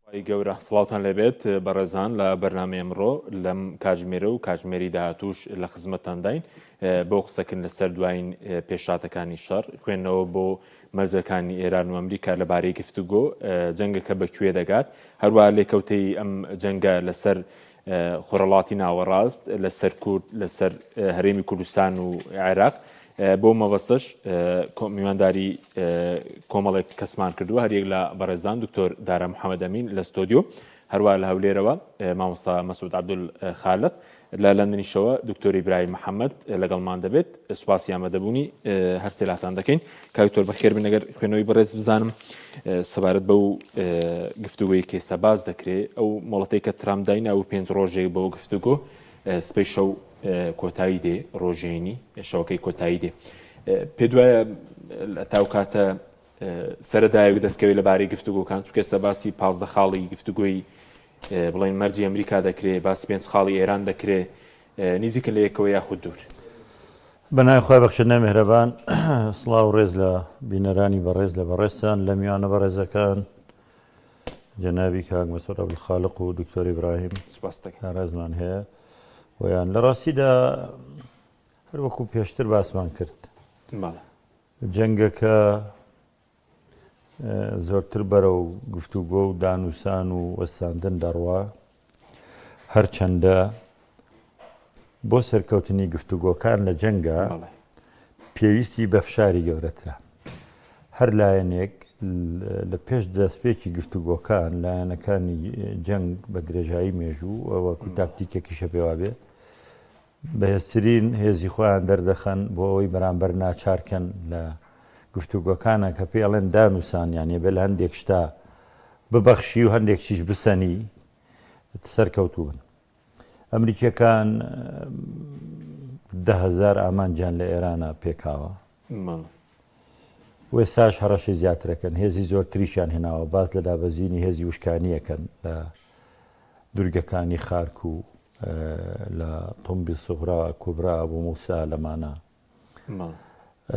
خوای گەورە سڵاوتان لێبێت بەڕێزان لە بەرنامەی ئەمڕۆ لەم کاتژمێرە و کاتژمێری داهاتووش لە خزمەتتانداین بۆ قسەکردن لەسەر دوایین پێشهاتەکانی شەڕ، خوێندنەوە بۆ مەرجەکانی ئێران و ئەمریکا لەبارەی گفتوگۆ، جەنگەکە بە کوێ دەگات، هەروەها لێکەوتەی ئەم جەنگە لەسەر خۆرهەڵاتی ناوەڕاست، لەسەر کورد، لەسەر هەرێمی کوردستان و عێراق. بۆ مەبەستەش میوانداری کۆمەڵێک کەسمان کردووە، هەریەک لە بەڕێزان دکتۆر دارا محەمەد ئەمین لە ستۆدیۆ، هەروە لە هەولێرەوە مامۆستا مەسعود عەبدول خالق، لە لەندەنیشەوە دکتۆر ئیبراهیم محەمەد لەگەڵمان دەبێت. سوپاسی ئامادەبوونی هەرسێ لاتان دەکەین. کاک دکتۆر بەخێر بن. ئەگەر خوێنەوەی بەڕێز بزانم سەبارەت بەو گفتوگۆی کە ئێستا باس دەکرێ، ئەو مۆڵەتەی کە ترامپ داینا و پێنج ڕۆژێک بۆ گفتوگۆ سبەی شەو کۆتایی دێ، ڕۆژێنی شەوەکەی کۆتایی دێ، پێ دوایە تاو کاتە سەرەداوێک دەستکەوێت لەبارەی گفتوگۆکان، چونکە ئێستا باسی 15 خاڵی گفتوگۆی بڵێن مەرجی ئەمریکا دەکرێ، باسی پێنج خاڵی ئێران دەکرێ، نیزیکن لە یەکەوە یاخود دوور؟ بە ناوی خوای بەخشندە میهرەبان. سڵاو و ڕێز لە بینەرانی بەڕێز، لە بەڕێزتان، لە میوانە بەڕێزەکان، جەنابی کاک مەسعود عەبدولخالق و دکتۆر ئیبراهیم. سوپاست دەکەم. ڕێزمان هەیە بۆیان. لە ڕاستیدا هەر وەکو پێشتر باسمان کرد، بەڵێ. جەنگەکە زۆرتر بەرەو گفتوگۆ و دانوسان و وەستاندن دەڕوا، هەرچەندە بۆ سەرکەوتنی گفتوگۆکان لە جەنگا پێویستی بە فشاری گەورەترە. هەر لایەنێک لە پێش دەستپێکی گفتوگۆکان، لایەنەکانی جەنگ بە درێژایی مێژوو وەکو تاکتیکێکیشە پێوابێ، بەهێزترین هێزی خۆیان دەردەخەن بۆ ئەوەی بەرامبەر ناچار کەن لە گفتوگۆکانە کە پێی ئەڵێن دانوسان یان ئەبێ لە هەندێک شتا ببەخشی و هەندێک شتیش بسەنی سەرکەوتوو بن. ئەمریکیەکان 10,000 ئامانجیان لە ئێرانە پێکاوە و ئێستاش هەڕەشەی زیاترەکەن، هێزی زۆرتریشیان هێناوە، باس لە دابەزینی هێزی وشکانیەکەن لە دورگەکانی خارک و لە تۆمبی سوغرا، کوبرا، ئەبو موسا لەمانە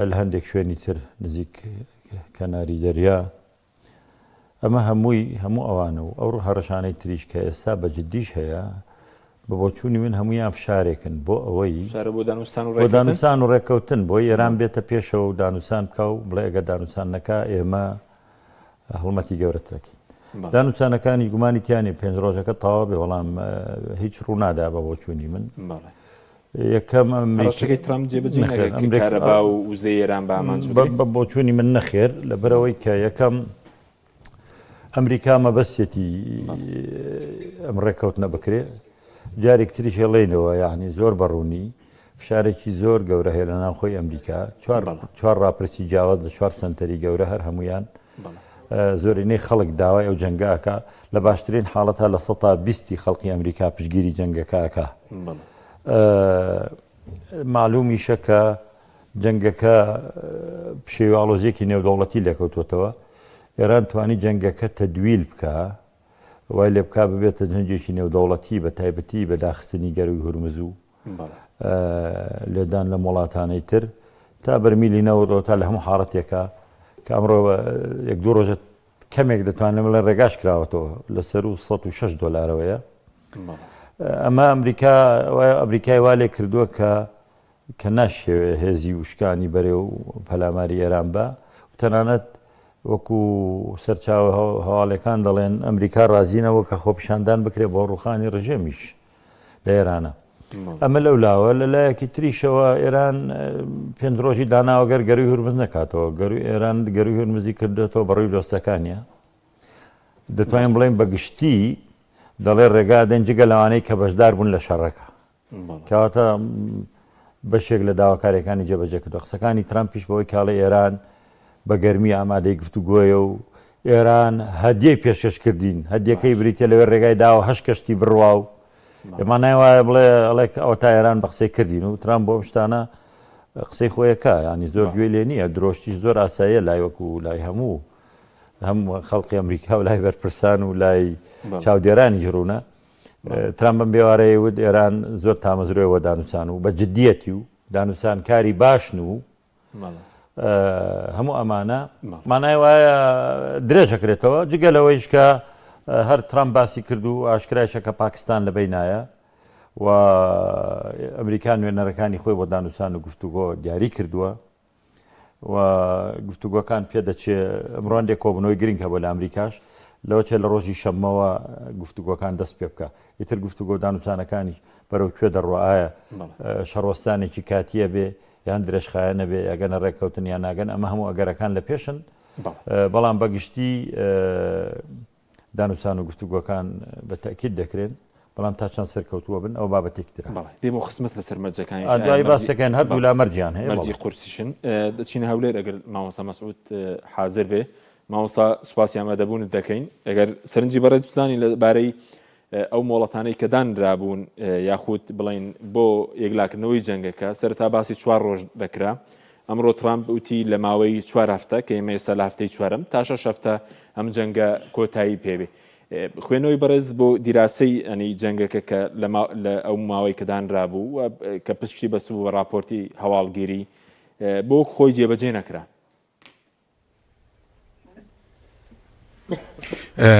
لە هەندێک شوێنی تر نزیک کەناری دەریا. ئەمە هەمووی هەموو ئەوانە و ئەو هەڕەشانەی تریش کە ئێستا بە جدیش هەیە، بە بۆچوونی من هەموویان فشارێکن بۆ ئەوەی فشارە بۆ دانوستان و بۆ دانوسان و ڕێککەوتن، بۆی ئێران بێتە پێشەوە و دانوسان بکا و بڵێ ئەگەر دانوسان نەکا ئێمە هەڵمەتی گەورەتر ئەکەین. دانوسانەکانی گومانی تیا نیە پێنج ڕۆژەکە تەواو بێ، بەڵام هیچ ڕوونادا بە بۆچوونی من. یەکەم هەڕەشەکەی ترامپ جێبەجێ نەکرد کە کارەبا و وزەی ئێران بە ئامانج بگرێت؟ بە بۆچوونی من نەخێر، لەبەرئەوەی کە یەکەم ئەمریکا مەبەستێتی ئەم ڕێککەوتنە بکرێ، جارێک تریش هێڵێنەوە یعنی زۆر بەڕوونی فشارێکی زۆر گەورە هەیە لە ناوخۆی ئەمریکا، چوار ڕاپرسی جیاواز لە چوار سەنتەری گەورە هەر هەمویان زۆرینەی خەڵک داوای ئەو جەنگە ئەکا، لە باشترین حاڵەتا لە سەتا بیستی خەڵکی ئەمریکا پشتگیری جەنگەکە ئەکا. مەعلومیشە کە جەنگەکە پشێوی ئاڵۆزییەکی نێودەوڵەتی لێکەوتووەتەوە. ئێران توانی جەنگەکە تەدویل بکا، وای لێ بکا ببێتە جەنگێکی نێودەوڵەتی، بە تایبەتی بە داخستنی گەرووی هورمز و لێدان لەم وڵاتانەی تر تا بەرمیلی نەوت تا لە هەموو حاڵەتێکا کە ئەمڕۆ یەک دوو ڕۆژە کەمێک دەتوانم بڵێن ڕێگاش کراوەتەوە لەسەر و 106 دلارەوەیە ئەمە ئەمریکا ئەمریکای وا لێ کردووە کە کە ناشێوێ هێزی وشکانی بەرێ و پەلاماری ئێران بە تەنانەت وەکو سەرچاوە هەواڵەکان دەڵێن ئەمریکا ڕازینەوە کە خۆپیشاندان بکرێت بۆ ڕوخانی ڕژێمیش لە ئێرانە. ئەمە لەو لاوە، لە لایەکی تریشەوە ئێران پێنج ڕۆژی داناوە گەر گەروی هورمز نەکاتەوە، گەروی ئێران گەروی هورمزی کردێتەوە بەڕووی دۆستەکانیە. دەتوانین بڵێین بە گشتی دەڵێ ڕێگا دەن جگە لەوانەی کە بەشدار بوون لە شەڕەکە. کەواتە بەشێک لە داواکاریەکانی جێبەجێ کردوە. قسەکانی ترامپیش بەوەی کاڵێ ئێران بە گەرمی ئامادەی گفتوگۆیە و ئێران هەدیەی پێشکەش کردین، هەدیەکەی بریتیە لەوەی ڕێگای داوە هەشت کەشتی بڕوا و مانای وایە بڵێ ئەڵێ ئەوە تا ئێران بە قسەی کردین و ترامپ بۆ ئەم شتانە قسەی خۆیەکە ینی زۆر گوێ لێ نییە درۆشتیش زۆر ئاساییە لای وەکو لای هەموو هەم خەڵقی ئەمریکا و لای بەرپرسان و لای چاودێرانی ڕوونە ترامپ بەم بێوارەیە وت ئێران زۆر تامەزرۆیە بۆ دانوسان و بە جدیەتی و دانوسان کاری باشن و هەموو ئەمانە مانای وایە درێژەکرێتەوە جگە لەوەیش کە. هەر ترامپ باسی کرد و ئاشکرایشە کە پاکستان لە بەینایە و ئەمریکا نوێنەرەکانی خۆی بۆ دانوسان و گفتوگۆ دیاری کردووە و گفتوگۆکان پێدەچێ ئەمڕۆ هەندێک کۆبوونەوەی گرنگ هەبوو لە ئەمریکاش لەوە چێ لە ڕۆژی شەممەوە گفتوگۆکان دەست پێ بکە ئیتر گفتوگۆ دانوسانەکانیش بەرەو کوێ دەڕوا ئایا شەڕوەستانێکی کاتیە بێ یان درێژخایەنە بێ ئەگەنە ڕێککەوتن یان ناگەن ئەمە هەموو ئەگەرەکان لە پێشن بەڵام بەگشتی دانوسان و گفتوگۆکان بە تەئکید دەکرێن، بەڵام تا چەند سەرکەوتووە بن ئەوە بابەتێکی ترە. بەڵێ دێمەوە خزمەت لەسەر مەرجەکانیش ئایا دوایی باس مەرجی دەکەین هەردوولا مەرجیان هەیە مەرجی بەڵێ. قورسیشن. دەچینە هەولێر ئەگەر مامۆستا مەسعود حازر بێ. مامۆستا سوپاسی ئامادەبوونت دەکەین. ئەگەر سەرنجی بەڕێز بزانین لە بارەی ئەو مۆڵەتانەی کە دانرابوون یاخود بڵێین بۆ یەکلاکردنەوەی جەنگەکە سەرەتا باسی چوار ڕۆژ دەکرا ئەمڕۆ ترامپ وتی لە ماوەی چوار هەفتە کە ئێمە ئێستا لە هەفتەی چوارەم تا شەش هەفتە ئەم جەنگە کۆتایی پێبێ خوێنەوەی بەڕێز بۆ دیراسەی ئەنی جەنگەکە کە لە ئەو ماوەی کە دانرابوو و کە پشتی بەستبوو بە راپۆرتی هەواڵگیری بۆ خۆی جێبەجێ نەکرا.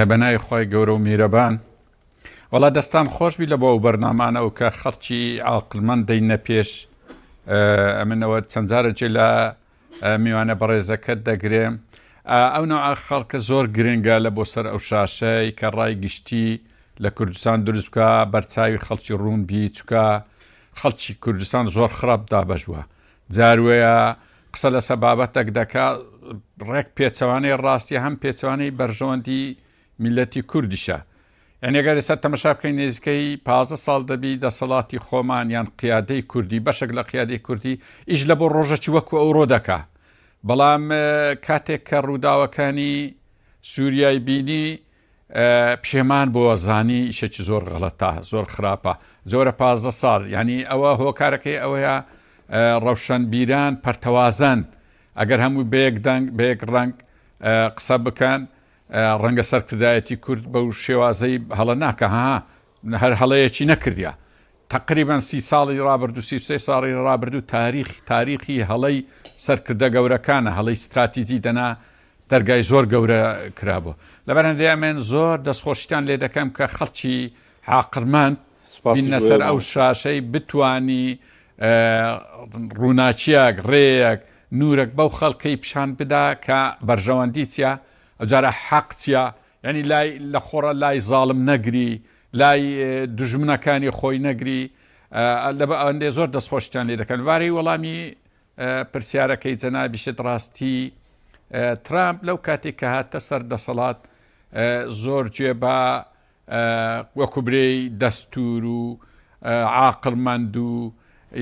بە ناوی خوای گەورە و میرەبان وەڵا دەستان خۆشبی لە بۆ ئەو بەرنامانە و کە خەڵکی عاقلمەند دەینە پێش ئەمنەوە چەند جارێکی لە میوانە بەڕێزەکەت دەگرێم ئەو نوع خەڵکە زۆر گرنگە لە بۆ سەر ئەو شاشەی کە ڕای گشتی لە کوردستان دروست بکە بەرچاوی خەڵکی ڕوون بی چکە خەڵکی کوردستان زۆر خراپ دابەش بووە جار وەیە قسە لەسە بابەتەک دەکا ڕێک پێچەوانەی ڕاستی هەم پێچەوانەی بەرژەوەندی میلەتی کوردیشە یعنی ئەگەر ئێستا تەمەشا بکەین نێزیکەی پازە ساڵ دەبی دەسەڵاتی خۆمان یان قیادەی کوردی بەشێک لە قیادەی کوردی ئیش لە بۆ ڕۆژەکی وەکو ئەوڕۆ دەکا بەڵام کاتێک کە ڕووداوەکانی سووریای بینی پشێمان بۆوە زانی ئیشێکی زۆر غەڵەتە زۆر خراپە زۆرە 15 ساڵ یعنی ئەوە هۆکارەکەی ئەوەیە ڕەوشەنبیران پەرتەوازەن ئەگەر هەموو بەیەک دەنگ بەیەک ڕەنگ قسە بکەن ڕەنگە سەرکردایەتی کورد بەو شێوازەی هەڵە ناکە ها هەر هەڵەیەکی نەکردە تقریبا سی ساڵی ڕابردوو 33 ساڵی ڕابردوو تاریخ تاریخی هەڵەی سەرکردە گەورەکانە هەڵەی استراتیجی دەنا دەرگای زۆر گەورە کرابوو لەبەر هەندێ ئەمن زۆر دەستخۆشیتان لێ دەکەم کە خەڵکی عاقڵمەند سوپاسی بینە بۆ سەر ئێوە ئەو مامۆستا. شاشەی بتوانی ڕووناکیەک ڕێیەک نورەک بەو خەڵکەی پیشان بدا کە بەرژەوەندی چیە ئەوجارە حەق چیە یعنی لای لە خۆڕە لای زاڵم نەگری لای دوژمنەکانی خۆی نەگری لەبە ئەندێ زۆر دەستخۆشیتان لێ دەکەن بارەی وەڵامی پرسیارەکەی جەنابیشت ڕاستی ترامپ لەو کاتێک کە هاتە سەر دەسەڵات زۆر گوێ بە وەکو برێی دەستور و عاقڵمەند و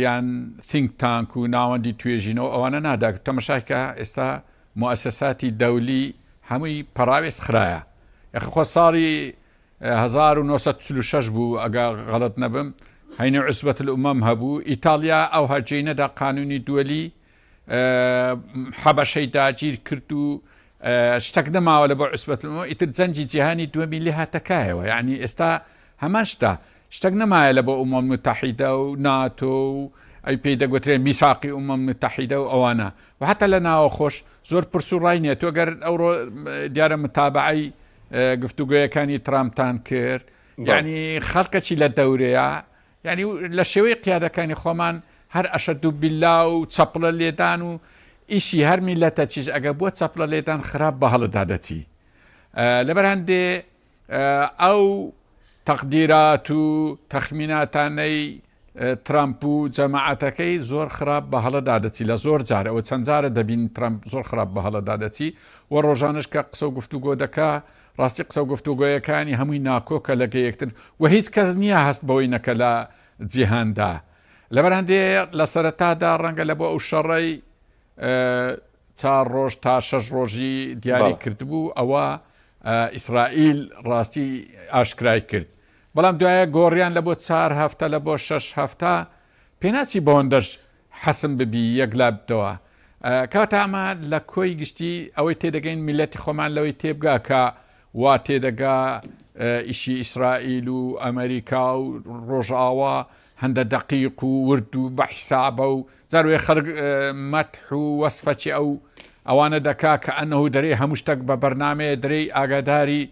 یان think tank و ناوەندی توێژینەوە ئەوانە نادا تەمەشای کە ئێستا موسساتی دەولی هەمووی پەڕاوێز خراە یاخە خۆ ساڵی 1946 بوو ئەگە غەڵت نەبم هەینە عوسبەت الامم هەبوو ئیتاڵیا ئەوها جێی نەدا قانونی دووەلی حەبەشەی داگیر کرد و شتەک نەماوە لە بۆ عوسبەت الامم ئیتر جەنگی جیهانی دووەمی لێ هاتەکایەوە یعنی ئێستا هەمان شتە شتەک نەمایە لە بۆ ئومەم متحیدە و ناتۆ و ئەی پێی دەگوترێ میساقی ئومەم متحیدە و ئەوانە و حتا لە ناوە خۆش زۆر پرس و ڕای نییە تۆ گەر ئەوڕۆ دیارە متابعەی گفتوگۆیەکانی ترامپتان کرد یعنی خەڵکەچی لە دەورەیە یعنی لە شێوەی قیادەکانی خۆمان هەر ئەشەد و بیلا و چەپڵە لێدان و ئیشی هەر میلەتە چیش ئەگە بووە چەپڵە لێدان خراپ بە هەڵەدا دەچی لەبەر هەندێ ئەو تەقدیرات و تەخمیناتانەی ترەمپ و جەماعەتەکەی زۆر خراپ بە هەڵەدا دەچی لە زۆر جار ئەوە چەند جارە دەبین ترەمپ زۆر خراپ بە هەڵەدا دەچی و ڕۆژانش کە قسە و گفتوگۆ دەکا ڕاستی قسە و گفتوگۆیەکانی هەمووی ناکۆکە لەگە یەکتر و هیچ کەس نییە هەست بەوەی نەکە لە جیهاندا لەبەر هەندێ لە سەرەتادا ڕەنگە لە بۆ ئەو شەڕەی چار ڕۆژ تا شەش ڕۆژی دیاری کردبوو ئەوە ئیسرائیل ڕاستی ئاشکرای کرد بەڵام دوایە گۆڕیان لە بۆ چار هەفتە لە بۆ شەش هەفتە پێناچی بەوەندەش حەسم ببی یەکلا بتەوە کەواتە ئەمە لە کۆی گشتی ئەوەی تێدەگەین میلەتی خۆمان لەوەی تێبگا کە وا تێدەگا ئیشی ئیسرائیل و ئەمریکا و ڕۆژئاوا هەندە دەقیق و ورد و بە حیسابە و جاروێ خەڵک مەتح و وەسفەکی ئەو ئەوانە دەکا کە ئەنەهو دەرێ هەموو شتەک بە بەرنامەیە درێی ئاگاداری.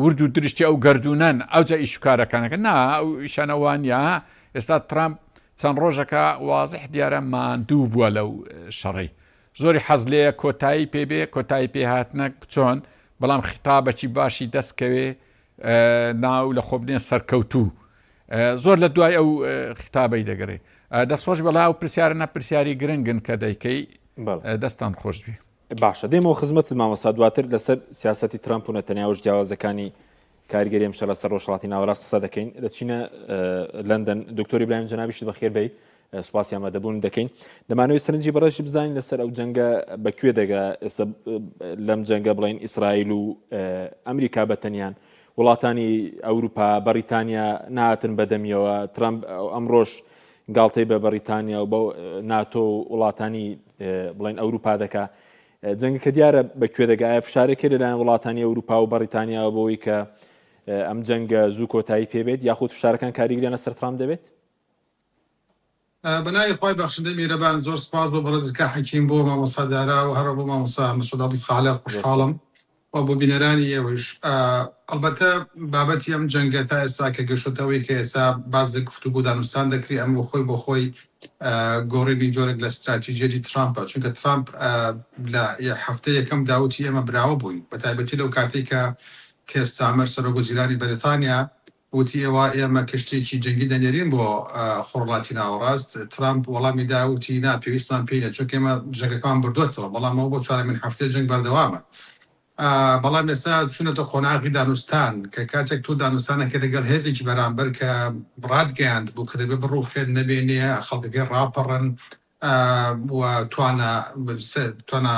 ورد و درشتی ئەو گەردوونەن ئەوجا ئیش و کارەکانەکە نا ئەو ئیشانە وانە ئێستا ترامپ چەند ڕۆژەکە وازح دیارە ماندوو بووە لەو شەڕەی زۆری حەز لێیە کۆتایی پێ بێ کۆتایی پێ هاتنە چۆن بەڵام خیتابەکی باشی دەست کەوێ ناو لە خۆ بنێ سەرکەوتوو زۆر لە دوای ئەو خیتابەی دەگەڕێ دەستخۆش بەڵا ئەو پرسیارە نە پرسیاری گرنگن کە دەیکەی دەستان خۆش بێ. باشە دێمەوە خزمەتت مامۆستا دواتر لەسەر سیاسەتی ترامپ و نەتەنیاهوش جیاوازەکانی کاریگەری ئەم شەڕە لەسەر ڕۆژهەڵاتی ناوەڕاست قسە دەکەین دەچینە لەندەن دکتۆر ئیبراهیم جەنابیشت بەخێر بێی سوپاسی ئامادەبوون دەکەین دەمانەوەی سەرنجی بەڕێزی بزانین لەسەر ئەو جەنگە بە کوێ دەگا ئێستا لەم جەنگە بڵین ئیسرائیل و ئەمریکا بە تەنیان وڵاتانی ئەوروپا بەریتانیا ناتن بەدەمیەوە ترامپ ئەمڕۆژ گاڵتەی بە بەریتانیا و بە ناتۆ و وڵاتانی بڵێن ئەوروپا دەکا جەنگەکە دیارە بە کوێ دەگا ئایا فشارێک هەیە لەلایەن وڵاتانی ئەوروپا و بەڕیتانیاوە بۆ ئەوەی کە ئەم جەنگە زوو کۆتایی پێ بێت یاخود فشارەکان کاریگەریان لەسەر ترامپ دەبێت؟ بە ناوی خوای بەخشندەی میهرەبان زۆر سپاس بۆ بەڕێزت کاک حەکیم بۆ مامۆستا دارا و هەروە بۆ مامۆستا مەسعود عەبدولخالق خۆشحاڵم و بۆ بینەرانی ئێوەیش. ئەڵبەتە بابەتی ئەم جەنگە تا ئێستا کە گەشتۆتە ئەوەی کە ئێستا باس لە گفتوگۆ و دانوستان دەکرێ، ئەمە بۆ خۆی بۆ خۆی گۆڕینی جۆرێک لە ستراتیجیەتی ترامپە، چونکە ترامپ لە هەفتەی یەکەمدا وتی ئێمە براوە بووین، بەتایبەتی لەو کاتەی کە کێر ستامەر سەرۆک وەزیرانی بەریتانیا وتی ئێوە ئێمە کەشتییەکی جەنگی دەنێرین بۆ خۆرهەڵاتی ناوەڕاست، ترامپ وەڵامی دا وتی نا پێویستمان پێی نیە چونکە ئێمە جەنگەکەمان بردووەتەوە، بەڵام ئەوە بۆ چوارەمین هەفتەیە جەنگ بەردەوامە. بەڵام ئێستا چوونەتە قۆناغی دانوستان کە کاتێک تۆ دانوستان ئەکەی لەگەڵ هێزێکی بەرامبەر کە ڕاتگەیاندبوو کە دەبێت بڕوخێت نەبێنێ خەڵکەکەی ڕاپەڕن و توانا توانا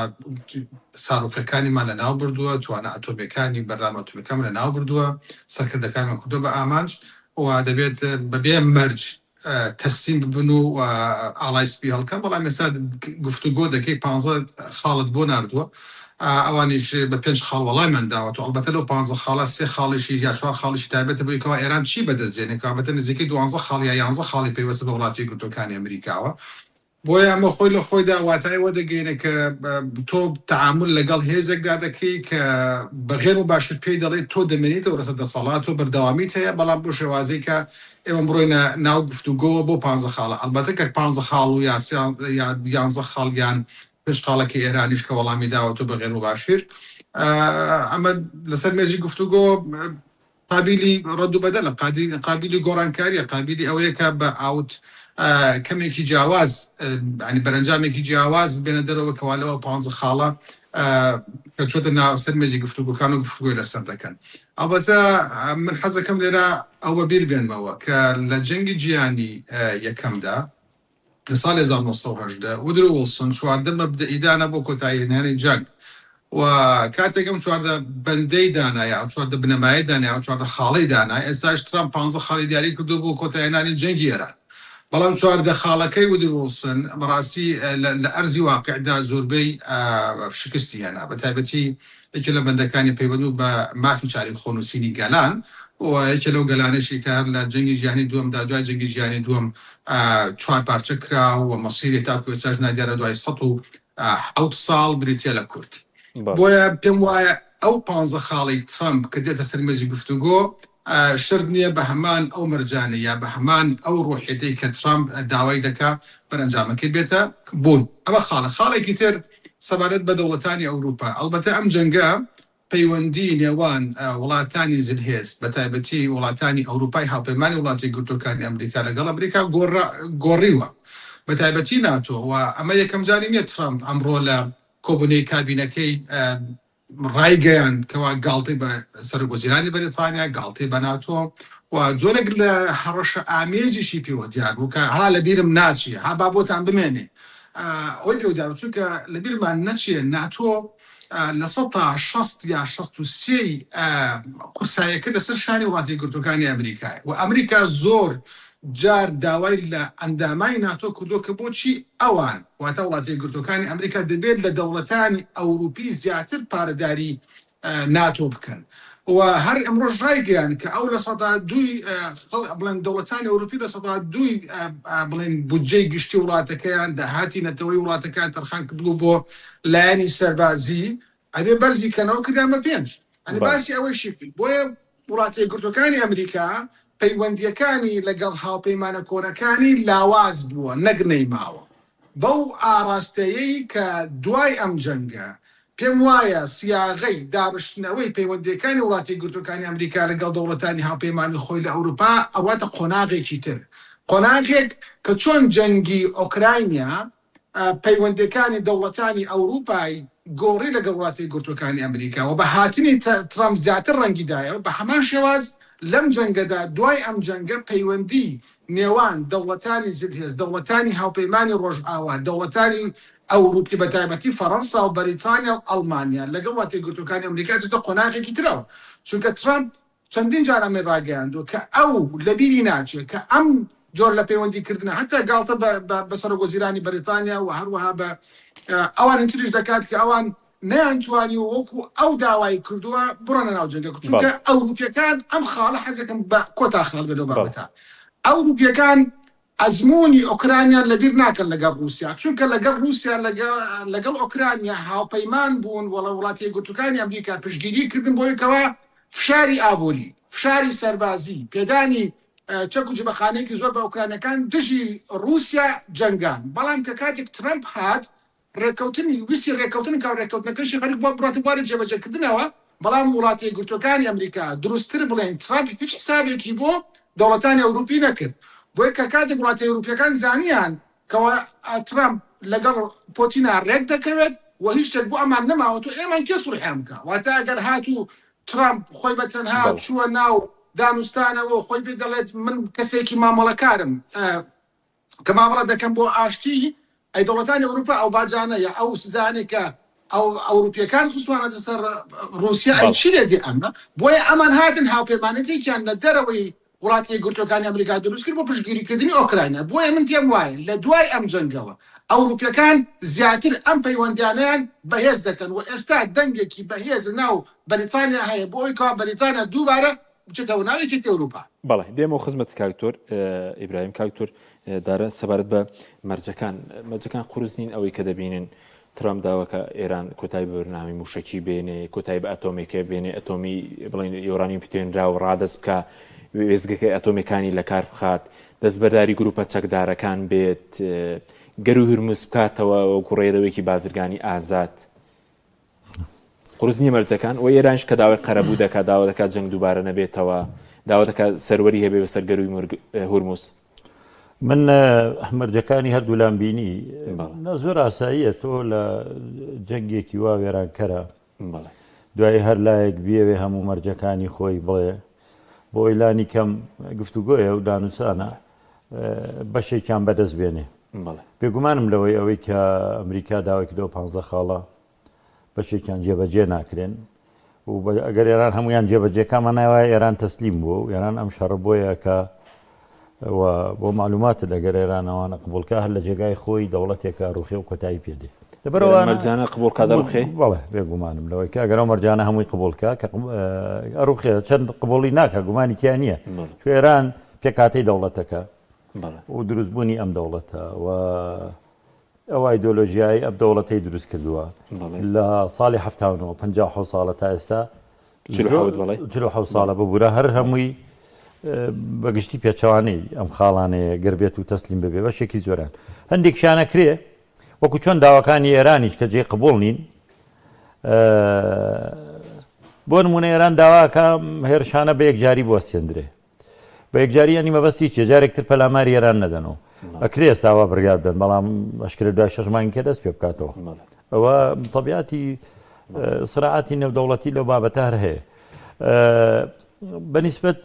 ساروخەکانیمان لەناو بردووە، توانا ئەتۆمیەکانی بەرنامە ئەتۆمیەکانمان لەناو بردووە، سەرکردەکانمان کردووە بە ئامانج و دەبێت بەبێ مەرج تەسلیم ببن و ئاڵای سپی هەڵکەن، بەڵام ئێستا گفتوگۆ دەکەی پانزە خاڵت بۆ ناردووە ئەوانیش بە پێنج خاڵ وەڵامیان داوەتەوە، ئەڵبەتە لەو پانزە خاڵە سێ خاڵیشی یا چوار خاڵیشی تایبەتە بەوەی کەوا ئێران چی بەدەست دێنێ، کەوابەتە نزیکەی دوانزە خاڵ یا یانزە خاڵی پەیوەستە بە وڵاتە یەکگرتووەکانی ئەمریکاوە. بۆیە ئەمە خۆی لە خۆیدا واتای ئەوە دەگەیەنێ کە تۆ تەعامول لەگەڵ هێزێکدا دەکەی کە بە غێر موباشر پێی دەڵێی تۆ دەمێنیتەوە لەسەر دەسەڵات، تۆ بەردەوامیت هەیە، بەڵام بەو شێوازەی کە ئێمە بڕۆینە ناو گفتوگۆوە بۆ پانزە خاڵە، ئەڵبەتە کە پانزە خاڵ و یا یانزە خاڵ یان پێنج خاڵەکەی ئێرانیش کە وەڵامی داوەتەوە بە غێر موباشیر ئەمە لەسەر مێزی گفتوگۆ قابیلی ڕەد و بەدەلە، قابیلی گۆڕانکاریە، قابیلی ئەوەیە کە بە ئاوت کەمێکی جیاواز ینی بەرەنجامێکی جیاواز بێنە دەرەوە کەوا لەوە پانزە خاڵە کە چۆتە ناو سەر مێزی گفتوگۆکان و گفتوگۆی لەسەر دەکەن. ئەڵبەتە من حەزەکەم لێرە ئەوە بیر بێنمەوە کە لە جەنگی جیهانی یەکەمدا لە ساڵی 1918 ودرۆ وڵسۆن 14 مەبدەئی دانا بۆ کۆتاییهێنانی جەنگ و کاتێک ئەم 14 بەندەی دانا یا ئەو 14 بنەمایەی دانا یا ئەو 14 خاڵەی دانا ئێستاش ترامپ 15 خاڵی دیاری کردووە بۆ کۆتاییهێنانی جەنگی ئێران بەڵام 14 خاڵەکەی ودرۆ وڵسن بەڕاستی لە ئەرزی واقعدا زۆربەی شکستی هێنا بە تایبەتی یەکێ لە بەندەکانی پەیوەند بوو بە مافی چارەی خۆنووسینی گەلان و یەکێ لەو گەلانەشی کە هەر لە جەنگی جیهانی دووەمدا دوای جەنگی جیهانی دووەم چوار پارچە کرا و مەسیری تاکو ئێستاش نادیارە دوای 107 ساڵ بریتیە لە کورد. بۆیە پێم وایە ئەو پانزە خاڵەی ترەمپ کە دێتە سەر مێزی گفتوگۆ شەرت نییە بە هەمان ئەو مەرجانەی یا بە هەمان ئەو ڕۆحیەتەی کە ترامپ داوای دەکا بەرئەنجامەکەی بێتە بوون. ئەمە خاڵە. خاڵێکی تر سەبارەت بە دەوڵەتانی ئەوروپا، ئەڵبەتە ئەم جەنگە پەیوەندی نێوان وڵاتانی زلهێز بە تایبەتی وڵاتانی ئەوروپای هاوپەیمانی وڵاتە یەکگرتووەکانی ئەمریکا لەگەڵ ئەمریکا گۆڕیوە بە تایبەتی ناتۆ و ئەمە یەکەم جاری نییە ترامپ ئەمڕۆ لە کۆبوونەوەی کابینەکەی ڕایگەیاند کەوا گاڵتەی بە سەرۆک وەزیرانی بەریتانیا، گاڵتەی بە ناتۆ و جۆرێک لە هەڕەشە ئامێزیشی پێوە دیار بوو کە ها لە بیرم ناچێ، ها با بۆتان بمێنێ. ئەوەی پێوە دیار بوو چونکە لە بیرمان نەچێ ناتۆ 60% یا 63ی قورساییەکە لەسەر شانی وڵاتە یەکگرتووەکانی ئەمریکایە و ئەمریکا زۆر جار داوای لە ئەندامانی ناتۆ کردووە کە بۆچی ئەوان واتە وڵاتە یەکگرتووەکانی ئەمریکا دەبێت لە دەوڵەتانی ئەوروپی زیاتر پارەداری ناتۆ بکەن و هەر ئەمڕۆش ڕایگەیاند کە ئەو 2% بڵێن دەوڵەتانی ئەوروپی 2% بڵێن بودجەی گشتی وڵاتەکەیان داهاتی نەتەوەی وڵاتەکان تەرخان کردبوو بۆ لایەنی سەربازی ئەبێ بەرزی کەنەوە کردیان بە پێنج. ئەنی باسی ئەوەیشی کرد بۆیە وڵاتە یەکگرتووەکانی ئەمریکا پەیوەندییەکانی لەگەڵ هاوپەیمانە کۆنەکانی لاواز بووە نەک نەیماوە بەو ئاڕاستەیەی کە دوای ئەم جەنگە پێم وایە سیاغەی داڕشتنەوەی پەیوەندییەکانی وڵاتە یەکگرتووەکانی ئەمریکا لەگەڵ دەوڵەتانی هاوپەیمانی خۆی لە ئەوروپا ئەڕواتە قۆناغێکی تر قۆناغێک کە چۆن جەنگی ئۆکراینیا پەیوەندییەکانی دەوڵەتانی ئەوروپای گۆڕی لەگەڵ وڵاتە یەکگرتووەکانی ئەمریکا و بە هاتنی ترەمپ زیاتر ڕەنگی دایەوە، بە هەمان شێواز لەم جەنگەدا دوای ئەم جەنگە پەیوەندی نێوان دەوڵەتانی زلهێز، دەوڵەتانی هاوپەیمانی ڕۆژئاوا، دەوڵەتانی ئەوروپی بە تایبەتی فەڕەنسا و بەریتانیا و ئەڵمانیا لەگەڵ وڵاتە یەکگرتووەکانی ئەمریکا دەچێتە قۆناغێکی ترەوە چونکە ترەمپ چەندین جار ئەمەی ڕاگەیاندووە کە ئەو لەبیری ناچێت کە ئەم جۆر لە پەیوەندی کردنە هەتا گاڵتە بە بە سەرۆک وەزیرانی بەریتانیا و هەروەها بە ئەوانی تریش دەکات کە ئەوان نەیانتوانیوە وەکو ئەو داوای کردووە بڕۆنە ناو جەنگەکە چونکە ئەوروپیەکان ئەم خاڵە حەزەکەم بە کۆتا خاڵ بێت لەو بابەتە ئەوروپیەکان ئەزموونی ئۆکرانیا لەبیر ناکەن لەگەڵ ڕووسیا، چونکە لەگەڵ ڕووسیا لەگەڵ ئۆکرانیا هاوپەیمان بوون و وڵاتە یەکگرتووەکانی ئەمریکا پشتگیری کردن بۆی کەوا فشاری ئابووری، فشاری سەربازی، پێدانی چەک و جبەخانەیەکی زۆر بە ئۆکرانیەکان دژی ڕووسیا جەنگان، بەڵام کە کاتێک ترەمپ هات ڕێککەوتنی ویستی ڕێککەوتن بکا و ڕێککەوتنەکەشی خەریک بووە بڕاتە بواری جێبەجێکردنەوە، بەڵام وڵاتە یەکگرتووەکانی ئەمریکا، دروستتر بڵێین ترەمپ هیچ حسابێکی بۆ دەوڵەتانی ئەوروپی نەکرد، بۆیە کە کاتێک وڵاتە ئەوروپییەکان زانیان کەوا ترەمپ لەگەڵ پۆتینا ڕێک دەکەوێت و هیچ شتێک بۆ ئەمان نەماوە تۆ ئێمان کێ سوڵحیان بکا؟ واتە ئەگەر هاتوو ترەمپ خۆی بە تەنها چووە ناو دانوستانەوە و خۆی پێ دەڵێت من کەسێکی مامەڵەکارم، کە مامەڵە دەکەن بۆ ئاشتی، ئەی دەوڵەتانی ئەوروپا ئەو باجانە یا ئەو سزایانەی کە ئەو ئەوروپیەکان خستوانەتە سەر ڕوسیا ئەی چی لێ دێ ئەمە؟ بۆیە ئەمان هاتن هاوپەیمانێتێکیان لە دەرەوەی وڵاتە یەکگرتووەکانی ئەمریکا دروست کرد بۆ پشتگیریکردنی ئۆکراینا بۆیە من پێم وایە لە دوای ئەم جەنگەوە ئەوروپیەکان زیاتر ئەم پەیوەندیانەیان بەهێز دەکەن و ئێستا دەنگێکی بەهێز لە ناو بەریتانیا هەیە بۆ ئەوەی کەوا بەریتانیا دووبارە بچێتەوە ناو یەکێتی ئەوروپا. بەڵێ دێمەوە خزمەتت کاک دکتۆر ئیبراهیم. کاک دکتۆر دارا سەبارەت بە مەرجەکان، مەرجەکان قورس نین ئەوەی کە دەبینن ترامپ داوا کە ئێران کۆتایی بە بەرنامەی موشەکی بێنێ، کۆتایی بە ئەتۆمێکە بێنێ، ئەتۆمی بڵێن یۆرانیوم پتوێنراو ڕادەست بکا، وێستگەکەی ئەتۆمیەکانی لەکار بخات، دەستبەرداری گروپە چەکدارەکان بێت، گەروی هورمز بکاتەوە وەکو ڕێرەوێکی بازرگانی ئازاد. قورس نییە مەرجەکان و ئێرانیش کە داوای قەرەبوو دەکات داوا دەکات جەنگ دووبارە نەبێتەوە داوا دەکات سەروەری هەبێ بەسەر گەرووی هورمز. من مەرجەکانی هەردوولام بینی زۆر ئاساییە تۆ لە جەنگێکی وا وێرانکەرە دوای هەر لایەک بیەوێ هەموو مەرجەکانی خۆی بڵێ بۆ ئەوی لانی کەم گفتوگۆیە و دانوسانە بەشێکیان بەدەست بێنێ بێگومانم لەوەی ئەوەی کە ئەمریکا داوای کردەوە پ خاڵە بەشێکیان جێبەجێ ناکرێن و ئەگەر ئێران هەمویان جێبەجێکا مانای وایە ئێران تەسلیم بووە و ئێران ئەم شەڕە بۆیە کە و بۆ معلوماتت ئەگەر ئێران ئەوانە قبوڵکە هەر لە جێگای خۆی دەوڵەتێکە ڕوخێ و کۆتایی پێ دێ لەبەرئەوە مەرجانە قبوڵ کا دەڕوخێ؟ بەڵێ بێگومانم لەوەی کە ئەگەر ئەو مەرجانە هەمووی قبوڵ کا کە ئەڕوخێ چەند قبوڵی ناکە گومانی تیا نییە چون ئێران پێکهاتەی دەوڵەتەکە و دروستبوونی ئەم دەوڵەتە و ئەو ئایدۆلۆژیایەی ئەم دەوڵەتەی دروست کردووە لە ساڵی 79 57 ساڵە تا ئێستا 47 ساڵە ببوورە هەر هەمووی بەگشتی پێچەوانەی ئەم خاڵانەیە گەر بێت و تەسلیم ببێ بەشێکی زۆران هەندێکیانە کرێ وەکو چۆن داواکانی ئێرانیش کە جێ قبول نین بۆ نمونە ئێران داواکە هێرشانە بە یەکجاری بوەستێندرێ بە یەکجاری یانی مەبەستی چیە جارێک تر پەلاماری ئێران نەدەن و ئەکرێ ئێستا وا بڕیار بدەن بەڵام ئەشکرێ دوای شەش مانگی کە دەست پێ بکاتەوە ئەوە تەبیاتی سراعاتی نێودەوڵەتی لەو بابەتە هەر هەیە بەنیسبەت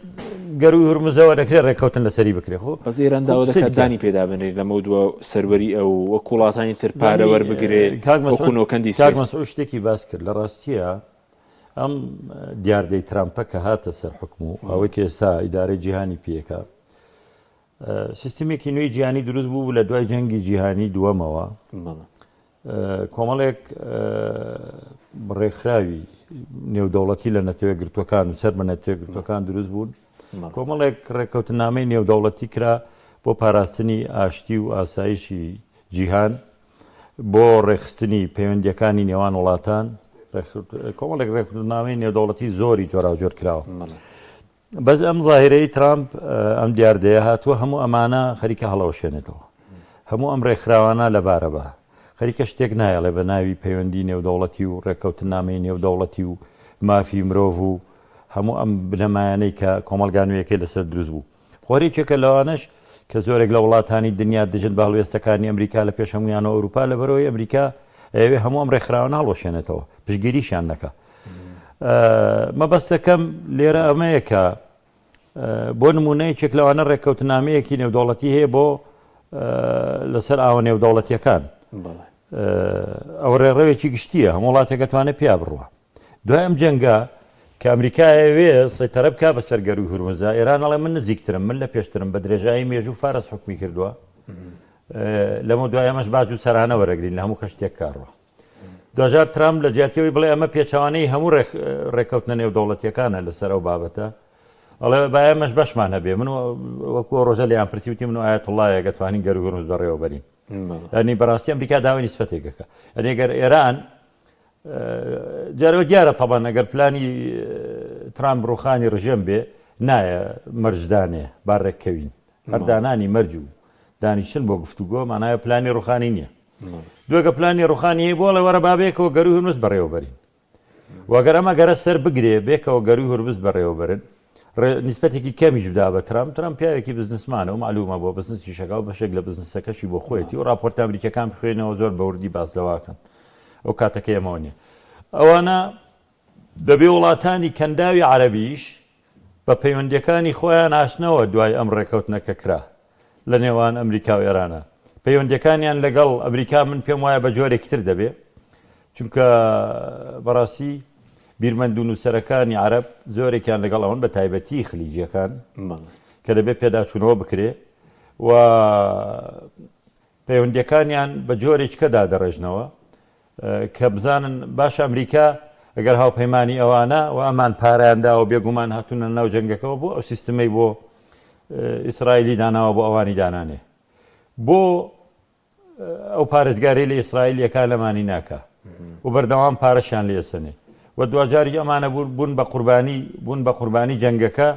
گەروی هورمزەوە دەکرێت ڕێککەوتن لەسەری بکرێ خۆ بەس ئێران داوا دەکات دانی پێدا بنرێت لەمە دووە سەروەری ئەو وەک وڵاتانی تر پارە وەربگرێ وەکو نۆکەندی کاک مەسعود شتێکی باس کرد لە ڕاستیە ئەم دیاردەی ترامپە کە هاتە سەر حوکم و ئەوەی کە ئێستا ئیدارەی جیهانی پێکا سیستمێکی نوێی جیهانی دروست بوو لە دوای جەنگی جیهانی دووەمەوە کۆمەڵێک ڕێکخراوی نێودەوڵەتی لە نەتەوە گرتوەکان و سەر بە نەتەوە گرتوەکان دروست بوون کۆمەڵێک ڕێککەوتنامەی نێودەوڵەتی کرا بۆ پاراستنی ئاشتی و ئاسایشی جیهان بۆ ڕێکخستنی پەیوەندیەکانی نێوان وڵاتان. کۆمەڵێک ڕێککەوتنامەی نێودەوڵەتی زۆری جۆراوجۆر کراوە. بەس ئەم زاهیرەی ترامپ ئەم دیاردەیە هاتووە هەموو ئەمانە خەریکە هەڵەوەشێنێتەوە. هەموو ئەم ڕێکخراوانە لەبارە بە. خەریکە شتێک نایەڵێ بە ناوی پەیوەندی نێودەوڵەتی و ڕێککەوتننامەی نێودەوڵەتی و مافی مرۆڤ و هەموو ئەم بنەمایانەی کە کۆمەڵگا نوێیەکەی لەسەر دروست بوو. خۆر یەکێکە لەوانەش کە زۆرێک لە وڵاتانی دنیا دژن بە هەڵوێستەکانی ئەمریکا لە پێش هەموویانەوە ئەوروپا لەبەرئەوەی ئەمریکا ئەیەوێ هەموو ئەم ڕێکخراوانە هەڵوەشێنێتەوە پشتگیریشیان نەکا. مەبەستەکەم لێرە ئەمەیە کە بۆ نمونە یەکێک لەوانە ڕێککەوتنامەیەکی نێودەوڵەتی هەیە بۆ لەسەر ئاوە نێودەوڵەتیەکان ئەو ڕێڕەوێکی گشتیە هەموو وڵاتێک ئەتوانێت پیا بڕوە دوای ئەم جەنگە کە ئەمریکا ئەیەوێ سەیتەرە بکا بەسەر گەرووی هورمزا، ئێران ئەڵێ من نزیکترم، من لە پێشترم، بە درێژایی مێژوو فارس حوکمی کردووە، لەمە دوای ئەمەش باج و سەرانە وەرەگرین لە هەموو کەشتێک کاڕوە. دواجار ترامپ لە جیاتی ئەوەی بڵێ ئەمە پێچەوانەی هەموو ڕێککەوتنە نێودەوڵەتیەکانە لەسەر ئەو بابەتە، ئەڵێ با ئێمەش بەشمان هەبێ. من وەکو ئەو ڕۆژە لێیان پرسی وتی من و ئایەتوڵڵایەک ئەتوانین گەرووی هورمز بەڕێوە بەرین. یانی بەڕاستی ئەمریکا داوای نیسبەتێک ئەکا. یانی ئەگەر ئێران جارەوە دیارە تەبەن ئەگەر پلانی ترامپ ڕوخانی ڕژێم بێ نایە مەرجدانێ با ڕێککەوین هەر دانانی مەرج و دانیشتن بۆ گفتوگۆ مانایە پلانی ڕوخانی نییە دوێگە پلانی ڕوخانی هەیە بۆڵێ وەرە با بێکەوە گەروی هورمز بەڕێوەبەرین وەگەر ئەمە گەرە سەر بگرێ بێکەوە گەروی هورمز بەڕێوەبەرن نیسبەتێکی کەمیش بدا بە ترامپ، ترامپ پیاوێکی بزنسمانە و مەعلومە بۆ بزنسیش ئەکا و بەشێک لە بزنسەکەشی بۆ خۆیەتی و ڕاپۆرتە ئەمریکیەکان بخوێنەوە زۆر بە وردی باس لەوە ئەکەن ئەو کاتەکەی ئەمەوە نیە ئەوانە دەبێ وڵاتانی کەنداوی عەرەبیش بە پەیوەندیەکانی خۆیان ئاشنەوە دوای ئەم ڕێکەوتنە کە کرا لە نێوان ئەمریکا و ئێرانە پەیوەندیەکانیان لەگەڵ ئەمریکا من پێم وایە بە جۆرێکی تر دەبێ چونکە بەڕاستی بیرمەند و نووسەرەکانی عەرەب زۆرێکیان لەگەڵ ئەوەن بە تایبەتی خلیجیەکان کە دەبێت پێداچوونەوە بکرێ و پەیوەندیەکانیان بە جۆرێککە دادەڕێژنەوە کە بزانن باش ئەمریکا ئەگەر هاوپەیمانی ئەوانە و ئەمان پارەیان داوە بێگومان هاتوونە ناو جەنگەکەەوە بۆ ئەو سیستمەی بۆ ئیسرائیلی داناوە بۆ ئەوانی دانانێ بۆ ئەو پارێزگاری لە ئیسرائیل یەکا لەمانی ناکا و بەردەوام پارەشیان لێ ئەسەنێ و دواجاریش ئەمانە بوون بە قوربانی بوون بە قوربانی جەنگەکە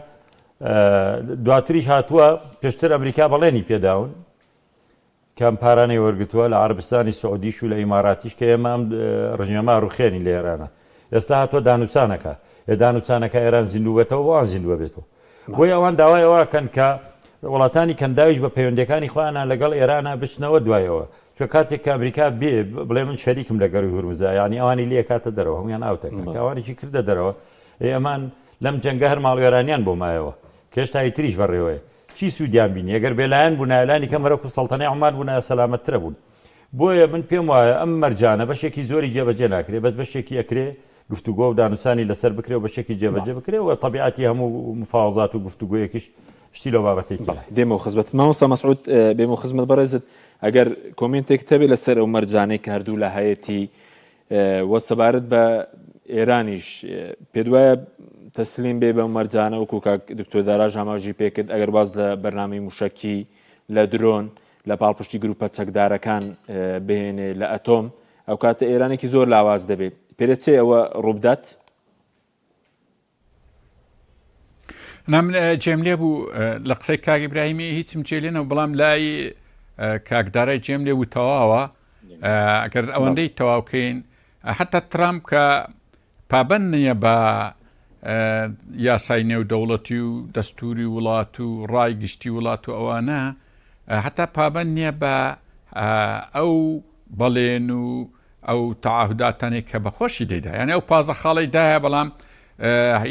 دواتریش هاتووە پێشتر ئەمریکا بەڵێنی پێداون کە ئەم پارانەی وەرگتووە لە عەربستانی سعودیش و لە ئیماراتیش کە ئێمە ئەم ڕژێمە ڕوخێنین لە ئێرانە ئێستا هاتووە دانوسانەکە ئێ دانوسانەکە ئێران زیندوو بێتەوە بۆ ئەوان زیندووە بێتەوە بۆیە ئەوان داوای ئەوە ئەکەن کە وڵاتانی کەنداویش بە پەیوەندیەکانی خۆیانا لەگەڵ ئێرانا بچنەوە دوای ئەوە چونکە کاتێک کە ئەمریکا بێ بڵێ من شەریکم لە گەروی هورمزا یانی ئەوانی لێ کاتە دەرەوە هەمویان ئاوت ئەکا کە ئەوانیشی کردە دەرەوە ئەی ئەمان لەم جەنگە هەر ماڵوێرانیان بۆ مایەوە کە هێشتا ئیتریش بەڕێوەیە چی سوودیان بینی ئەگەر بێلایەن بوونایە لانی کەم هەرەکو سەڵتەنەی عومان بوونایە سەلامەتترە بوون بۆیە من پێم وایە ئەم مەرجانە بەشێکی زۆری جێبەجێ ناکرێ بەس بەشێکی ئەکرێ گفتوگۆ و دانوسانی لەسەر بکرێ و بەشێکی جێبەجێ بکرێ و تەبیعەتی هەموو مفاوەزات و گفتوگۆیەکیش شتی لەو بابەتەی تیایە. دێمەوە خزمەتت مامۆستا مەسعود، بێمەوە خزمەت بەڕێزت، ئەگەر comment ێکت هەبێ لەسەر ئەو مەرجانەی کە هەردوولا هەیەتی و سەبارەت بە ئێرانیش پێت وایە تەسلیم بێ بەم مەرجانە وەکو کاک دکتۆر داراش ئاماژەی پێکرد ئەگەر واز لە بەرنامەی موشەکی لە درۆن لە پاڵپشتی گروپە چەکدارەکان بهێنێ لە ئەتۆم ئەوکاتە ئێرانێکی زۆر لاواز دەبێت پێدەچێ ئەوە ڕووبدات؟ نا من جێم لێ بوو لە قسەی کاک ئیبراهیمی هیچم جێ لێ نەبوو بەڵام لای کاک دارای جێم لێ بوو تەواوە ئەگەر ئەوەندەی تەواوکەین حتا ترامپ کە پابەند نییە بە یاسای نێودەوڵەتی و دەستوری وڵات و ڕای گشتی وڵات و ئەوانە هەتا پابەند نییە بە ئەو بەڵێن و ئەو تەعاهوداتانەی کە بە خۆشی دەیدا یعنی ئەو پازە خاڵی دایە بەڵام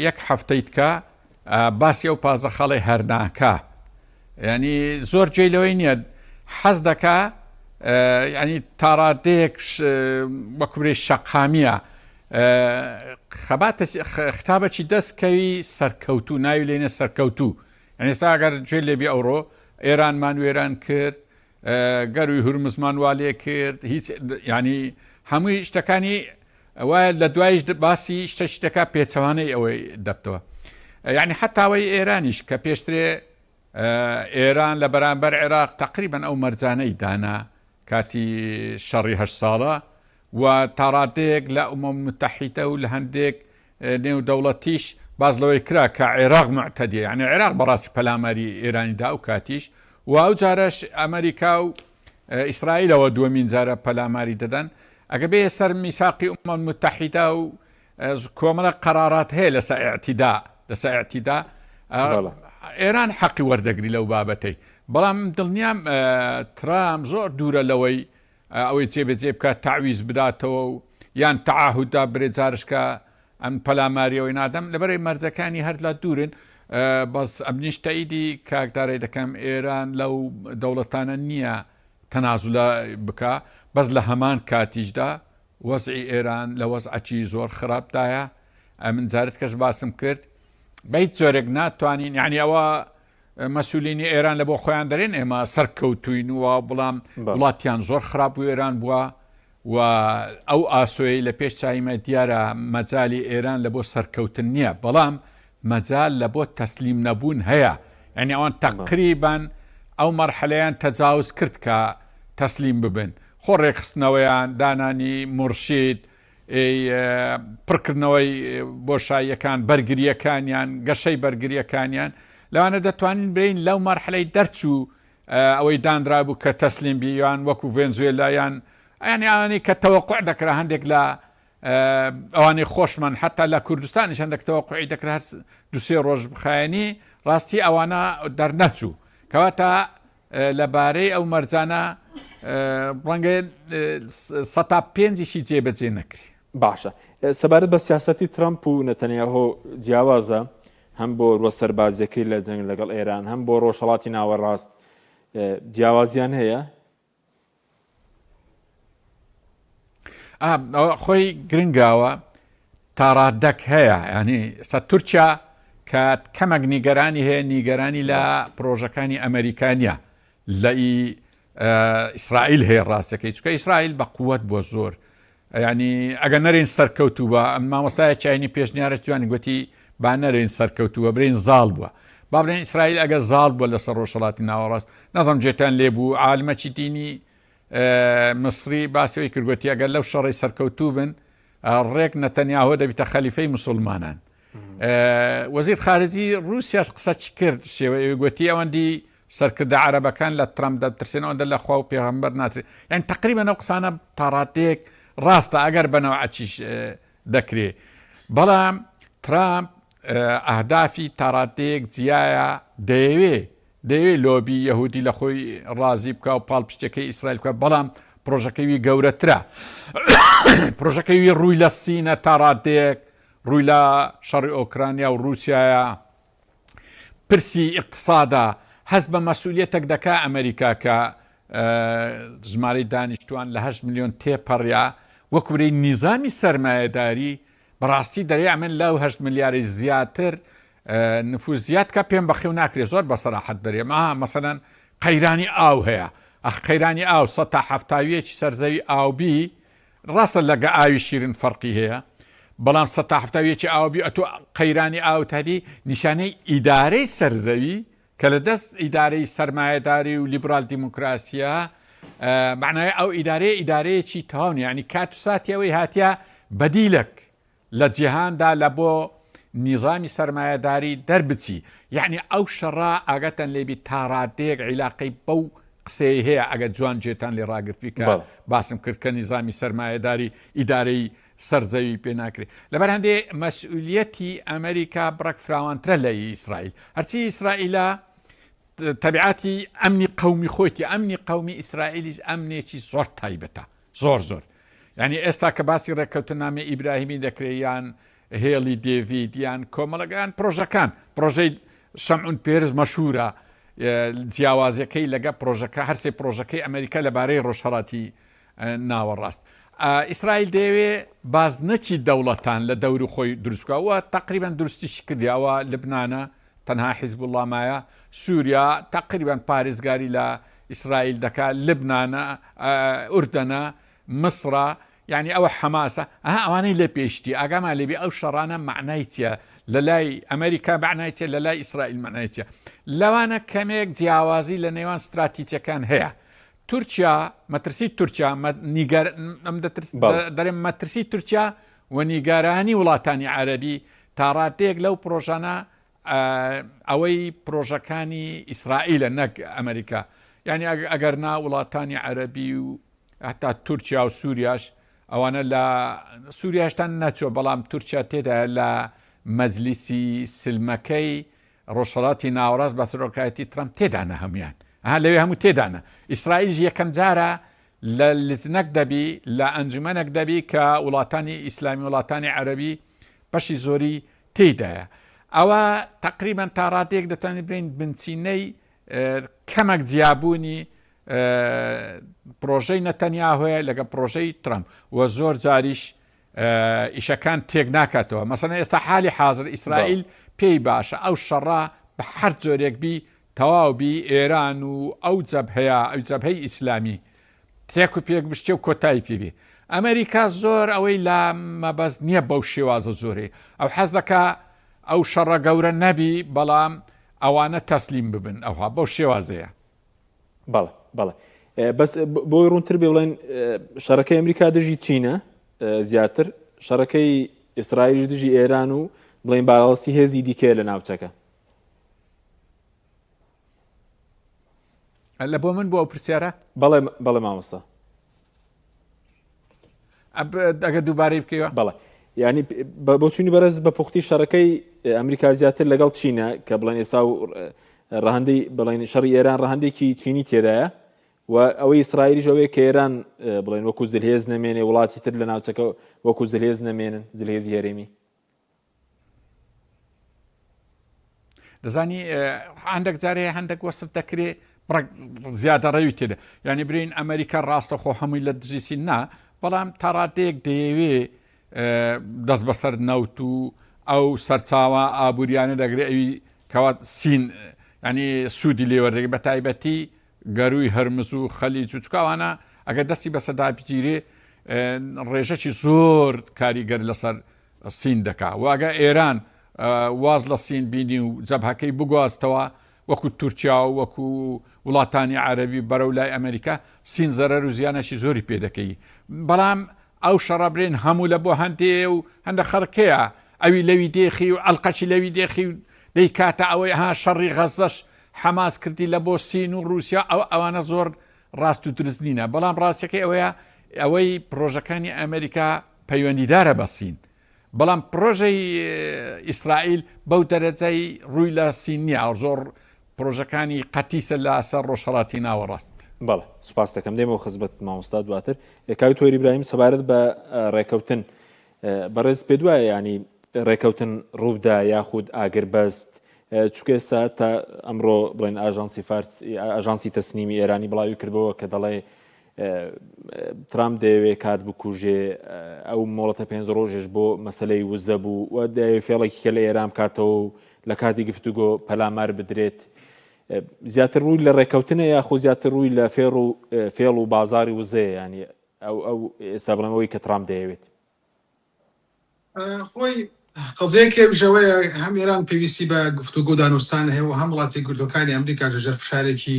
یەک هەفتەی تکە باسی ئەو پازە خاڵی هەرناکە ینی زۆر جێ لەوەی نییە حەز دەکا ینی تاڕادەیەک وەکوبرێ شەقامیە خەباتە ختابەکی دەست کەوی سەرکەوتوو ناوی لێنە سەرکەوتوو یعنی ئێستا ئەگەر گوێ لێبی ئەوڕۆ ئێرانمان وێران کرد گەروی هورمزمان وا لێ کرد هیچ ینی هەمووی شتەکانی وایە لە دوایش باسی شتە شتەکە پێچەوانەی ئەوەی دەبتەوە یعنی حتاوەی ئێرانیش کە پێشترێ ئێران لە بەرامبەر عێراق تقریبان ئەو مەرجانەی دانا کاتی شەڕی هە ساڵە. و تاڕادەیەک لە ئومەم متحیدە و لە هەندێک نێودەوڵەتیش باس لەوەی کرا کە عێراق معتەدیە یعنی عێراق بەڕاستی پەلاماری ئێرانی دا ئەو کاتیش و ئەو جارەش ئەمریکا و ئیسرائیلەوە دووەمین جارە پەلاماری دەدەن ئەگە بێ سەر میساقی ئومەم متحیدە و کۆمەڵە قەرارات هەیە لەسە ئیعتیدا لەسە ئیعتیدا ئێران حەقی وەردەگری لەو بابەتەی بەڵام دڵنیام ترام زۆر دوورە لەوەی ئەوەی جێبەجێ بکات تەعویز بداتەوە و یان تەعاهود دا برێ جارشکە ئەم پەلاماری ئەوەی نادەم لەبەرەی مەرجەکانی هەرلا دوورن بەس ئەمنیش تەئیدی کاک دارای دەکەم ئێران لەو دەوڵەتانە نییە تەنازلە بکا بەس لە هەمان کاتیشدا وەزعی ئێران لە وەزعەکی زۆر خراپدایە ئەمن جارت کەش باسم کرد بە هیچ جۆرێک ناتوانین یعنی ئەوە مەسولینی ئێران لە بۆ خۆیان دەرێن ئێمە سەرکەوتوین و بەڵام وڵاتیان زۆر خراپ وێران بووە و ئەو ئاسۆیەی لە پێش چایمە دیارە مەجای ئێران لە بۆ سەرکەوتن نییە بەڵام مەجال لە بۆ تەسلیم نەبوون هەیە یعنی ئەوان تەقریبان ئەو مەرحەلەیان تەجاوز کرد کە تەسلیم ببن خۆ ڕێکخستنەوەیان دانانی مورشید پڕکردنەوەی بۆشاییەکان، بەرگرییەکانیان، گەشەی بەرگرییەکانیان، لەوانە دەتوانین بڵێین لەو مەرحەلەی دەرچوو ئەوەی دانرابوو کە تەسلیم بی یان وەکو ڤێنزوێلا یان یانی ئەوانەی کە تەوەقع دەکرا هەندێک لە ئەوانەی خۆشمان حتا لە کوردستانیش هەندێک تەوەقعی دەکرا هەر دوسێ ڕۆژ بخایەنی ڕاستی ئەوانە دەرنەچوو کەواتە لەبارەی ئەو مەرجانە ڕەنگە سەتا پێنجیشی جێبەجێ نەکرێ. باشە سەبارەت بە سیاسەتی ترەمپ و نەتەنیاهۆ جیاوازە هەم بۆ ڕووە سەربازیەکەی لە جەنگ لەگەڵ ئێران هەم بۆ ڕۆژهەڵاتی ناوەڕاست جیاوازیان هەیە؟ خۆی گرنگاوە تاڕادەک هەیە ینی سە تورکیا کە کەمەک نیگەرانی هەیە نیگەرانی لە پرۆژەکانی ئەمریکانە لە ئیسرائیل هەیە ڕاستەکەی چکە ئیسرائیل بە قووەت بۆ زۆر ینی ئەگە نەرین سەرکەوتوو بە ئەم مامۆستایە چینی پێشنیارە جوانی گوتی با نەرین سەرکەوتووە برین زاڵ بووە با بڵێن ئیسرائیل ئەگە زاڵ بووە لەسەر ڕۆژهەڵاتی ناوەڕاست نازم جێتان لێ بوو عالمەکی دینی مصری باسەوەی کردگوتی ئەگەر لەو شەڕی سەرکەوتوو بن ڕێک نەتەنیاهۆ دەبیتە خەلیفەی مسلمانان وەزیر خارجی رووسیاش قسە چ کرد شێوە گوتی ئەوەندی سەرکردە عەرەبەکان لە ترەمپ دەترسێن ئەوەندە لە خوا و پێغەمبەر ناترسێن یانی تەقریبەن ئەو قسانە تاڕادەیەک ڕاستە ئەگەر بە نەوعەکیش دەکرێ بەڵام ترامپ ئەهدافی تاڕادەیەک جیایە دەیەوێ دەیەوێ لۆبی یەهودی لە خۆی ڕازی بکە و پاڵپشتەکەی ئیسرائیل بکە بەڵام پرۆژەکەی وی گەورەترە پرۆژەکەی وی ڕووی لە سینە تاڕادەیەک ڕووی لە شەڕی ئۆکرانیا و رووسایە پرسی ئیقتسادە، هەست بە مەسئولیەتەک دەکا ئەمەریکا کە ژمارەی دانیشتوان لە هەشت ملیۆن تێپەڕیا، وەکو برێی نیزامی سەرمایەداری بەڕاستی دەرێ ئەمن لەو هەشت ملیارەی زیاتر نفوس زیاد کا پێم بەخێو ناکرێ زۆر بە سەراحەت دەرێم ئا مەسەلەن قەیرانی ئاو هەیە ئەخ قەیرانی ئاو سە تا حەفتاویەکی سەرزەوی ئاو بی ڕاستە لەگە ئاوی شیرن فەرقی هەیە بەڵام سەتا حەفتا و یەکی ئاو بی ئەتۆ قەیرانی ئاوت هەبی نیشانەی ئیدارەی سەرزەوی کە لە دەست ئیدارەی سەرمایەداری و لیبرال دیموکراسیە معنای ئەو ئیدارەیە ئیدارەیەکی تەواو نیە یعنی کات و ساتی ئەوەی هاتیە بەدیلەک لە جیهاندا لە بۆ نیزامی سەرمایەداری دەربچی یەعنی ئەو شەڕە ئاگاتان لێبی تاڕادەیەک عیلاقەی بەو قسەی هەیە ئەگەر جوان جێتان لێ ڕاگرتبی کە باسم کرد کە نیزامی سەرمایەداری ئیدارەی سەر زەوی پێ ناکرێ لەبەر هەندێ مەسئولیەتی ئەمریکا بڕەک فراوانترە لە ئیسرائیل هەرچی ئیسرائیلە تەبیعاتی ئەمنی قەومی خۆیتی ئەمنی قەومی ئیسرائیلیش ئەمنێکی زۆر تایبەتە زۆر زۆر یانی ئێستا کە باسی ڕێککەوتننامەی ئیبراهیمی دەکرێت یان هێڵی دێڤید یان کۆمەڵەکان پرۆژەکان پرۆژەی شەمعون پێرز مەشهورە جیاوازەکەی لەگە پرۆژەکە هەرسێ پرۆژەکەی ئەمریکا لەبارەی ڕۆژهەڵاتی ناوەڕاست ئیسرائیل دەیەوێ بازنەکی دەوڵەتان لە دەور خۆی دروست بکەوە تقریبان دروستیش کردی ئەوە لبنانە تەنها حیزبوڵڵا مایە، سووریا تەقریبەن پارێزگاری لە ئیسرائیل دەکا، لبنانە، ئوردەنە، میسرە، یانی ئەوە حەماسە، ئەها ئەوانەی لێ پێشتی، ئاگامان لێ بێ ئەو شەڕانە مەعنای چییە؟ لە لای ئەمریکا مەعنای چییە؟ لە لای ئیسرائیل مەعنای چییە؟ لەوانە کەمێک جیاوازی لە نێوان ستراتیجەکان هەیە. تورکیا مەترسی تورکیا نیگەر ئەم دەرێم مەترسی تورکیا و نیگەرانی وڵاتانی عەربی تا ڕادەیەک لەو پرۆژانە ئەوەی پرۆژەکانی ئیسرائیلە نەک ئەمریکا یعنی ئەگەر نا وڵاتانی عەربی و هەتا تورکیا و سووریاش ئەوانە لە سووریاشتان نەچوە بەڵام تورکیا تێدایە لە مەجلیسی سلمەکەی ڕۆژهەڵاتی ناوەڕاست بە سەرۆکایەتی ترەمپ تێدانە هەموویان ها لەوێ هەموو تێدانە ئیسرائیلش یەکەم جارە لە لجنەک دەبی لە ئەنجومەنێک دەبی کە وڵاتانی ئیسلامی وڵاتانی عەرەبی بەشی زۆری تێیدایە ئەوە تقریبا تا ڕادەیەک دەتوانین بڵێین بنچینەی کەمەک جیابوونی پرۆژەی نەتەنیاهۆیە لەگە پرۆژەی ترەمپ و زۆر جاریش ئیشەکان تێک ناکاتەوە مەسەلەن ئێستا حالی حازر ئیسرائیل پێی باشە ئەو شەڕە بە هەر جۆرێک بی تەواو بی ئێران و ئەو جەبهەیە ئەو جەبهەی ئیسلامی تێک و پێک بشتێ و کۆتایی پێ بێ ئەمریکا زۆر ئەوەی لا مەبەست نییە بەو شێوازە زۆرێ ئەو حەز دەکا ئەو شەڕە گەورە نەبی بەڵام ئەوانە تەسلیم ببن ئەوها بەو شێوازەیە. بەڵێ بەڵێ بەس بۆی ڕوونتر بێ بڵێن شەڕەکەی ئەمریکا دژی چینە زیاتر شەڕەکەی ئیسرائیل دژی ئێران و بڵێن باڵاستی هێزی دیکەیە لە ناوچەکە لە بۆ من بۆ ئەو پرسیارە بەڵێ بەڵێ مامۆستا ئەگەر دووبارەی بکەیەوە بەڵێ ینی بۆچوونی بەرز بە پوختی شەڕەکەی ئەمریکا زیاتر لەگەڵ چینە کە بڵێن ئێستا و ڕەهەندی بڵێن شەڕی ئێران ڕەهەندێکی چینی تێدایە و ئەوەی ئیسرائیلیش ئەوەیە کە ئێران بڵێن وەکو زلهێز نەمێنێ وڵاتی تر لە ناوچەکە وەکو زلهێز نەمێنن زلهێزی هەرێمی. دەزانی هەندێک جارێ هەندێک وەسف دەکرێ بڕێک زیادەڕەوی تێدا یعنی برین ئەمریکا ڕاستەخۆ هەمووی لە دژی سین نا بەڵام تا ڕادەیەک دەیەوێ دەست بەسەر نەوت و ئەو سەرچاوە ئابووریانە دەگرێ ئەوی کەوا سین ینی سوودی لێوەردەگرێت بە تایبەتی گەرووی هەرمز و خەلیج و چکاوانە ئەگەر دەستی بەسەدا بگیرێ ڕێژەکی زۆر کاریگەر لەسەر سین دەکا و ئەگە ئێران واز لە سین بینی و جەبهەکەی بگواستەوە وەکو تورکیا و وەکو وڵاتانی عەرەبی بەرەو لای ئەمریکا سین زەرەر و زیانەکی زۆری پێ دەکەی بەڵام ئەو شەڕە برێن هەموو لە بۆ هەندێ و هەندە خەڵکەیە ئەوی لەوی دێخی و ئەلقەچی لەوی دێخی و دەیکاتە ئەوەی ها شەڕی غەزەش حەماس کردی لە بۆ سین و رووسیا ئەو ئەوانە زۆر ڕاست و دروست نینە بەڵام ڕاستەکەی ئەوەیە ئەوەی پرۆژەکانی ئەمریکا پەیوەندیدارە بە سین بەڵام پرۆژەی ئیسرائیل بەو دەرەجەی ڕووی لە سین نییە زۆر پرۆژەکانی قەتیسە لە سەر ڕۆژهەڵاتی ناوەڕاست. بەڵێ سوپاس دەکەم دێمەوە خزمەتت مامۆستا دواتر کاک تۆیر ئیبراهیم سەبارەت بە ڕێکەوتن بەڕێز پێت وایە ینی ڕێکەوتن ڕووبدا یاخود ئاگربەست چونکە ئێستا تا ئەمڕۆ بڵێن ئاژانسی فارس ئاژانسی تەسنیمی ئێرانی بڵاوی کردەوە کە دەڵێ ترامپ دەیەوێ کات بکوژێ، ئەو مۆڵەتە پێنج ڕۆژێش بۆ مەسەلەی وزە بوو و دەیەوێ فێڵێکی کە لە ئێران بکاتەوە و لە کاتی گفتوگۆ پەلامار بدرێت. زیاتر ڕووی لە ڕێککەوتنە یاخۆ زیاتر ڕووی لە فێڕ و فێڵ و بازاڕی وزەیە یانی ئەو ئەو ئێستا بڵێم ئەوەی کە ترامپ دەیەوێت. خۆی قەزیەکە ئەویش ئەوەیە هەم ئێران پێویستی بە گفتوگۆ و دانوستان هەیە و هەم وڵاتی یەکگرتووەکانی ئەمریکاش لەژێر فشارێکی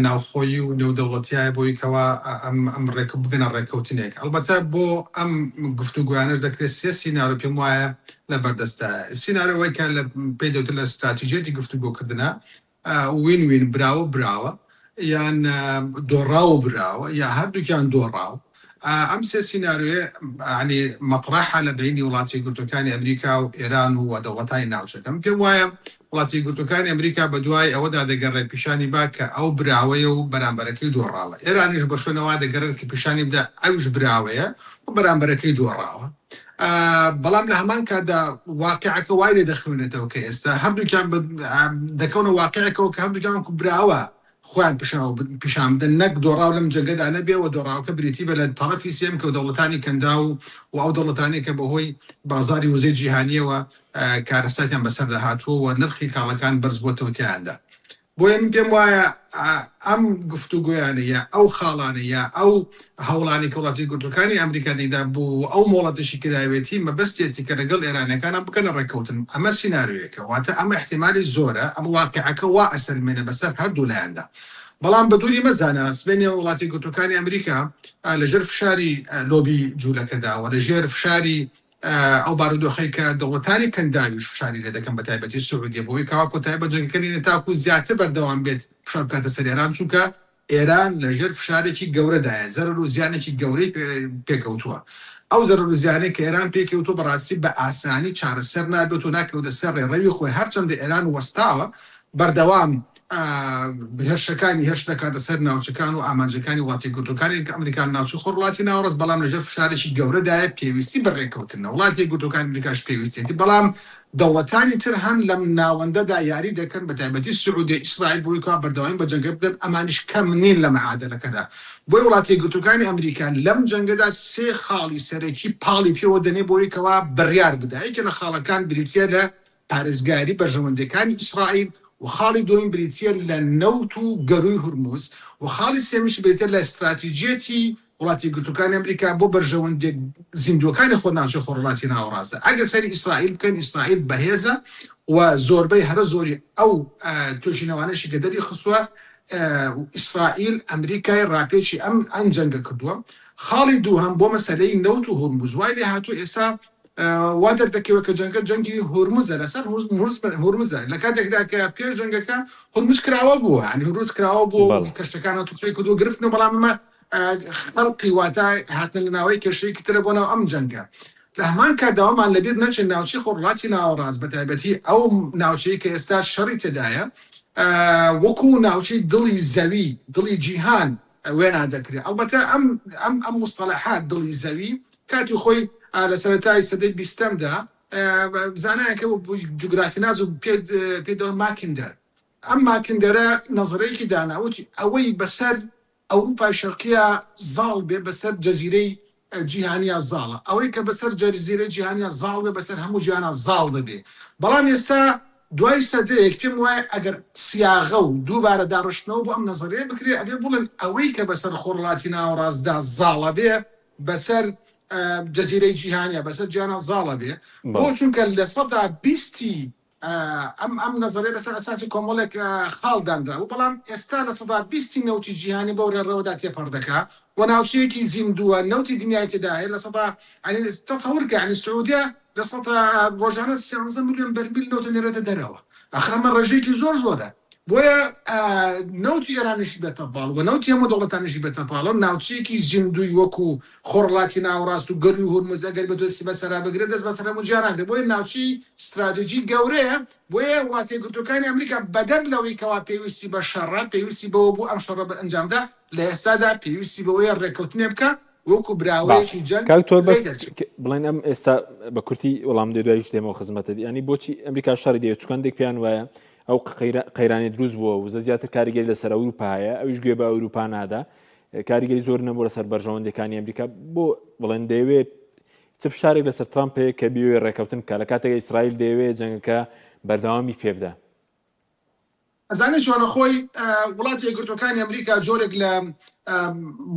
ناوخۆیی و نێودەوڵەتیایە بۆی کەوا ئەم ئەم ڕێک بگەنە ڕێککەوتنێک. ئەڵبەتە بۆ ئەم گفتوگۆیانەش دەکرێت سێ سیناریۆ پێم وایە لە بەردەستە. سیناریۆ ئەوەی کە لە پێی دەوترێت لە ستراتیژیەتی گفتوگۆکردنە win win براوە براوە یان دۆڕاو و براوە یا هەردووکیان دۆڕاو. ئەم سێ سیناریۆیە یانی مەتڕەحە لە بەینی وڵاتە یەکگرتووەکانی ئەمریکا و ئێران و دەوڵەتانی ناوچەکە. من پێم وایە وڵاتە یەکگرتووەکانی ئەمریکا بە دوای ئەوەدا دەگەڕێت پیشانی با کە ئەو براوەیە و بەرامبەرەکەی دۆڕاوە. ئێرانیش بە شوێنەوە دەگەڕێت کە پیشانی بدا ئەویش براوەیە و بەرامبەرەکەی دۆڕاوە. بەڵام لە هەمان کاتدا واقیعەکە وای لێ دەخوێنێتەوە کە ئێستا هەردووکیان دەکەونە واقیعێکەوە کە هەردووکیان وەکو براوە خۆیان پیشان بدەن نەک دۆڕاو لەم جەنگەدا نەبێ و دۆڕاوەکە بریتی بێ لە تەڕەفی سێیەم کە دەوڵەتانی کەنداو و ئەو دەوڵەتانەی کە بەهۆی بازاری وزەی جیهانییەوە کارەساتیان بەسەردا هاتووە و نرخی کاڵاکان بەرزبووەتەوە تیایاندا. بۆیە من پێم وایە ئەم گفتوگۆیانە یا ئەو خاڵانە یا ئەو هەوڵانەی کە وڵاتە یەکگرتووەکانی ئەمریکا دەیدا بۆ و ئەو مۆڵەتەشی کە داوێتی مەبەستیەتی کە لەگەڵ ئێرانیەکانا بکەنە ڕێککەوتن ئەمە سیناریۆیەکە واتە ئەمە ئیحتیمالی زۆرە ئەمە واقیعەکە وا ئەسەلمێنێ بەسەر هەردوو لایەندا. بەڵام بە دووری مەزانە سبەینێ وڵاتی یەکگرتووەکانی ئەمریکا لە ژێر فشاری لۆبی جوولەکەدا و لە ژێر فشاری ئەو بارودۆخەی کە دەوڵەتانی کەنداویش فشاری لێ دەکەن بە تایبەتی سعودیە بۆ ئەوەی کەوا کۆتایی بە جەنگەکە نێنێ تاکوو زیاتر بەردەوام بێت فشار بکاتە سەر ئێران چونکە ئێران لە ژێر فشارێکی گەورەدایە، زەرەر و زیانێکی گەورەی پێکەوتووە. ئەو زەرەر و زیانەی کە ئێران پێیکەوتووە بەڕاستی بە ئاسانی چارەسەر نابێت و ناکەوێتە سەر ڕێڕەوی خۆی، هەرچەندە ئێران وەستاوە بەردەوام هێرشەکانی هێرش دەکاتە سەر ناوچەکان و ئامانجەکانی وڵاتە یەکگرتووەکانی ئەمریکا لە ناوچەی خۆرهەڵاتی ناوەڕاست، بەڵام لە ژێر فشارێکی گەورەدایە، پێویستی بە ڕێککەوتنە، وڵاتە یەکگرتووەکانی ئەمریکاش پێویستیەتی، بەڵام دەوڵەتانی تر هەن لەم ناوەندەدا یاری دەکەن بەتایبەتی سعودیە ئیسرائیل بۆی کەوا بەردەوامی بە جەنگە بدەن ئەمانیش کەم نین لە معادەلەکەدا بۆیە وڵاتە یەکگرتووەکانی ئەمریکا لەم جەنگەدا سێ خاڵی سەرەکی پاڵی پێوە دەنێ بۆی کەوا بڕیار بدا یەکێ لە خاڵەکان بریتیە لە پارێزگاری بەرژەوەندیەکانی ئیسرائیل و خاڵی دووەمی بریتیە لە نەوت و گەرووی هورمز و خاڵی سێمیش بریتیە لە ستراتیجیەتی وڵاتە یەکگرتووەکانی ئەمریکا بۆ بەرژەوەندیە زیندووەکانی خۆ ناوچەی خۆرهەڵاتی ناوەڕاستە. ئەگەر سەیری ئیسرائیل بکەین، ئیسرائیل بەهێزە و زۆربەی هەرە زۆری ئەو توێژینەوانەشی کە دەریخستووە ئیسرائیل ئەمریکای ڕاپێچی ئەم ئەم جەنگە کردووە. خاڵی دووهەم بۆ مەسەلەی نەوت و هورمز وای لێهاتوو ئێستا وا دەردەکەوێت کە جەنگە جەنگی هورمزە لەسەر هورمزە لە کاتێکدا کە پێش جەنگەکە هورمز کراوە بووە یانی هورمز کراوە بووە و کەشتەکان هاتوچۆی کردووە گرفت نەبوو بەڵام ئەمە خەڵقی واتە هاتنە لە ناوەی کێشەیەکی ترە بۆ ناو ئەم جەنگە. لە هەمان کاتدا وامان لەبیر نەچێت ناوچەی خۆرهەڵاتی ناوەڕاست بە تایبەتی ئەو ناوچەی کە ئێستا شەڕی تێدایە وەکوو ناوچەی دڵی زەوی، دڵی جیهان وێنا دەکرێت. ئەڵبەتە ئەم ئەم ئەم موستەڵەحە دڵی زەوی کاتی خۆی لە سەرەتای سەدەی بیستەمدا زانایەک هەبوو جوگرافیناس و پێ پێی دەڵێن ماکیندەر. ئەم ماکیندەرە نەزەرەیەکی دانا وتی ئەوەی بەسەر ئەوروپای شەرقیە زاڵ بێ بەسەر جەزیرەی جیهانیا زاڵە، ئەوەی کە بەسەر جەزیرەی جیهانیا زاڵ بێ بەسەر هەموو جیهانا زاڵ دەبێ. بەڵام ئێستا دوای سەدەیەک پێم وایە ئەگەر سیاغە و دووبارە داڕشتنەوە بۆ ئەم نەزەریە بکرێ ئەبێ بڵێن ئەوەی کە بەسەر خۆرهەڵاتی ناوەڕاستدا زاڵە بێ بەسەر جەزیرەی جیهانیا بەسەر جیهانا زاڵە بێ. بۆ؟ چونکە 20%ی ئەم ئەم نەزەریە لەسەر ئەساسی کۆمەڵێک خاڵ دانرابوو، بەڵام ئێستا 20%ی نەوتی جیهانی بەو ڕێڕەوەدا تێپەڕ دەکا و ناوچەیەکی زیندووە، نەوتی دنیای تێدا هەیە لە سەدا یانی تەسەور کە یانی سعودیە لە سەدا ڕۆژانە 13 ملیۆن بەرمیل نەوت ئەنێرێتە دەرەوە، ئاخر ئەمە ڕێژەیەکی زۆر زۆرە. بۆیە نەوتی ئێرانیشی بێتە پاڵ و نەوتی هەموو دەوڵەتانیشی بێتە پاڵ و ناوچەیەکی زیندووی وەکو خۆرهەڵاتی ناوەڕاست و گەرووی هورمز ئەگەر بێت دەستی بەسەرا بگرێت دەست بەسەر هەموو جیهان ناگرێت بۆیە ناوچەی ستراتیجی گەورەیە بۆیە وڵاتە یەکگرتووەکانی ئەمریکا بەدەر لەوەی کەوا پێویستی بە شەڕە پێویستی بەوە بوو ئەم شەڕە ئەنجامدا لە ئێستادا پێویستی بەوەیە ڕێککەوتنێ بکا وەکو باشە براوەیەکی جەنگ کاک تۆر لێی بەس دەرچێت. بڵێن ئەم ئێستا بە کورتی وەڵام دێ دوایش دێمەوە خزمەتت ینی بۆچی ئەمریکا شەڕی دەوێت چونکە هەندێک پێیان وایە ئەو قەیرانی دروست بووە وزە زیاتر کاریگەری لەسەر ئەوروپا هەیە ئەویش گوێ بە ئەوروپا نادا کاریگەری زۆر نەبوو لەسەر بەرژەوەندەکانی ئەمریکا بۆ بڵێن دەیەوێت چ فشارێک لەسەر ترامپ هەیە کە بیەوێ ڕێکەوتن بکات لە کاتێک ئیسرائیل دەیەوێت جەنگەکە بەردەوامی پێبدا ئەزانی چۆنە خۆی وڵاتی یەکگرتووەکانی ئەمریکا جۆرێک لە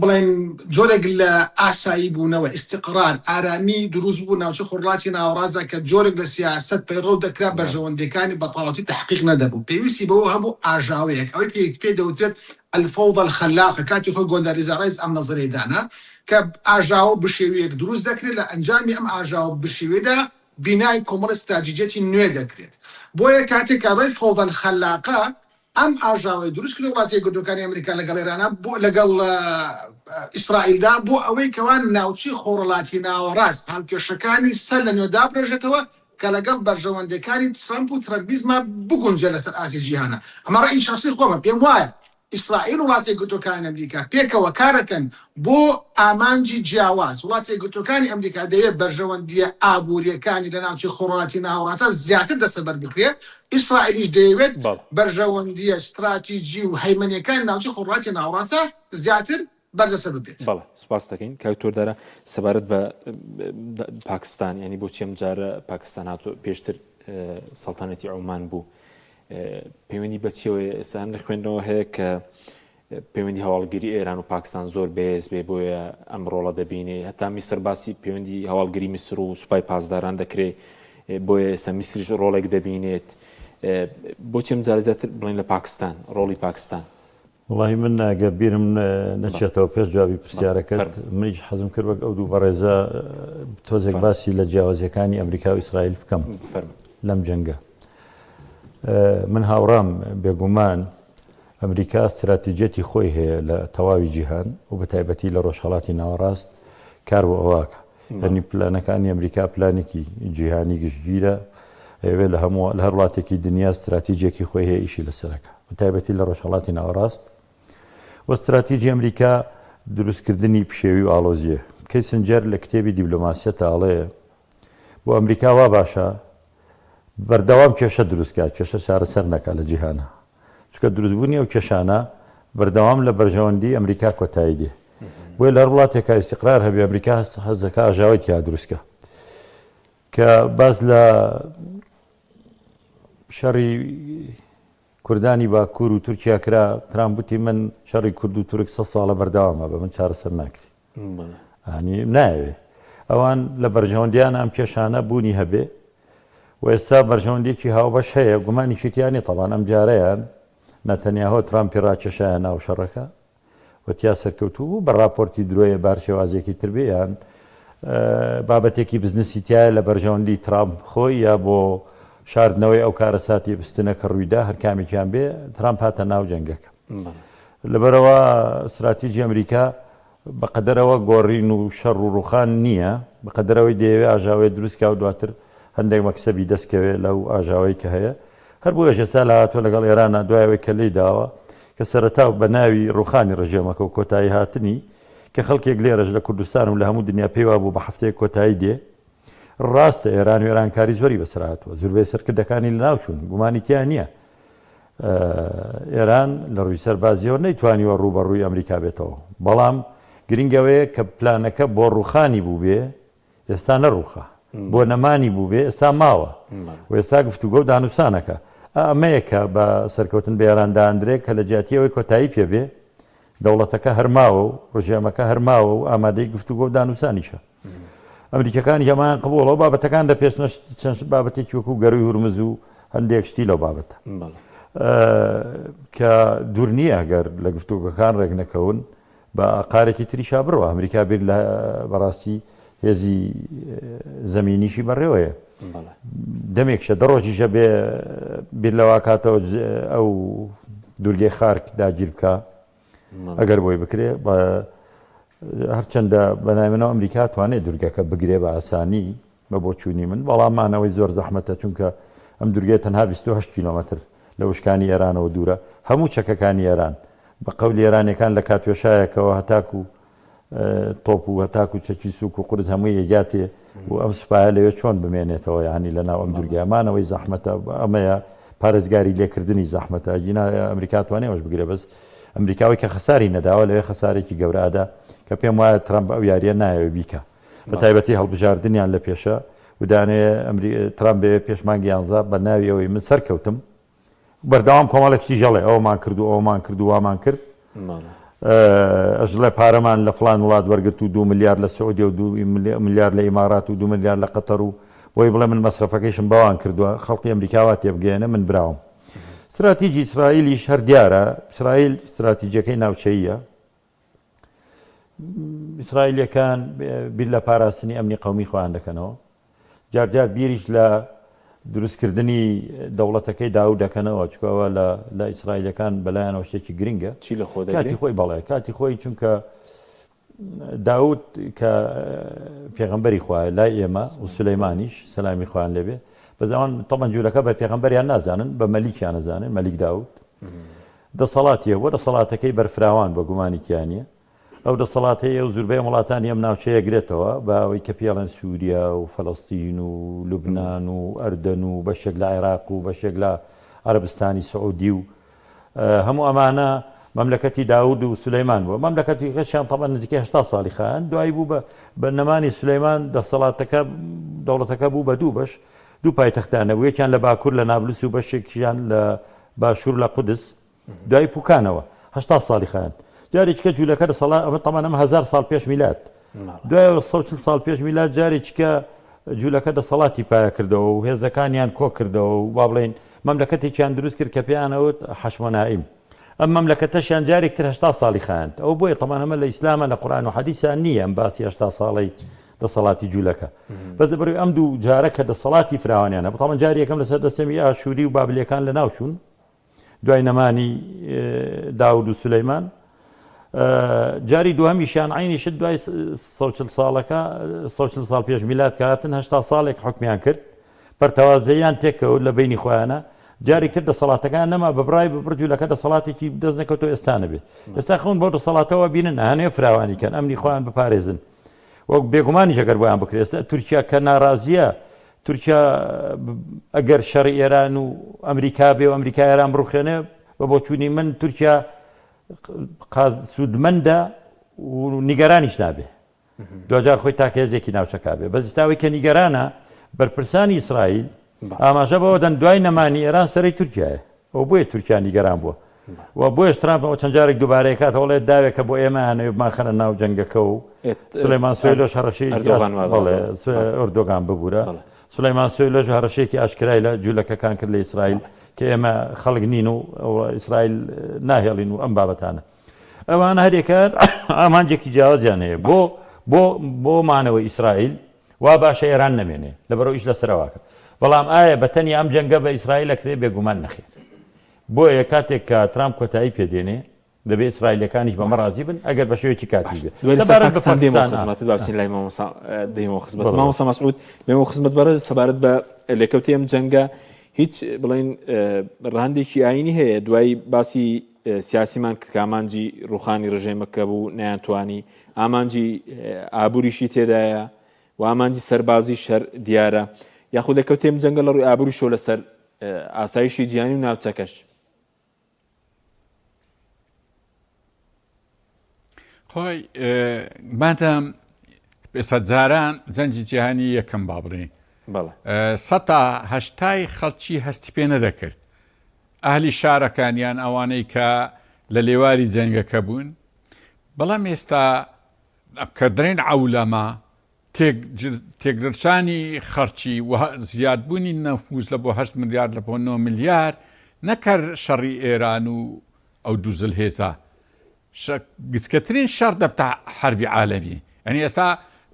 بڵێن جۆرێک لە ئاسایی بوونەوە ئیستقرار ئارامی دروست بوو ناوچە خۆرهەڵاتی ناوەڕاستدا کە جۆرێک لە سیاسەت پەیڕەو دەکرا بەرژەوەندیەکانی بە تەواوەتی تەحقیق نەدەبوو پێویستی بەوە هەبوو ئاژاوەیەک ئەوەی پێ پێ دەوترێت الفوضى الخلاقە کاتی خۆی گۆندالیزا ڕایس ئەم نەزەریەی دانا کە ئاژاوە بشێویەک دروست دەکرێت لە ئەنجامی ئەم ئاژاوە بشێویەدا بینای کۆمەڵی ستراتیجیەتی نوێ دەکرێت. بۆیە کاتێک کە ڕێی فەوضە الخلاقە ئەم ئاژاوەی دروست کرد وڵاتە یەکگرتووەکانی ئەمریکا لەگەڵ ئێرانا بۆ لەگەڵ ئیسرائیلدا بۆ ئەوەی کەوا ناوچەی خۆرهەڵاتی ناوەڕاست هاوکێشەکانی سەر لە نوێ دابڕێژێتەوە کە لەگەڵ بەرژەوەندیەکانی ترەمپ و ترەمپیزما بگونجێ لەسەر ئاستی جیهانا. ئەمە ڕەئی شەخسی خۆمە پێم وایە ئیسرائیل و وڵاتە یەکگرتووەکانی ئەمریکا پێکەوە کارەکەن بۆ ئامانجی جیاواز، وڵاتە یەکگرتووەکانی ئەمریکا دەیەوێت بەرژەوەندییە ئابوورییەکانی لە ناوچەی خۆرهەڵاتی ناوەڕاستدا زیاتر دەستەبەر بکرێت، ئیسرائیلیش دەیەوێت بەرژەوەندییە ستراتیجی و هەیمەنییەکانی ناوچەی خۆرهەڵاتی ناوەڕاستدا زیاتر بەرجەستە ببێت. بەڵێ سوپاست دەکەین کاک تۆردارا. سەبارەت بە پاکستان یانی بۆچی ئەم جارە پاکستان هاتووە پێشتر سەڵتەنەتی عومان بوو پەیوەندی بە چیەوەیە ئێستا هەندێک خوێندنەوە هەیە کە پەیوەندی هەواڵگری ئێران و پاکستان زۆر بەهێز بێ بۆیە ئەم ڕۆڵە دەبینێ هەتا میسر باسی پەیوەندی هەواڵگری میسر و سوپای پاسداران دەکرێت بۆیە ئێستا میسریش ڕۆڵێک دەبینێت بۆچی ئەم جارە زیاتر بڵێن لە پاکستان ڕۆڵی پاکستان. وەڵاهی من ئەگەر بیرم نەچێتەوە پێش جوابی پرسیارەکەت منیش حەزم کرد وەک ئەو دوو بەڕێزە تۆزێک باسی لە جیاوازیەکانی ئەمریکا و ئیسرائیل بکەم لەم جەنگە. من هاوڕام بێگومان ئەمریکا استراتیجیەتی خۆی هەیە لە تەواوی جیهان و بە تایبەتی لە ڕۆژهەڵاتی ناوەڕاست کار بۆ ئەوواکە یعنی پلانەکانی ئەمریکا پلانێکی جیهانی گشتگیرە ئەوێ لە هەموو لە هەر وڵاتێکی دنیا استراتیجێکی خۆی هەیە ئیشی لەسەرەکە بە تایبەتی لە ڕۆژهەڵاتی ناوەڕاست و استراتیجی ئەمریکا دروستکردنی پشێوی و ئاڵۆزیە کەیسنجەر لە کتێبی دیبلۆماسیەتە ئەڵێ بۆ ئەمریکا وا باشە بەردەوام کێشە دروست کا، کێشە چارەسەر نەکا لە جیهانا. چونکە دروستبوونی ئەو کێشانە بەردەوام لە بەرژەوەندی ئەمریکا کۆتایی دێ. بۆیە لە هەر وڵاتێکا ئیستیقرار هەبێ ئەمریکا حەز دەکا ئاژاوەی تیا دروست کا. کە باس لە شەڕی کوردانی باکوور و تورکیا کرا، ترامپ وتی من شەڕی کورد و تورک سەد ساڵە بەردەوامە بە من چارەسەر ناکرێ. ینی نایەوێ ئەوان لە بەرژەوەندیان ئەم کێشانە بوونی هەبێ و ئێستا بەرژەوەندێکی هاوبەش هەیە گومانیشی تیا نیە تەبان ئەم جارەیان نەتەنیاهۆ ترامپی ڕاکێشایە ناو شەڕەکە و تیا سەرکەوتوو بوو بە ڕاپۆرتی درۆیە بار شێوازێکی تر بێ یان بابەتێکی بزنسی تایە لە بەرژەوەندی ترامپ خۆی یا بۆ شاردنەوەی ئەو کارەساتی بستنە کە ڕوویدا هەرکامێکیان بێ ترامپ هاتە ناو جەنگەکە. لەبەرئەوە ستراتیجی ئەمریکا بەقەدەرەوە گۆڕین و شەڕ و ڕووخان نییە، بەقەدەرەوەی دەیەوێ ئاژاوەیە دروست کا و دواتر هەندێک مەکسەبی دەست کەوێ لەو ئاژاوەی کە هەیە. هەر بۆیەش ئێستا لە هاتووە لەگەڵ ئێرانا دوای ئەوەی کە لێی داوە کە سەرەتا بە ناوی ڕووخانی ڕژێمەکە و کۆتایی هاتنی کە خەڵکێک لێرەش لە کوردستان و لە هەموو دنیا پێی وابوو بە هەفتەیەک کۆتایی دێ ڕاستە ئێران وێرانکاری زۆری بەسەر هاتووە زوربەی سەرکردەکانی لەناو چوون گومانی تیا نییە ئێران لە ڕووی سەربازیەوە نەیتوانیوە ڕووبەڕووی ئەمریکا بێتەوە، بەڵام گرنگ ئەوەیە کە پلانەکە بۆ ڕووخانی بووبێ ئێستا نەڕووخا، بۆ نەمانی بووبێ ئێستا ماوە و ئێستا گفتوگۆ و دانوسانەکە. ئەمەیە کە بە سەرکەوتن بە ئێران دائەندرێ کە لە جیاتی ئەوەی کۆتایی پێ بێ، دەوڵەتەکە هەر ماوە و ڕژێمەکە هەر ماوە و ئامادەی گفتوگۆ و دانوسانیشە. ئەمریکیەکانیش ئەمەیان قبوڵە و بابەتەکان لە پێش چەند بابەتێکی وەکو گەروی هورمز و هەندێک شتی لەو بابەتە کە دوور نییە گەر لە گفتوگەکان ڕێک نەکەون بە ئاقارێکی تریشا بڕوە ئەمریکا بیر لە بەڕاستی هێزی زەمینیشی بەڕێوەیە دەمێکشە دە ڕۆژیشە بێ بیر لەواکاتەوە ئەو دوورگەی خارک داگیر بکە ئەگەر بۆی بکرێ هەرچەندە بەنای منەوە ئەمریکا توانێت دورگەکە بگرێ بە ئاسانی بە بۆچوونی من بەڵام مانەوەی زۆر زەحمەتە چونکە ئەم دورگەیە تەنها 28 کیلۆمەتر لە وشکانی ئێرانەوە دوورە هەموو چەکەکانی ئێران بە قەولی ئێرانیەکان لە کاتوێشایەکەوە هەتاکو تۆپ و هەتاکو چەکی سوک و قورس هەمووی ئەگاتێ و ئەم سوپایە لەوێ چۆن بمێنێتەوە یانی لەناو ئەم دورگەیە مانەوەی زەحمەتە ئەمەیە پارێزگاری لێکردنی زەحمەتە ئەگینا ئەمریکا توانێ ئەوش بگرێ بەس ئەمریکا ئەوەی کە خەساری نەداوە لەوێ خەسارێکی گەورە ئەدا کە پێم وایە ترەمپ ئەو یاریە نایەوێ بیکا بە تایبەتی هەڵبژاردنیان لە پێشە و دانەیە ترامپ بەوێ پێش مانگی یانزە بە ناوی ئەوەی من سەرکەوتم بەردەوام کۆمەڵێک شتیش ئەڵێ ئەوەمان کرد و ئەومان کرد و وامان کرد ئەژڵێ پارەمان لە فلان وڵات وەرگرت و دو ملیار لە سعودیە و دو ملیار لە ئیمارات و دو ملیار لە قەتەر و بۆی بڵێ من مەسرەفەکەیشم بەوان کردووە خەڵکی ئەمریکا وا تێبگەیەنە من براوم استراتیجی ئیسرائیلیش هەر دیارە ئیسرائیل استراتیجەکەی ناوچەیە ئیسرائیلیەکان بیر لە پاراستنی ئەمنی قەومی خۆیان دەکەنەوە جارجار بیریش لە دروستکردنی دەوڵەتەکەی داود دەکەنەوە چکەوە لە لە ئیسرائیلەکان بەلایەنەوە شتێکی گرنگە چی لە خۆ کاتی خۆی بەڵێ کاتی خۆی چونکە داود کە پێغەمبەری خوایە لای ئێمە و سولەیمانیش سەلامی خوایان لێبێ بەس ئەوان تەبەن جوولەکە بە پێغەمبەریان نازانن بە مەلیکیان ئەزانن مەلیک داود دەسەڵاتی هەبووە دەسەڵاتەکەی بەرفراوان بە گومانی تیا نییە ئەو دەسەڵاتەی ئەو زوربەی وڵاتانی ئەم ناوچەیە گرێتەوە بە ئەوەی کە پێڵێن سووریا و فەلەستین و لوبناان و ئەردەن و بەشێک لە عێراق و بەشێک لە عەربستانی سعودی و هەموو ئەمانە مەملەکەتی داود و سولەیمان بووە مەملەکەتیکەشیان تەبعەن نزیکەی 80 ساڵی خایاند دوایی بوو بە بە نەمانی سولەیمان دەسەڵاتەکە دەوڵەتەکە بوو بە دوو بەش دوو پایتەختیان هەبوو یەکیان لە باکوور لە نابلس و بەشێکیان لە باشوور لە قودس دوایی پوکانەوە 80 ساڵی خایاند جارێکیکە جوولەکە دەسەڵات ئەمە تەمان ئەمە هەزار ساڵ پێش میلاد دوای 140 ساڵ پێش میلاد جارێکیکە جوولەکە دەسەڵاتی پایە کردەوە و هێزەکانیان کۆ کردەوە و با بڵێین مەملەکەتێکیان دروست کرد کە پێیان ئەوت حەشمۆنائیم. ئەم مەملەکەتەشیان جارێک تر 80 ساڵی خایاند. ئەوە بۆیە تەبعەن ئەمە لە ئیسلامە لە قورئان و حەدیسا نییە ئەم باسی 80 ساڵەی دەسەڵاتی جوولەکە. بەس لەبەرئەوەی ئەم دوو جارە کە دەسەڵاتی فراوانیان هەبوو تەبعەن جاری یەکەم لەسەر دەستەمی ئاشووری و بابلیەکان لەناو چوون دوای نەمانی داود و سولەیمان جاری دووهەمیشیان عەینی شت دوای 140 ساڵەکە 140 ساڵ پێش میلاد کە هاتن 80 ساڵێک حوکمیان کرد پەرتەوازەییان تێکەوت لە بەینی خۆیانە جارێک تر دەسەڵاتەکان نەما بە بڕای بە بڕ جولەکە دەسەڵاتێکی دەست نەکەوتەوە ئێستا نەبێت ئێستا خەون بەو دەسەڵاتەوە بینن ئەهانەوێ فراوانی کەن ئەمنی خۆیان بپارێزن وەک بێگومانیش ئەگەر بۆیان بکرێت ئێستا تورکیا کە ناڕازیە تورکیا ئەگەر شەڕی ئێران و ئەمریکا بێ و ئەمریکا ئێران بڕوخێنێ بە بۆچوونی من تورکیا سوودمەندە و نیگەرانیش نابێ دواجار خۆی تاکە هێزێکی ناوچەکە بێ بەس ئیستا ئەوەی کە نیگەرانە بەرپرسانی ئیسرائیل ئاماژە بەوە دەن دوای نەمانی ئێران سەرەی تورکیایە ئەو بۆیە تورکیا نیگەران بووە و بۆیەش ترامپ ئەوە چەند جارێک دووبارەی کاتەوە ئەڵێ داوێکە بۆ ئێمە ئەیانەوێ بمانخەنە ناو جەنگەکە و سولەیمان سۆیلۆش هەڕەشەیەکی ئەردۆغان وا بەڵێ ئەردۆگان ببوورە سولەیمان سۆیلۆش هەڕەشەیەکی ئاشکرای لە جوولەکەکان کرد لە ئیسرائیل کە ئێمە خەڵک نین و ئیسرائیل ناهێڵین و ئەم بابەتانە ئەوان هەرێکە ئامانجێکی جیاوازیان هەیە بۆ بۆ بۆ مانەوەی ئیسرائیل وا باشە ئێران نەمێنێ لەبەرئەوە ئیش لەسەرەواکە بەڵام ئایا بەتەنیا ئەم جەنگە بە ئیسرائیل ئەکرێ بێگومان نەخێر بۆیە کاتێک کە ترامپ کۆتایی پێ دێنێ دەبێ ئیسرائیلەکانیش بەمە ڕازی بن ئەگەر بە شێوەیەکی کاتی بێ دوای لەسەر سەبارەت بە پاکستان دێمەوە پاکستان خزمەتت با بچین لای مامۆستا دێمەوە خزمەت بەڵێ مامۆستا مەسعود دێمەوە خزمەت بەڕێز سەبارەت بە لێکەوتەی ئەم جەنگە هیچ بڵێن ڕەهەندێکی ئایینی هەیە دوای باسی سیاسیمان کرد کە ئامانجی ڕوخانی ڕژێمەکە بوو نەیانتوانی ئامانجی ئابووریشی تێدایە و ئامانجی سەربازی شەر دیارە یاخود لێکەوتەی ئەم جەنگە لە ڕووی ئابووریشەوە لەسەر ئاسایشی جیهانی و ناوچەکەش. خۆی مادام ئێستا جاران جەنگی جیهانی یەکەم با بڵێین سەتا هەشتای خەڵکی هەستی پێ نەدەکرد ئەهلی شارەکان یان ئەوانەی کە لە لێواری جەنگەکە بوون بەڵام ئێستا کە دەڵێن عەولەمە تێکدرچانی خەرچی و زیادبوونی نەفوس لە بۆ هەشت ملیار لە بۆ نۆ ملیار نەک هەر شەڕی ئێران و ئەو دوو زلهێزە گچکەترین شەڕ دەبتە حەربی عالەمی یعنی ئێستا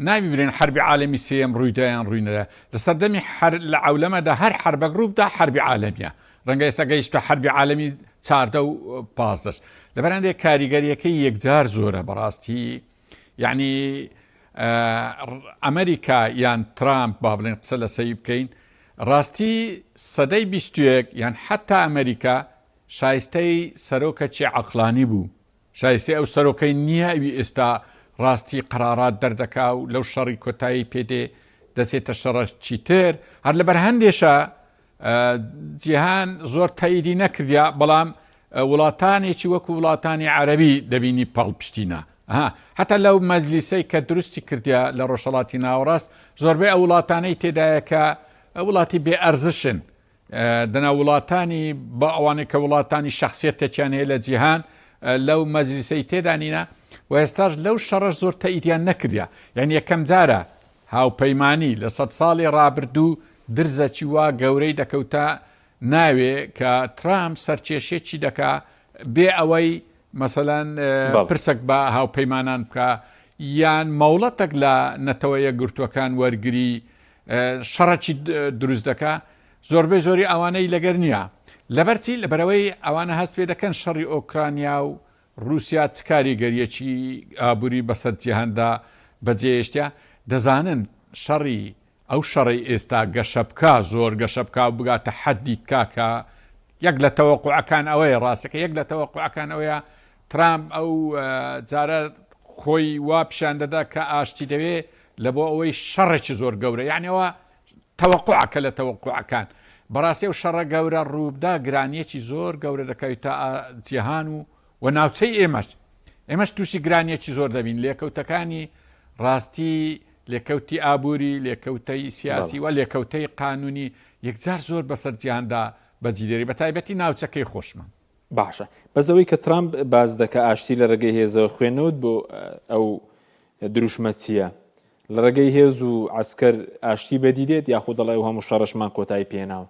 نابی برێن حەربی عالەمی سێیەم ڕوویدا یان ڕووی نەدا لە سەردەمی حەر لە عەولەمەدا هەر حەربەک ڕووبدا حەربی عالەمیە ڕەنگە ئێستا گەیشتە حەربی عالەمی چاردە و پازدەش لەبەر هەندێک کاریگەریەکەی یەکجار زۆرە بەڕاستی یعنی ئەمریکا یان ترامپ با بڵێن قسە لە سەی بکەین ڕاستی سەدەی بیستوێک یان حتا ئەمریکا شایستەی سەرۆکەکی عەقڵانی بوو، شایستەی ئەو سەرۆکەی نییە ئەوی ئێستا ڕاستی قەرارات دەردەکا و لەو شەڕی کۆتایی پێ دێ دەچێتە شەڕەکی تر، هەر لەبەر هەندێشە جیهان زۆر تەئیدی نەکردیا، بەڵام وڵاتانێکی وەکو وڵاتانی عەرەبی دەبینی پاڵپشتینە ها حتا لەو مەجلیسەی کە دروستی کردیا لە ڕۆژهەڵاتی ناوەڕاست زۆربەی ئەو وڵاتانەی تێدایە کە وڵاتی بێ ئەرزشن دەنا وڵاتانی بە ئەوانەی کە وڵاتانی شخصیەتێکیان هەیە لە جیهان لەو مەجلیسەی تێدا نینە و ئێستاش لەو شەڕەش زۆر تەئیدیان نەکردیا یعنی یەکەم جارە هاوپەیمانی لە سەد ساڵی ڕابردوو درزەکی وا گەورەی دەکەوتە ناوێ کە ترامپ سەرکێشێکی دەکا بێ ئەوەی مەسەلەن پرسەک بە هاوپەیمانان بکە یان مەوڵەتەک لە نەتەوە یەکگرتووەکان وەرگری شەڕەکی دروست دەکا زۆربەی زۆری ئەوانەی لەگەر نییە لەبەرچی لەبەرەوەی ئەوانە هەست پێ دەکەن شەڕی ئۆکرانیا و رووسیا چ کاریگەریەکی ئابووری بەسەر جیهاندا بەجێهێشتە دەزانن شەڕی ئەو شەڕەی ئێستا گەشە بکا زۆر گەشە بکا و بگاتە حەدی تکا کە یەک لە تەوەقوعەکان ئەوەیە ڕاستەکە یەک لە تەوەقوعەکان ئەوەیە ترامپ ئەو جارە خۆی وا پیشان دەدا کە ئاشتی دەوێ لە بۆ ئەوەی شەڕێکی زۆر گەورە یعنی ئەوە تەوەقوعەکە لە تەوەقوعەکان بەڕاستی ئەو شەڕە گەورە ڕووبدا گرانیەکی زۆر گەورە دەکەویتە جیهان و و ناوچەی ئێمەش ئێمەش تووشی گرانیەکی زۆر دەبین لێکەوتەکانی ڕاستی لێکەوتی ئابووری لێکەوتەی سیاسی و لێکەوتەی قانونی یەکجار زۆر بەسەر جیهاندا بەجی دێری بە تایبەتی ناوچەکەی خۆشمان. باشە بەس ئەوەی کە ترامپ باس دەکا ئاشتی لە ڕێگەی هێزەوە خوێندنەوەت بۆ ئەو دروشمە چییە؟ لە ڕێگەی هێز و عەسکەر ئاشتی بەدی دێت یاخود دەڵێ ئەو هەموو شەڕەشمان کۆتایی پێهێناوە؟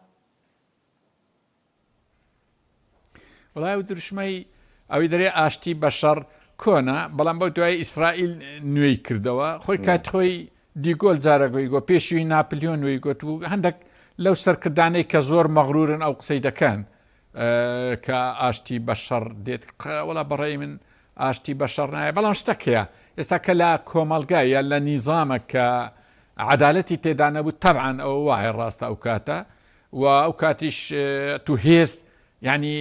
وەڵای ئەو دروشمەی. ئەوی دەرێ ئاشتی بە شەڕ کۆنە، بەڵام بەو دوای ئیسرائیل نوێی کردەوە. خۆی کات خۆی دیگۆل جارەک وی گۆ، پێشوی ناپلیۆن وی گۆت و هەندێک لەو سەرکردانەی کە زۆر مەغرورن ئەو قسەی دەکەن کە ئاشتی بە شەڕ دێت. وەڵا بەڕێی من ئاشتی بە شەڕ نایە، بەڵام شتەک هەیە ئێستا کە لە کۆمەڵگا یا لە نیزامە کە عەدالەتی تێدا نەبوو، تەبعەن ئەوە وایە ڕاستە ئەو کاتە و ئەو کاتیش تو هێز یانی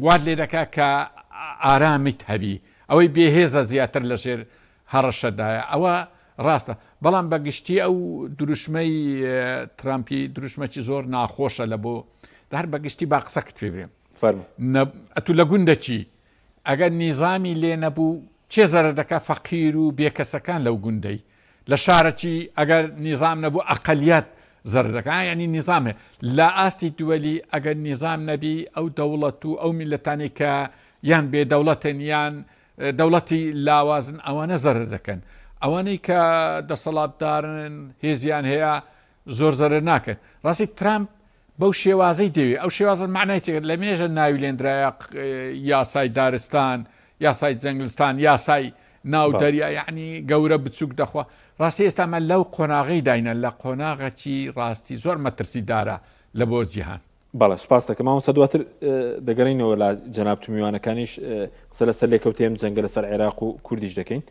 وات لێ دەکا کە ئارامیت هەبی ئەوەی بێهێزە زیاتر لەژێر هەڕەشەدایە ئەوە ڕاستە بەڵام بە گشتی ئەو دروشمەی ترامپی دروشمەکی زۆر ناخۆشە لە بۆ هەر بە گشتی با قسەکت پێ بێم فەرموو. ئەتو لە گوندەکی ئەگەر نیزامی لێ نەبوو کێ زەرەر دەکا فەقیر و بێکەسەکان لەو گوندەی لە شارەکی ئەگەر نیزام نەبوو ئەقەلیەت زەرەر دەکا یانی نیزام هەیە لە ئاستی دوەلی ئەگەر نیزام نەبی ئەو دەوڵەت و ئەو میلەتانی کە یان بێ دەوڵەتن یان دەوڵەتی لاوازن ئەوانە زەرەر دەکەن ئەوانەی کە دەسەڵاتدارن هێزیان هەیە زۆر زەرەر ناکەن ڕاستی ترامپ بەو شێوازەی دەوێ ئەو شێوازە مەعنای چیە لە مێژە ناوی لێندرایە یاسای دارستان یاسای جەنگلستان یاسای ناو دەریا یعنی گەورە بچووک دەخوا ڕاستی ئێستا مە لەو قۆناغەی داینە لە قۆناغەکی ڕاستی زۆر مەترسی دارە لە بۆ جیهان. بەڵێ سوپاست دەکەم مامۆستا دواتر دەگەڕینەوە لا جەنابت و میوانەکانیش قسە لەسەر لێکەوتەی ئەم جەنگە لەسەر عێراق و کوردیش دەکەین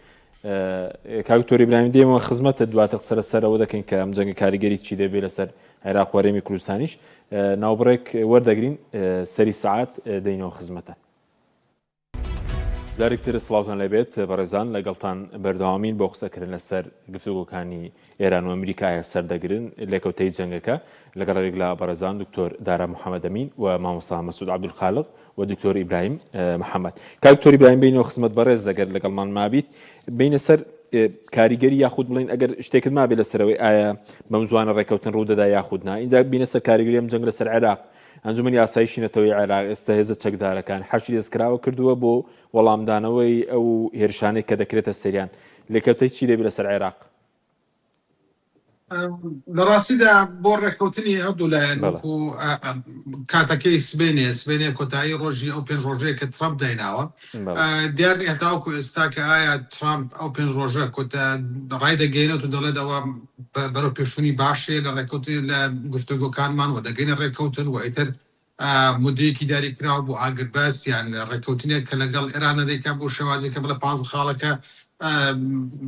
کاک دکتۆر ئیبراهیم دێمەوە خزمەتت دواتر قسە لەسەر ئەوە دەکەین کە ئەم جەنگە کاریگەری چی دەبێت لەسەر عێراق و هەرێمی کوردستانیش ناوبڕێک وەردەگرین سەری سەعات دەینەوە خزمەتان. جارێک تر سڵاوتان لێبێت بەڕێزان لەگەڵتان بەردەوامین بۆ قسەکردن لەسەر گفتوگۆکانی ئێران و ئەمریکا ئایا سەردەگرن لێکەوتەی جەنگەکە لەگەڵ ڕێک لە بەڕێزان دکتۆر دارا محەممەد ئەمین و مامۆستا مەسعود عەبدولخالق و دکتۆر ئیبراهیم محەممەد کاک دکتۆر ئیبراهیم بینەوە خزمەت بەڕێز دەگەر لەگەڵمان مابیت بینە سەر کاریگەری یاخود بڵین ئەگەر شتێکت مابێت لەسەرەوەی ئایا بەم زوانە ڕێککەوتن ڕوو دەدا یاخود نا اینجا بینە سەر کاریگەری ئەم جەنگ لەسەر عێراق ئەنجومەنی ئاسایشی نەتەوەی عێراق ئێستا هێزە چەکدارەکان حەشدی دەستکراوە کردووە بۆ وەڵامدانەوەی ئەو هێرشانەی کە دەکرێتە سەریان لێکەوتەی چی دەبێت لەسەر عێراق؟ لە ڕاستیدا بۆ ڕێککەوتنی هەردوو لایەن وەکو کاتەکەی سبەینێ، سبەینێ کۆتایی ڕۆژی ئەو پێنج ڕۆژەیە کە ترەمپ دایناوە، دیار نییە هەتاوەکو ئێستا کە ئایا ترەمپ ئەو پێنج ڕۆژە کۆتا ڕایدەگەیەنێت و دەڵێت ئەوە بەرەو پێشوونی باش هەیە لە ڕێککەوتن لە گفتوگۆکانمان و دەگەینە ڕێککەوتن و ئیتر مدەیەکی دیاریکراو بۆ ئاگربەست یان ڕێککەوتنێک کە لەگەڵ ئێرانە دەیکا بۆ شێوازی کە بڵێ پانزە خاڵەکە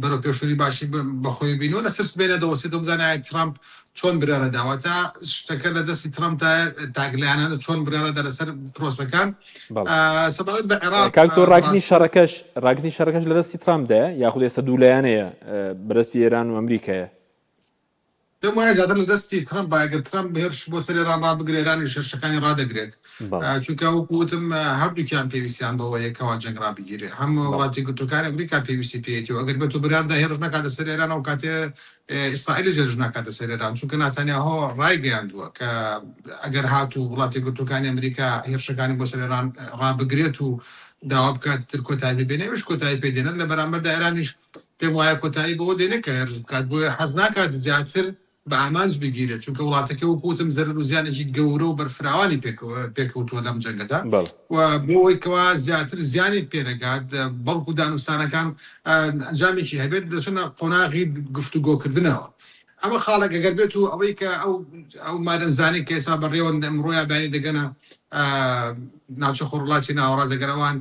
بەرەو پێشووی باشی بەخۆی بینەوە لەسەر سبەینێ دەوەستێتەوە بزانێ ئایا ترەمپ چۆن بریارە دا واتە شتەکە لە دەستی ترەمپدایە تاکلایەنانە چۆن بریارە دا لەسەر پرۆسەکان سەبارەت بە عێراق کاک تۆ ڕاگرتنی شەڕەکەش ڕاگرتنی شەڕەکەش لە دەستی ترامپدایە یاخود ئێستا دوو لایەنەیە بەدەستی ئێران و ئەمریکایە؟ پێم وایە زیاتر لە دەستی ترەمپ بایە، گەر ترەمپ هێرش بۆ سەر ئێران ڕابگرێ ئێرانیش هێرشەکانی ڕادەگرێت، چونکە وەکو وتم هەردووکیان پێویستیان بەوەیە کەوا جەنگ ڕابگیرێ، هەم وڵاتە یەکگرتووەکانی ئەمریکا پێویستی پێیەتی و ئەگەر بێتو بریاردا هێرش نەکاتە سەر ئێران ئەو کاتێ ئیسرائیلیش هێرش ناکاتە سەر ئێران، چونکە ناتانیاهۆ ڕایگەیاندووە کە ئەگەر هاتوو وڵاتە یەکگرتووەکانی ئەمریکا هێرشەکانی بۆ سەر ئێران ڕابگرێت و داوا بکات تر کۆتایی پێ بێنێ ئەویش کۆتایی پێ دێنێت، لە بەرامبەردا ئێرانیش پێم وایە کۆتایی بەوە دێنێ کە هێرش بکات، بۆیە حەز ناکات زیاتر بە ئامانج بگیرێت، چونکە وڵاتەکەی وەکو وتم زەرەر و زیانێکی گەورە و بەرفراوانی پێکەوتووە لەم جەنگەدا و بۆ ئەوەی کەوا زیاتر زیانی پێنەگات بەڵکو دانوستانەکان ئەنجامێکی هەبێت دەچنە قۆناغی گفتوگۆکردنەوە. ئەمە خاڵێک ئەگەر بێت و ئەوەی کە ئەو ئەو مارنزانەی کە ئێستا بەڕێوەن ئەمڕۆ یا بەیانی دەگەنە ناوچە خۆرهەڵاتی ناوەڕاست ئەگەر ئەوان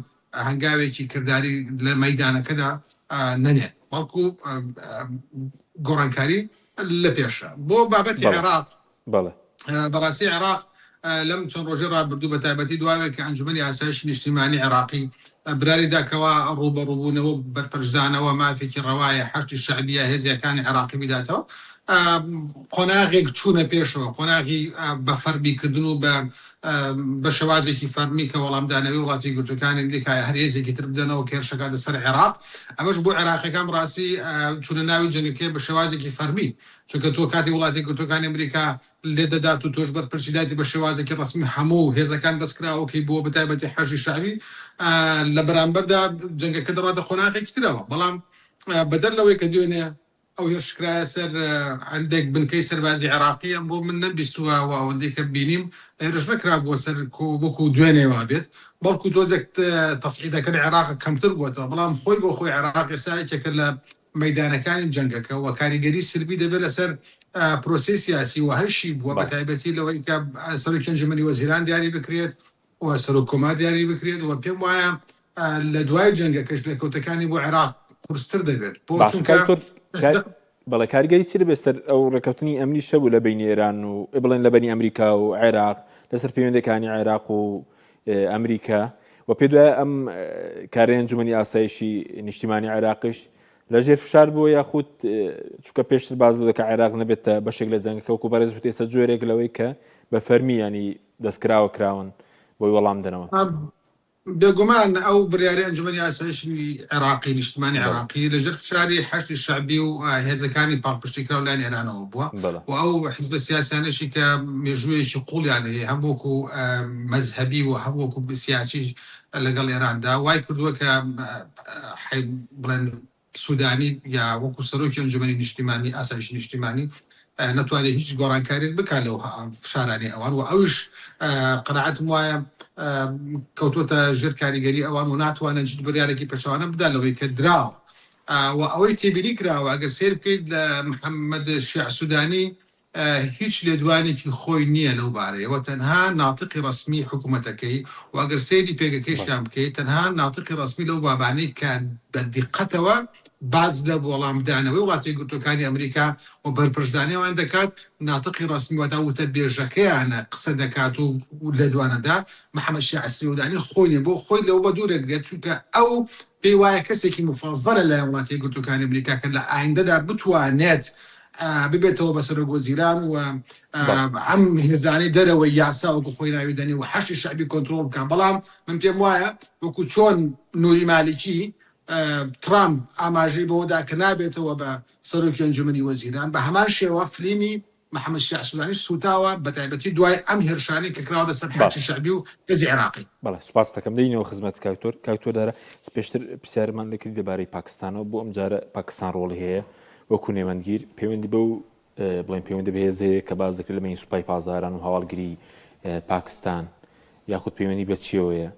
هەنگاوێکی کرداری لە مەیدانەکەدا نەنێن، بەڵکو گۆڕانکاری لە پێشە. بۆ بابەتی عێراق، بەڕاستی عێراق لەم چەند ڕۆژەی ڕابردوو بە تایبەتی دواوێک کە ئەنجومەنی ئاسایشی نیشتیمانی عێراقی براری دا کەوا ڕووبەڕووبوونەوە و بەرپەرچدانەوە مافێکی ڕەوایە حەشدی شەعبی یا هێزیەکانی عێراقی بداتەوە، قۆناغێک چوونە پێشەوە، قۆناغی بە فەرمیکردن و بە بە شێوازێکی فەرمی کە وەڵامدانەوەی وڵاتە یەکگرتووەکانی ئەمریکا یا هەر هێزێکی تر بدەنەوە کە هێرشەکاتە سەر عێراق، ئەمەش بۆ عێراقیەکان بەڕاستی چوونە ناوی جەنگەکەیە بە شێوازێکی فەرمی، چونکە تۆ کاتێک وڵاتە یەکگرتووەکانی ئەمریکا لێت دەدات و تۆش بەرپرسی دایت بە شێوازێکی ڕەسمی هەموو هێزەکان دەستکراوەکەی بووە بە تایبەتی حەشدی شەعبی لە بەرامبەردا جەنگەکە دەڕواتە قۆناغێکی ترەوە، بەڵام بەدەر لەوەی کە دوێنێ. ئەو هێرش کرایە سەر هەندێک بنکەی سەربازی عێراقی، ئەمڕۆ من نەمبیستووە و ئەوەندەی کە بینیم هێرش نەکرابووە سەر وەکو دوێنێ وابێت، بەڵکو تۆزێک تەسعیدەکە لە عێراق کەمتر بووەتەوە، بەڵام خۆی بۆ خۆی عێراق ئێستا یەکێکە لە مەیدانەکانی جەنگەکە و کاریگەری سلبی دەبێت لەسەر پرۆسەی سیاسی و هەشی بووە بە تایبەتی لەوەی کە سەرۆکی ئەنجومەنی وەزیران دیاری بکرێت و سەرۆک کۆمار دیاری بکرێت و پێم وایە لە دوای جەنگەکەش لێکەوتەکانی بۆ عێراق قورستر دەبێت بۆ باشە چونکە کاک دکتۆر ئێستا بەڵێ کاریگەری چی دەبێت سەر ئەو ڕێککەوتنی ئەمنی شەبوو لە بینی ئێران و بڵێن لە بەنی ئەمریکا و عێراق لەسەر پەیوەندەکانی عێراق و ئەمریکا و پێ دوای ئەم کارەی ئەنجومەنی ئاسایشی نیشتیمانی عێراقیش لەژێر فشار بووە یاخود چونکە پێشتر باز لەوە کە عێراق نەبێتە بەشێک لە جەنگەکە وەکو بەڕێز وتی ئێستا جۆرێک لەوەی کە بە فەرمی ینی دەستکراوە کراون بۆی وەڵام دەنەوە. بێگومان ئەو بڕیارەی ئەنجومەنی ئاسایشی عێراقی، نیشتمانی عێراقی، لەژێر فشاری حەشدی شەعبی و هێزەکانی پاڵپشتیکراو لایەن ئێرانەوە بووە و ئەو حیزبە سیاسیانەشی کە مێژوویەکی قووڵیان هەیە هەم وەکو مەزهەبی و هەم وەکو سیاسی لەگەڵ ئێراندا وای کردووە کە بڵێن سودانی یا وەکو سەرۆکی ئەنجومەنی نیشتیمانی ئاسایشی نیشتیمانی نەتوانێت هیچ گۆڕانکاریەک بکات لەو فشارانەی ئەوان و ئەویش قەناعەتم وایە کەوتۆتە ژێر کاریگەری ئەوان و ناتوانێت هیچ بڕیارێکی پێچەوانە بدات لەوەی کە دراوە و ئەوەی تێبینی کراوە ئەگەر سەیر بکەیت لە محەممەد شیع سودانی هیچ لێدوانێکی خۆی نییە لەو بارەیەوە، تەنها ناتقی ڕەسمی حکومەتەکەی و ئەگەر سەیری پێگەکەیشیان بکەیت تەنها ناتقی ڕەسمی لەو بابانەی کە بە دیقەتەوە باس لە وەڵامدانەوەی وڵاتە یەکگرتووەکانی ئەمریکا و بەرپرچدانی ئەوان دەکات، ناتقی ڕەسمی واتا وتەبێژەکەیانە قسە دەکات و لێدوانەدا، محەمەد شیاع سیودانی خۆی نییە بۆ خۆی لەوە بەدوورەگرێت چونکە ئەو پێی وایە کەسێکی موفەزەلە لەلایەن وڵاتە یەکگرتووەکانی ئەمریکا کە لە ئایندەدا بتوانێت ببێتەوە بە سەرۆک وەزیران و ئەم هێزانەی دەرەوەی یاسا وەکو خۆی ناوی دەنێ و حەشدی شەعبی کۆنترۆڵ بکا بەڵام من پێم وایە وەکو چۆن نوری مالیکی ترامپ ئاماژەی بەوەدا کە نابێتەوە بە سەرۆکی ئەنجومەنی وەزیران بە هەمان شێوە فلیمی محەمەد شیاع سودانی سوتاوە بەتایبەتی دوای ئەم هێرشانەی کە کراوەتە سەر حەشدی شەعبی و هێزی عێراقی. بەڵێ سوپاست دەکەم دێینەوە خزمەت کاک تۆر کاک تۆر دارا پێشتر پرسیارمان لێ کردی لەبارەی پاکستانەوە بۆ ئەم جارە پاکستان ڕۆڵی هەیە وەکو نێوەندگیر پەیوەندی بەو بڵێن پەیوەندی بەهێز هەیە کە باس دەکرێت لە بەینی سوپای پاسداران و هەواڵگری پاکستان یاخود پەیوەندی بە چیەوەیە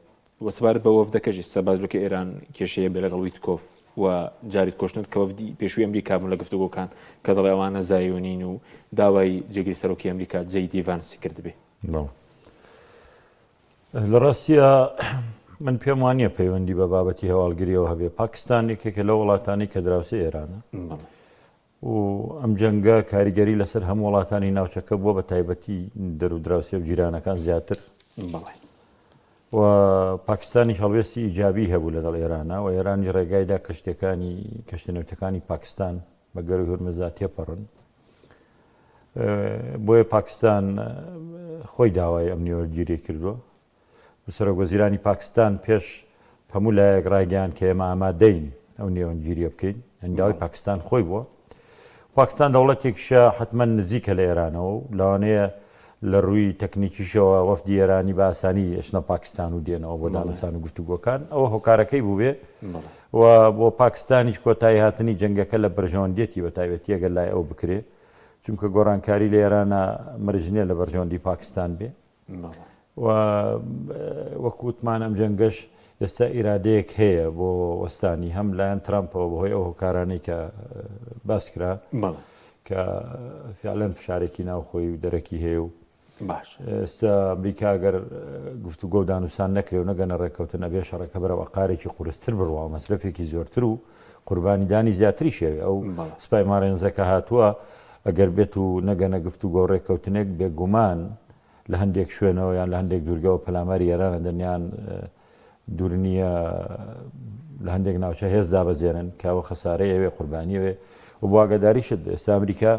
و سەبارەت بە وەفدەکەش ئێستا باس لەکە ئێران کێشەیە بێ لەگەڵ ویتکۆف و جارید کۆشنەر کە وەفدی پێشووی ئەمریکا بوون لە گفتوگۆکان کە دەڵێ ئەوانە زایۆنین و داوای جێگری سەرۆکی ئەمریکا جەی دی ڤانسی کردبێ. بەڵێ. لە ڕاستیا من پێم وانییە پەیوەندی بە بابەتی هەواڵگریەوە هەبێ. پاکستان یەکێکە لەو وڵاتانەی کە دراوسێی ئێرانە. و ئەم جەنگە کاریگەری لەسەر هەموو وڵاتانی ناوچەکە بووە بە تایبەتی دەر و دراوسێ و جیرانەکان زیاتر. و پاکستانیش هەڵوێستی ئیجابی هەبوو لەگەڵ ئێرانە و ئێرانیش ڕێگای دا کەشتیەکانی کەشتە نەوتەکانی پاکستان بە گەروی هورمزدا تێپەڕن. بۆیە پاکستان خۆی داوای ئەم نێوەندگیریی کردووە و سەرۆکوەزیرانی پاکستان پێش هەموو لایەک ڕایگەیاند کە ئێمە ئامادەین ئەو نێوەندگیرییە بکەین، یانی داوای پاکستان خۆی بووە. پاکستان دەوڵەتێکیشە حەتمەن نزیکە لە ئێرانەوە و لەوانەیە لە ڕووی تەکنیکیشەوە وەفدی ئێرانی بە ئاسانی ئەچنە پاکستان و دێنەوە بۆ دانوستان و گفتوگۆکان، ئەوە هۆکارەکەی بووبێ و بۆ پاکستانیش کۆتاییهاتنی جەنگەکە لە بەرژەوەندیەتی بە تایبەتی ئەگەر لای ئەو بکرێ چونکە گۆڕانکاری لە ئێرانە مەرج نییە لە بەرژەوەندی پاکستان بێ و وەک وتمان ئەم جەنگەش ئێستا ئیرادەیەک هەیە بۆ وەستانی هەم لایەن ترامپەوە بەهۆی ئەو هۆکارانەی کە باس کرا کە فعلەن فشارێکی ناوخۆی و دەرەکی هەیە و باش ئێستا ئەمریکا گەر گفتوگۆ و دانوسان نەکرێ و نەگەنە ڕێککەوتن ئەبێ شەڕەکە بەرەو ئەقارێکی قورستر بڕوا و مەسرەفێکی زۆرتر و قوربانیدانی زیاتریش هەوێ ئەو سپای مارێنزە کە هاتووە ئەگەر بێت و نەگەنە گفتوگۆ و ڕێککەوتنێک بێگومان لە هەندێک شوێنەوە یان لە هەندێک دوورگەوە پەلاماری ئێران ئەدەن یان دوور نییە لە هەندێک ناوچە هێز دابەزێنن کە ئەوە خەسارەی ئەوێ قوربانی ئەوێ و بۆ ئاگاداریشت ئێستا ئەمریکا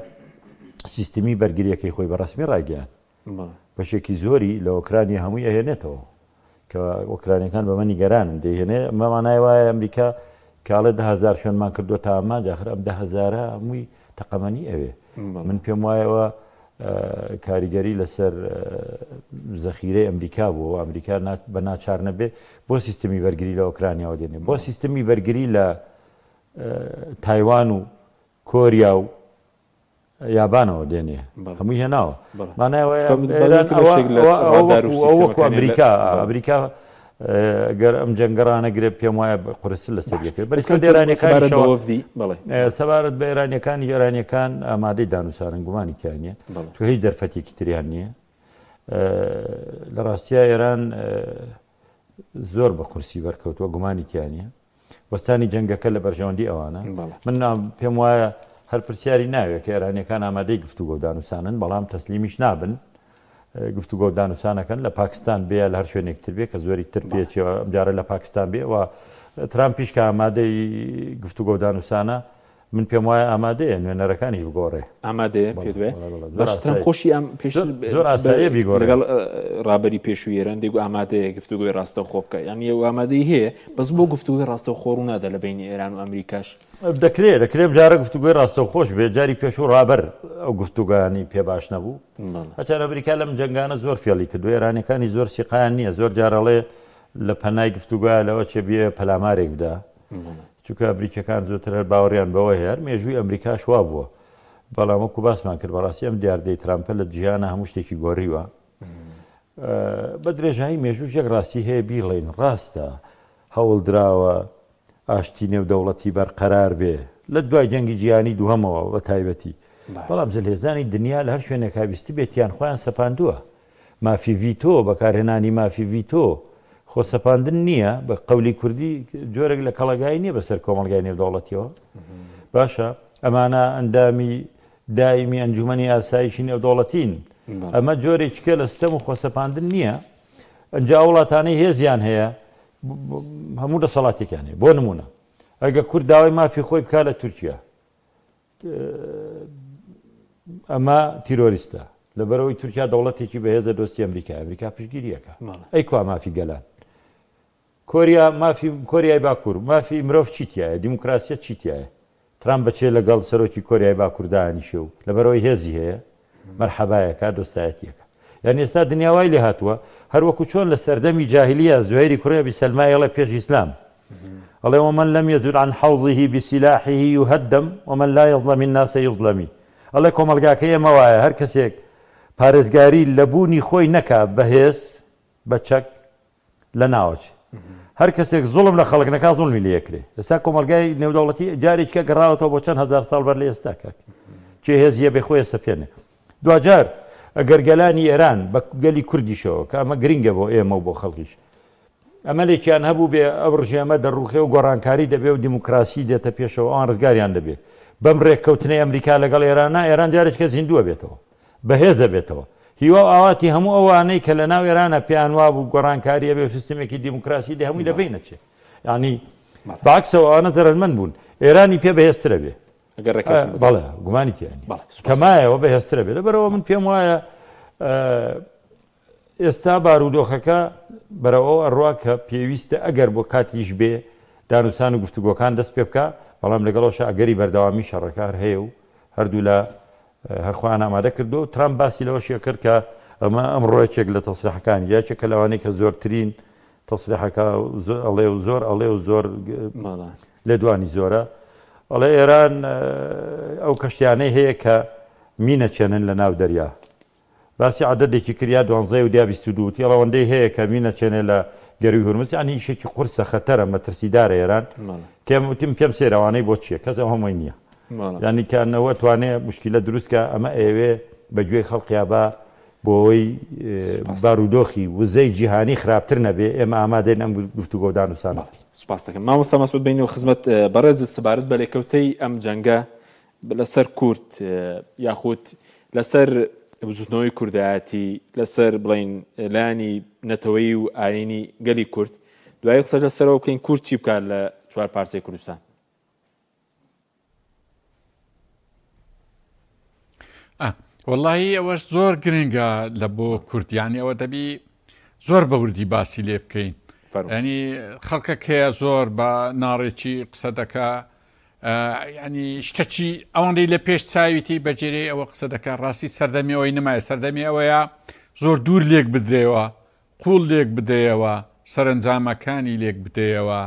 سیستمی بەرگریەکەی خۆی بە ڕەسمی ڕایگەیاند بەشێکی زۆری لە ئۆکرانیا هەمووی ئەهێنێتەوە کە ئۆکرانیەکان بەمە نیگەرانن دەیهێنێ ئەمە مانای وایە ئەمریکا کاڵێ 10هزار شوێنمان کردووە تا ئامانج آخر ئەم 10هزارە هەمووی تەقەمەنی ئەوێ من پێم وایەوە کاریگەری لەسەر زەخیرەی ئەمریکا بووە و ئەمریکا بە ناچار نەبێ بۆ سیستمی بەرگری لە ئۆکرانیاوە دێنێ بۆ سیستمی بەرگری لە تایوان و کۆریا و یابانەوە دێنێ هەمووی هێناوە مانای ئەوەیە ئێران ئەوە وەکو ئەمریکا ئەمریکا گەر ئەم جەنگە ڕانەگرێ پێم وایە قورستر لەسەر یەکێ بەرسکە ئێرانیەکانیشەوە سەبارەت بە ئێرانیەکانی ئێرانیەکان ئامادەی دانوسانن گومانی تیا نییە تو هیچ دەرفەتێکی تریان نییە لە ڕاستیا ئێران زۆر بە قورسی بەرکەوتووە گومانی تیا نییە وەستانی جەنگەکە لە بەرژەوەندی ئەوانە. من پێم وایە هەر پرسیاری ناوێ کە ئێرانیەکان ئامادەی گفتوگۆ و دانوسانن، بەڵام تەسلیمیش نابن. گفتوگۆ و دانوسانەکەن لە پاکستان بێ یا لە هەر شوێنێک تر بێ کە زۆری تر پێچێ ئەمجارە لە پاکستان بێ و ترامپیش کە ئامادەی گفتوگۆ و دانوسانە من پێم وایە ئامادەیە نوێنەرەکانیش بگۆڕێ. ئامادەیە پێت وایە؟ بەڵێ بەڵێ زۆر باش ترەمپ ئاساییە. خۆشی ئەم پێش زۆر زۆر ئاساییە بیگۆڕێ. لەگەڵ ڕابەری پێشووی ئێران دەیگوت ئامادەیە گفتوگۆی ڕاستەوخۆ بکا یانی ئەو ئامادەیی هەیە بەس بۆ گفتوگۆی ڕاستەوخۆ ڕوو نادا لە بەینی ئێران و ئەمریکاش؟ دەکرێ دەکرێ ئەم جارە گفتوگۆی ڕاستەوخۆش بێ جاری پێشوو ڕابەر ئەو گفتوگۆیانەی پێ باش نەبوو. بەڵێ. هەرچەند ئەمریکا لەم جەنگانە زۆر فێڵی کردووە ئێرانیەکانی زۆر سیقەیان نییە زۆر جار ئەڵێ لە پەنای گفتوگۆیا لەوە چێ بیەوێ پەلامارێک بدا. چونکە ئەمریکیەکان زۆتر هەر باوەڕیان بەوە هەیە، هەر مێژووی ئەمریکاش وا بووە. بەڵام وەکو باسمان کرد بەڕاستی ئەم دیاردەی ترامپە لە جیهانا هەموو شتێکی گۆڕیوە. بە درێژایی مێژووش یەک ڕاستی هەیە بیڵێین ڕاستە هەوڵ دراوە ئاشتی نێودەوڵەتی بەرقەرار بێ لە دوای جەنگی جیهانی دووهەمەوە بە تایبەتی بەڵام زلهێزانی دنیا لە هەر شوێنێکا بیستبێتیان خۆیان سەپاندووە. مافی ڤیتۆ، بەکارهێنانی مافی ڤیتۆ، خۆسەپاندن نییە، بە قەولی کوردی جۆرێک لە کەڵەگایی نییە بەسەر کۆمەڵگای نێودەوڵەتیەوە؟ باشە ئەمانە ئەندامی دایمی ئەنجومەنی ئاسایشی نێودەوڵەتین، ئەمە جۆرێکیکە لە ستەم و خۆسەپاندن نییە؟ ئەنجا ئەو وڵاتانەی هێزیان هەیە هەموو دەسەڵاتێکیان هەیە، بۆ نمونە ئەگە کورد داوای مافی خۆی بکا لە تورکیا ئەمە تیرۆریستە لەبەرئەوەی تورکیا دەوڵەتێکی بەهێزە دۆستی ئەمریکا ئەمریکا پشتگیریەکە ئەی کوا مافی گەلان کۆریا مافی کۆریای باکوور مافی مرۆڤ چی تایە دیموکراسیەت چی تایە ترامپ بەچێ لەگەڵ سەرۆکی کۆریای باکوور دانیشێ و لەبەرئەوەی هێزی هەیە مەرحەبایەکە دۆستایەتیەکە یعنی ئێستا دنیا وای لێ هاتووە هەروەکو چۆن لە سەردەمی جاهلیە زوهێری کوڕی ئەبی سەلما ئەڵێ پێش ئیسلام ئەڵێ ومن لم یزود عن حوضه بسلاحه یهدم ومن لا یظلم الناس یظلم ئەڵێ کۆمەڵگاکەی ئێمە وایە هەر کەسێک پارێزگاری لە بوونی خۆی نەکا بە هێز بە چەک لە ناوەچێ هەر کەسێک زوڵم لە خەڵک نەکا زوڵمی لێ ئەکرێ ئێستا کۆمەڵگای نێودەوڵەتی جارێکیکە گەڕاوەتەوە بۆ چەند هەزار ساڵ بەر لە ئێستا کاک کێ هێزیە بێ خۆی سەپێنێ دواجار ئەگەر گەلانی ئێران بە گەلی کوردیشەوە کە ئەمە گرنگە بۆ ئێمە و بۆ خەڵکیش ئەمەلێکیان هەبووبێ ئەو ڕژێمە دەڕوخێ و گۆڕانکاری دەبێ و دیموکراسی دێتە پێشەوە ئەوان ڕزگاریان دەبێ بەم ڕێککەوتنەی ئەمریکا لەگەڵ ئێرانا ئێران جارێکە زیندووە بێتەوە بەهێزە بێتەوە هیوا و ئاواتی هەموو ئەوانەی کە لە ناو ئێرانە پێیان وابوو گۆڕانکاری ئەبێ و سیستمێکی دیموکراسی دێ هەمووی لە بەین ئەچێ یانی بەعەکسەوە ئەوانە زەرەرمەند بوون ئێرانی پێ بەهێزترە بێ ئەگەر ڕێککەوتن بکەن. بەڵێ گومانی تیا نییە بەڵێ سوپاس. کە مایەوە بەهێزترە بێ لەبەرئەوە من پێم وایە ئێستا بارودۆخەکە بەرەو ئەوە ئەڕوا کە پێویستە ئەگەر بۆ کاتیش بێ دانوسان و گفتوگۆکان دەست پێ بکا، بەڵام لەگەڵ ئەوشا ئەگەری بەردەوامی شەڕەکە هەر هەیە و هەردوولا هەر خۆیان ئامادە کردووە و ترامپ باسی لەوەشی کرد کە ئەمە ئەمڕۆ یەکێک لە تەسریحەکانی یەکێکە لەوانەی کە زۆرترین تەسریحەکە ئەڵێ و زۆر ئەڵێ و زۆر لێدوانی زۆرە ئەڵێ ئێران ئەو کەشتیانەی هەیە کە مینەچێنن لە ناو دەریا باسی عەدەدێکی کرد یا دوانزەیە و دیا 22 وتی ئەوەندەی هەیە کە مینەچێنێ لە گەرووی هورمز یانی ئیشێکی قورسە خەتەرە مەترسیدارە ئێران کێم وتیم پێم سەیرە ئەوانەی بۆ چییە کەس ئەو هەمووی نییە یانی کە نەوە توانێ مشکلە دروست کە ئەمە ئەیەوێ بە گوێی خەڵقیا با بۆ ئەوەی بارودۆخی وزەی جیهانی خراپتر نەبێ ئێمە ئامادەین ئەم گفتوگۆ و دانوسانە بکەین. سوپاس دەکەم مامۆستا مەسعود بینەوە خزمەت بەڕێزت سەبارەت بە لێکەوتەی ئەم جەنگە لەسەر کورد یاخود لەسەر بزوتنەوەی کوردایەتی لەسەر بڵین لایەنی نەتەوەیی و ئاینی گەلی کورد دوایی قسە لەسەرەوە بکەین کورد چی بکات لە چوار پارچەی کوردستان. وەڵاهی ئەوەش زۆر گرنگە لە بۆ کورد یانی ئەوە دەبی زۆر بە وردی باسی لێ بکەین ینی خەڵکەکەیە زۆر بە ناڕێکی قسە دەکا ینی شتەکی ئەوەندەی لە پێش چاویتی بەجێرەی ئەوە قسە دەکات ڕاستی سەردەمی ئەوەی نمایە سەردەمی ئەوەیە زۆر دوور لێک بدرێەوە قوڵ لێک بدەیەوە سەرنجامەکانی لێک بدەیەوە.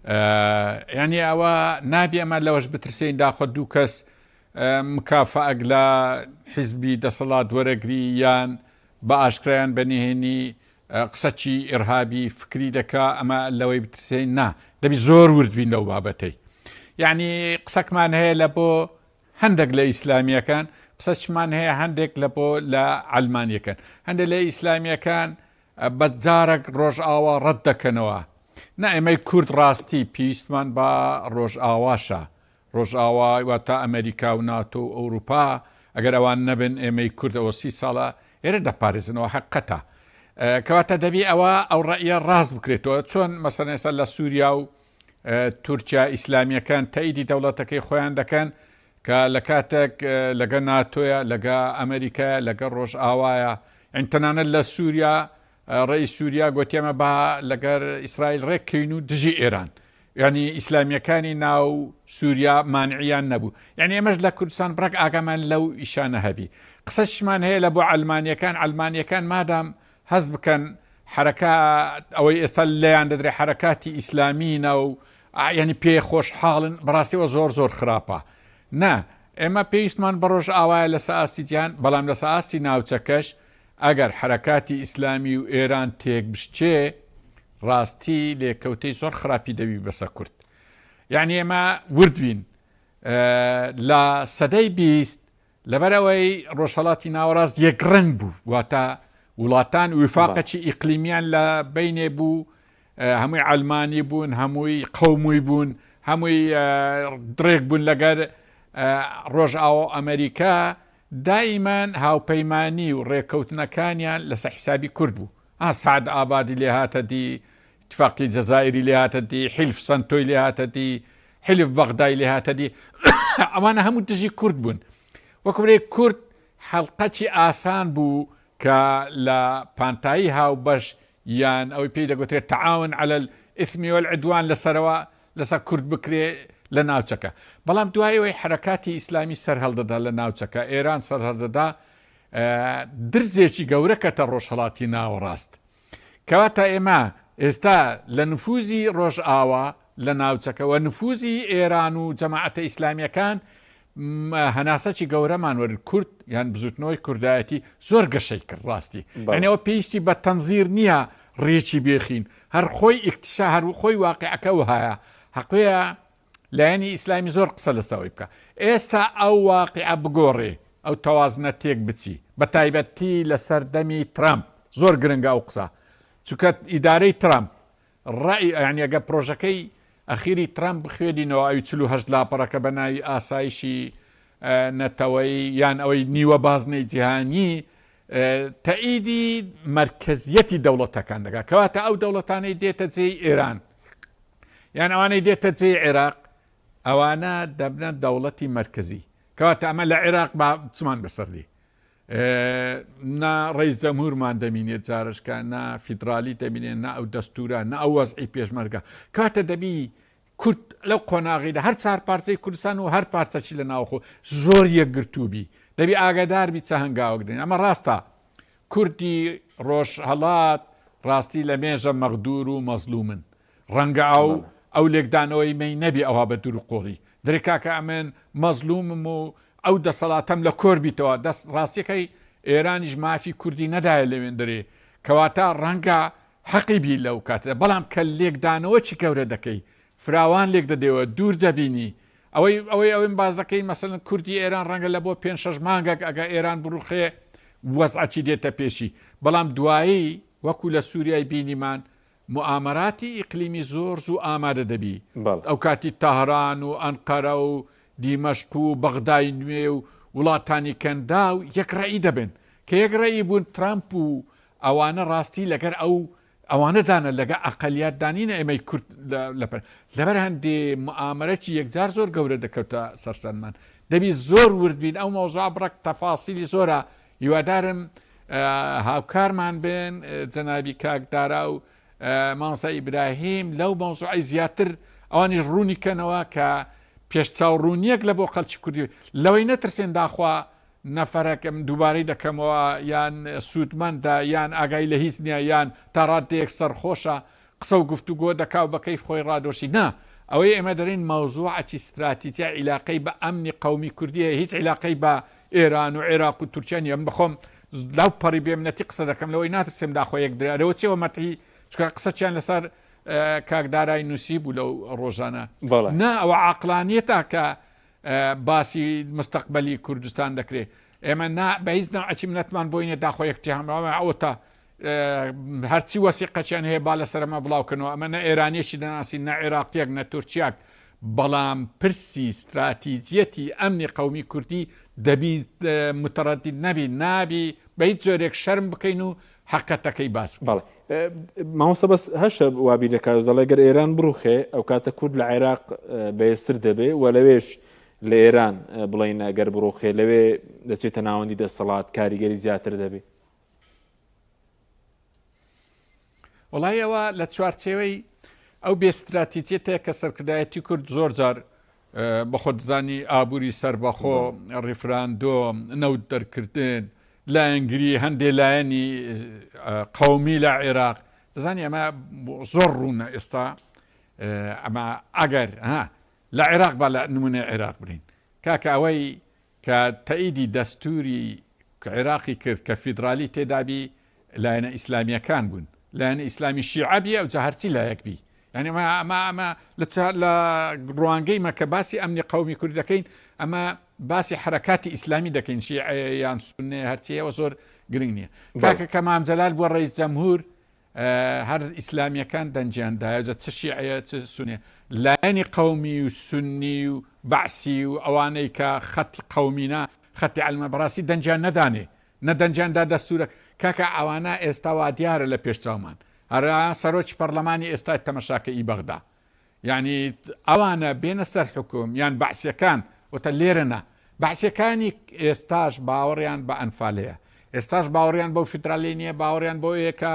یعنی ئەوە نابی ئەمە لەوەش بترسین داخۆ دوو کەس مکافەئەک لە حیزبی دەسەڵات وەرەگری یان بە ئاشکرایان بە نهێنی قسەکی ئیرهابی فکری دەکا ئەمە لەوەی بترسێین نا دەبی زۆر ورد بین لەو بابەتەی یعنی قسەکمان هەیە لە بۆ هەندێک لە ئیسلامیەکان قسەچمان هەیە هەندێک لە بۆ لە ئەلمانیەکان هەندێک لە ئیسلامیەکان بە جارێک ڕۆژئاوا ڕەت دەکەنەوە نا ئێمەی کورد ڕاستی پێویستمان بە ڕۆژئاواشە ڕۆژئاوا واتە ئەمەریکا و ناتۆ و ئەوروپا ئەگەر ئەوان نەبن ئێمەی کورد ئەوە سی ساڵە ئێرە دەپارێزنەوە حەقەتە کەواتە دەبی ئەوە ئەو ڕەئیە ڕاست بکرێتەوە چۆن مەسەن ئێستا لە سووریا و تورکیا ئیسلامیەکان تەئیدی دەوڵەتەکەی خۆیان دەکەن کە لە کاتێک لەگە ناتۆیە لەگە ئەمریکایە لەگە ڕۆژئاوایە یعنی تەنانەت لە سووریا ڕێی سووریا گوتیەمە با لەگەر ئیسرائیل ڕێککەین و دژی ئێران یانی ئیسلامیەکانی ناو سوریا مانعیان نەبوو یانی ئێمەش لە کوردستان بڕەک ئاگامان لەو ئیشانە هەبی قسەشمان هەیە لە بۆ عەلمانیەکان عەلمانیەکان مادام هەست بکەن حرەکات ئەوەی ئێستا لێیان دەدرێ حرەکاتی ئیسلامی ناو یعنی پێ خۆشحاڵن بەڕاستیەوە زۆر زۆر خراپە نا ئێمە پێویستمان بە ڕۆژ ئاوایە لەسە ئاستی جیهان بەڵام لەسە ئاستی ناوچەکەش ئەگەر حرەکاتی ئیسلامی و ئێران تێک بشچێ ڕاستی لێکەوتەی زۆر خراپی دەبی بەسە کورد یعنی ئێمە ورد بین لە سەدەی 20 لەبەر ئەوەی ڕۆژهڵاتی ناوەڕاست یەکڕنگ بوو واتە وڵاتان وفاقەکی ئیقلیمیان لە بینێ بوو هەمووی ئەلمانی بوون هەمووی قەومووی بوون هەمووی دڕێک بوون لەگەر ڕۆژئاوا ئەمریکا دائیمان هاوپەیمانی و ڕێککەوتنەکانیان لەسەر حیسابی کورد بوو. ئا سەعد ئابادی لێ هاتە دی، ئیتفاقی جەزائیری لێ هاتە دی، حیلف سەنتۆی لێ هاتە دی، حیلف بەغدای لێ هاتە دی. ئەوانە هەموو دژی کورد بوون. وەکو بڵێی کورد حەڵقەکی ئاسان بوو کە لە پانتایی هاوبەش یان ئەوەی پێی دەگوترێت تعاون علی الاثم والعدوان لەسەرەوە لەسەر کورد بکرێ لە ناوچەکە بەڵام دوای ئەوەی حەرەکاتی ئیسلامی سەرهەڵدەدا لە ناوچەکە ئێران سەرهەڵدەدا درزێکی گەورە کەتە ڕۆژهەڵاتی ناوەڕاست کەواتە ئێمە ئێستا لە نفوزی ڕۆژئاوا لە ناوچەکە و نفوزی ئێران و جەماعەتە ئیسلامیەکان هەناسەکی گەورەمان وەرن کورد یان بزوتنەوەی کوردایەتی زۆر گەشەی کرد ڕاستی ئەنەوە پێویستی بە تەنزیر نییە ڕێکی بێخین هەر خۆی ئیکتیشا هەر خۆی واقعەکە وهایە حەقەیە لایەنی ئیسلامی زۆر قسە لەسەوەی بکە ئێستا ئەو واقعە بگۆڕێ ئەو تەوازنە تێک بچی بە تایبەتی لەسەر دەمی ترامپ زۆر گرنگە ئەو قسە چونکە ئیدارەی ترامپ ڕەئی یانی ئەگەر پرۆژەکەی ئەخیری ترامپ بخوێنینەوە ئەوی 48 لاپەڕەکە بە ناوی ئاسایشی نەتەوەیی یان ئەوەی نیوە بازنەی جیهانی تەئیدی مەرکەزیەتی دەوڵەتەکان دەکات کەواتە ئەو دەوڵەتانەی دێتە جێی ئێران یان ئەوانەی دێتە جێی عێراق ئەوانە دەبنە دەوڵەتی مەرکەزی کەواتە ئەمە لە عێراق با چمان بەسەر دی نا ڕئیس جەمهورمان دەمینێت جارشکە نا فیدرالی دەمینێت نا ئەو دەستورە نا ئەو وەزعی پێشمەرگە کاتە دەبی کورد لەو قۆناغیدا هەر چار پارچەی کوردستان و هەر پارچەکی لە ناوخۆ زۆر یەکگرتوو بی دەبی ئاگادار بی چە هەنگاوەک دەنێ ئەمە ڕاستە کوردی ڕۆژهەڵات ڕاستی لە مێژە مەغدور و مەزلومن ڕەنگە ئەو ئەو لێکدانەوەی مەی نەبی ئەوها بە دوور و قۆڵی درێ کاکە ئەمن مەزلومم و ئەو دەسەڵاتەم لە کۆر بیتەوە دەست ڕاستیەکەی ئێرانیش مافی کوردی نەدایە لەوێندەرێ کەواتە ڕەنگە حەقی بی لەو کاتە بەڵام کە لێکدانەوە چی گەورە دەکەی فراوان لێک دەدەیەوە دوور دەبینی ئەوەی ئەوەی ئەوەیم باس دەکەی مەسەلەن کوردی ئێران ڕەنگە لە بۆ پێنج شەش مانگەک ئەگە ئێران بڕوخێ وەزعەکی دێتە پێشی بەڵام دوایی وەکو لە سوریای بینیمان موئامەراتی ئیقلیمی زۆر زوو ئامادە دەبی. بەڵێ. ئەوکاتی تەهران و ئەنقەرە و دیمەشق و بەغدای نوێ و وڵاتانی کەنداو یەک ڕەئی دەبن. کە یەک ڕەئی بوون ترەمپ و ئەوانە ڕاستی لەگەر ئەو ئەوانە دانە لەگە ئەقەلیات دانینە ئێمەی کورد لەپەر لەبەر هەندێ موئامەرەکی یەکجار زۆر گەورە دەکەوتە سەرشانمان. دەبی زۆر ورد بین ئەو مەوزوعە بڕەک تەفاسیلی زۆرە هیوادارم هاوکارمان بن جەنابی کاک دارا و مامۆستا ئیبراهیم لەو مەوزوعی زیاتر ئەوانیش ڕوونی کەنەوە کە پێش چاو ڕوونیەک لە بۆ خەلکی کوردی لەوەی نەترسێن داخوا نەفەرەکەم دووبارەی دەکەمەوە یان سوودمەندە یان ئاگای لە هیچ نییە یان تا ڕاددەیەک سەرخۆشە. قسە و گفتوگۆ دەکا و بە کەیف خۆی ڕادۆشی نا ئەوەی ئێمە دەرێین مەوزوعەکی ستراتیجیە عیلاقەی بە ئەمنی قەومی کوردی هەیە هیچ عیلاقەی بە ئێران و عێراق و تورکیا نیە من بەخۆم لەو پەڕی بێمنەتی قسە دەکەم لەوەی ناترسێم داخۆ یەک درێ ئەرەوە چیەوە مەتحی چونکە قسەچیان لەسەر کاک دارای نووسی بوو لەو ڕۆژانە بەڵێ. نا ئەوە عەقڵانیەتە کە باسی مستەقبەلی کوردستان دەکرێت ئێمە نا بە هیچ نەوعەکی منەتمان بۆی نیە داخۆ یەکتی هەمراوە ئەوەتا هەرچی وەسیقەچیان هەیە با لەسەر ئەمە بڵاوکەنەوە ئەمە نە ئێرانیەکی دەناسین نە عێراقیەک نە تورکیاک بەڵام پرسی ستراتیجیەتی ئەمنی قەومی کوردی دەبی متەڕەدید نەبی نابی بە هیچ جۆرێک شەرم بکەین و حەقەتەکەی باس بکەین. بەڵێ مامۆستا بەس هەشە وا بیر دەکات دەڵێ گەر ئێران بڕوخێ ئەو کاتە کورد لە عێراق بەهێزتر دەبێ و لەوێش لە ئێران بڵین ئەگەر بڕوخێ لەوێ دەچێتە ناوەندی دەسەڵات کاریگەری زیاتر دەبێ. وەڵی ئەوە لە چوارچێوەی ئەو بێ ستراتیجیەتەیە کە سەرکردایەتی کورد زۆر جار بە خۆتزانی ئابووری سەربەخۆ ڕیفراندۆم نەوت دەرکردن لایەنگری هەندێ لایەنی قومی لە عێراق دەزانی ئەمە زۆر ڕوونە ئێستا ئەمە ئەگەر ها لە عێراق با لە نمونەی عێراق برین کاکە ئەوەی کە تەئیدی دەستوری عێراقی کرد کە فیدرالی تێدابی لایەنە ئیسلامیەکان بوون لایەنە ئیسلامی شیعە بی ئەوجا هەرچی لایەک بی یعنی ئەمە ئەمە ئەمە لە لە ڕوانگەی مە کە باسی ئەمنی قەومی کورد دەکەین ئەمە باسی حرەکاتی ئیسلامی دەکەین شیعە یان سوننە هەرچی ئەوە زۆر گرنگ نییە کاکە کە مام جەلال بووە ڕئیس جەمهور هەر ئیسلامیەکان دەنگیان دایە جا چ شیعەیە چ سونیە لایەنی قەومی و سونی و بەعسی و ئەوانەی کە خەتی قەومینە خەتی عەلمە بەڕاستی دەنگیان نەدانێ نە دەنگیان دا دەستورە کاکە ئەوانە ئێستا وا دیارە لە پێش چاومان هەرا سەرۆکی پەڕلەمانی ئێستای تەمەشاکە ئی بەغدا یانی ئەوانە بێنە سەر حوکم یان بەعسیەکان وتە لێرە نا بەعسیەکانی ئێستاش باوەڕیان بە ئەنفال هەیە ئێستاش باوەڕیان بەو فیدرالی نییە باوەڕیان بۆ یە کە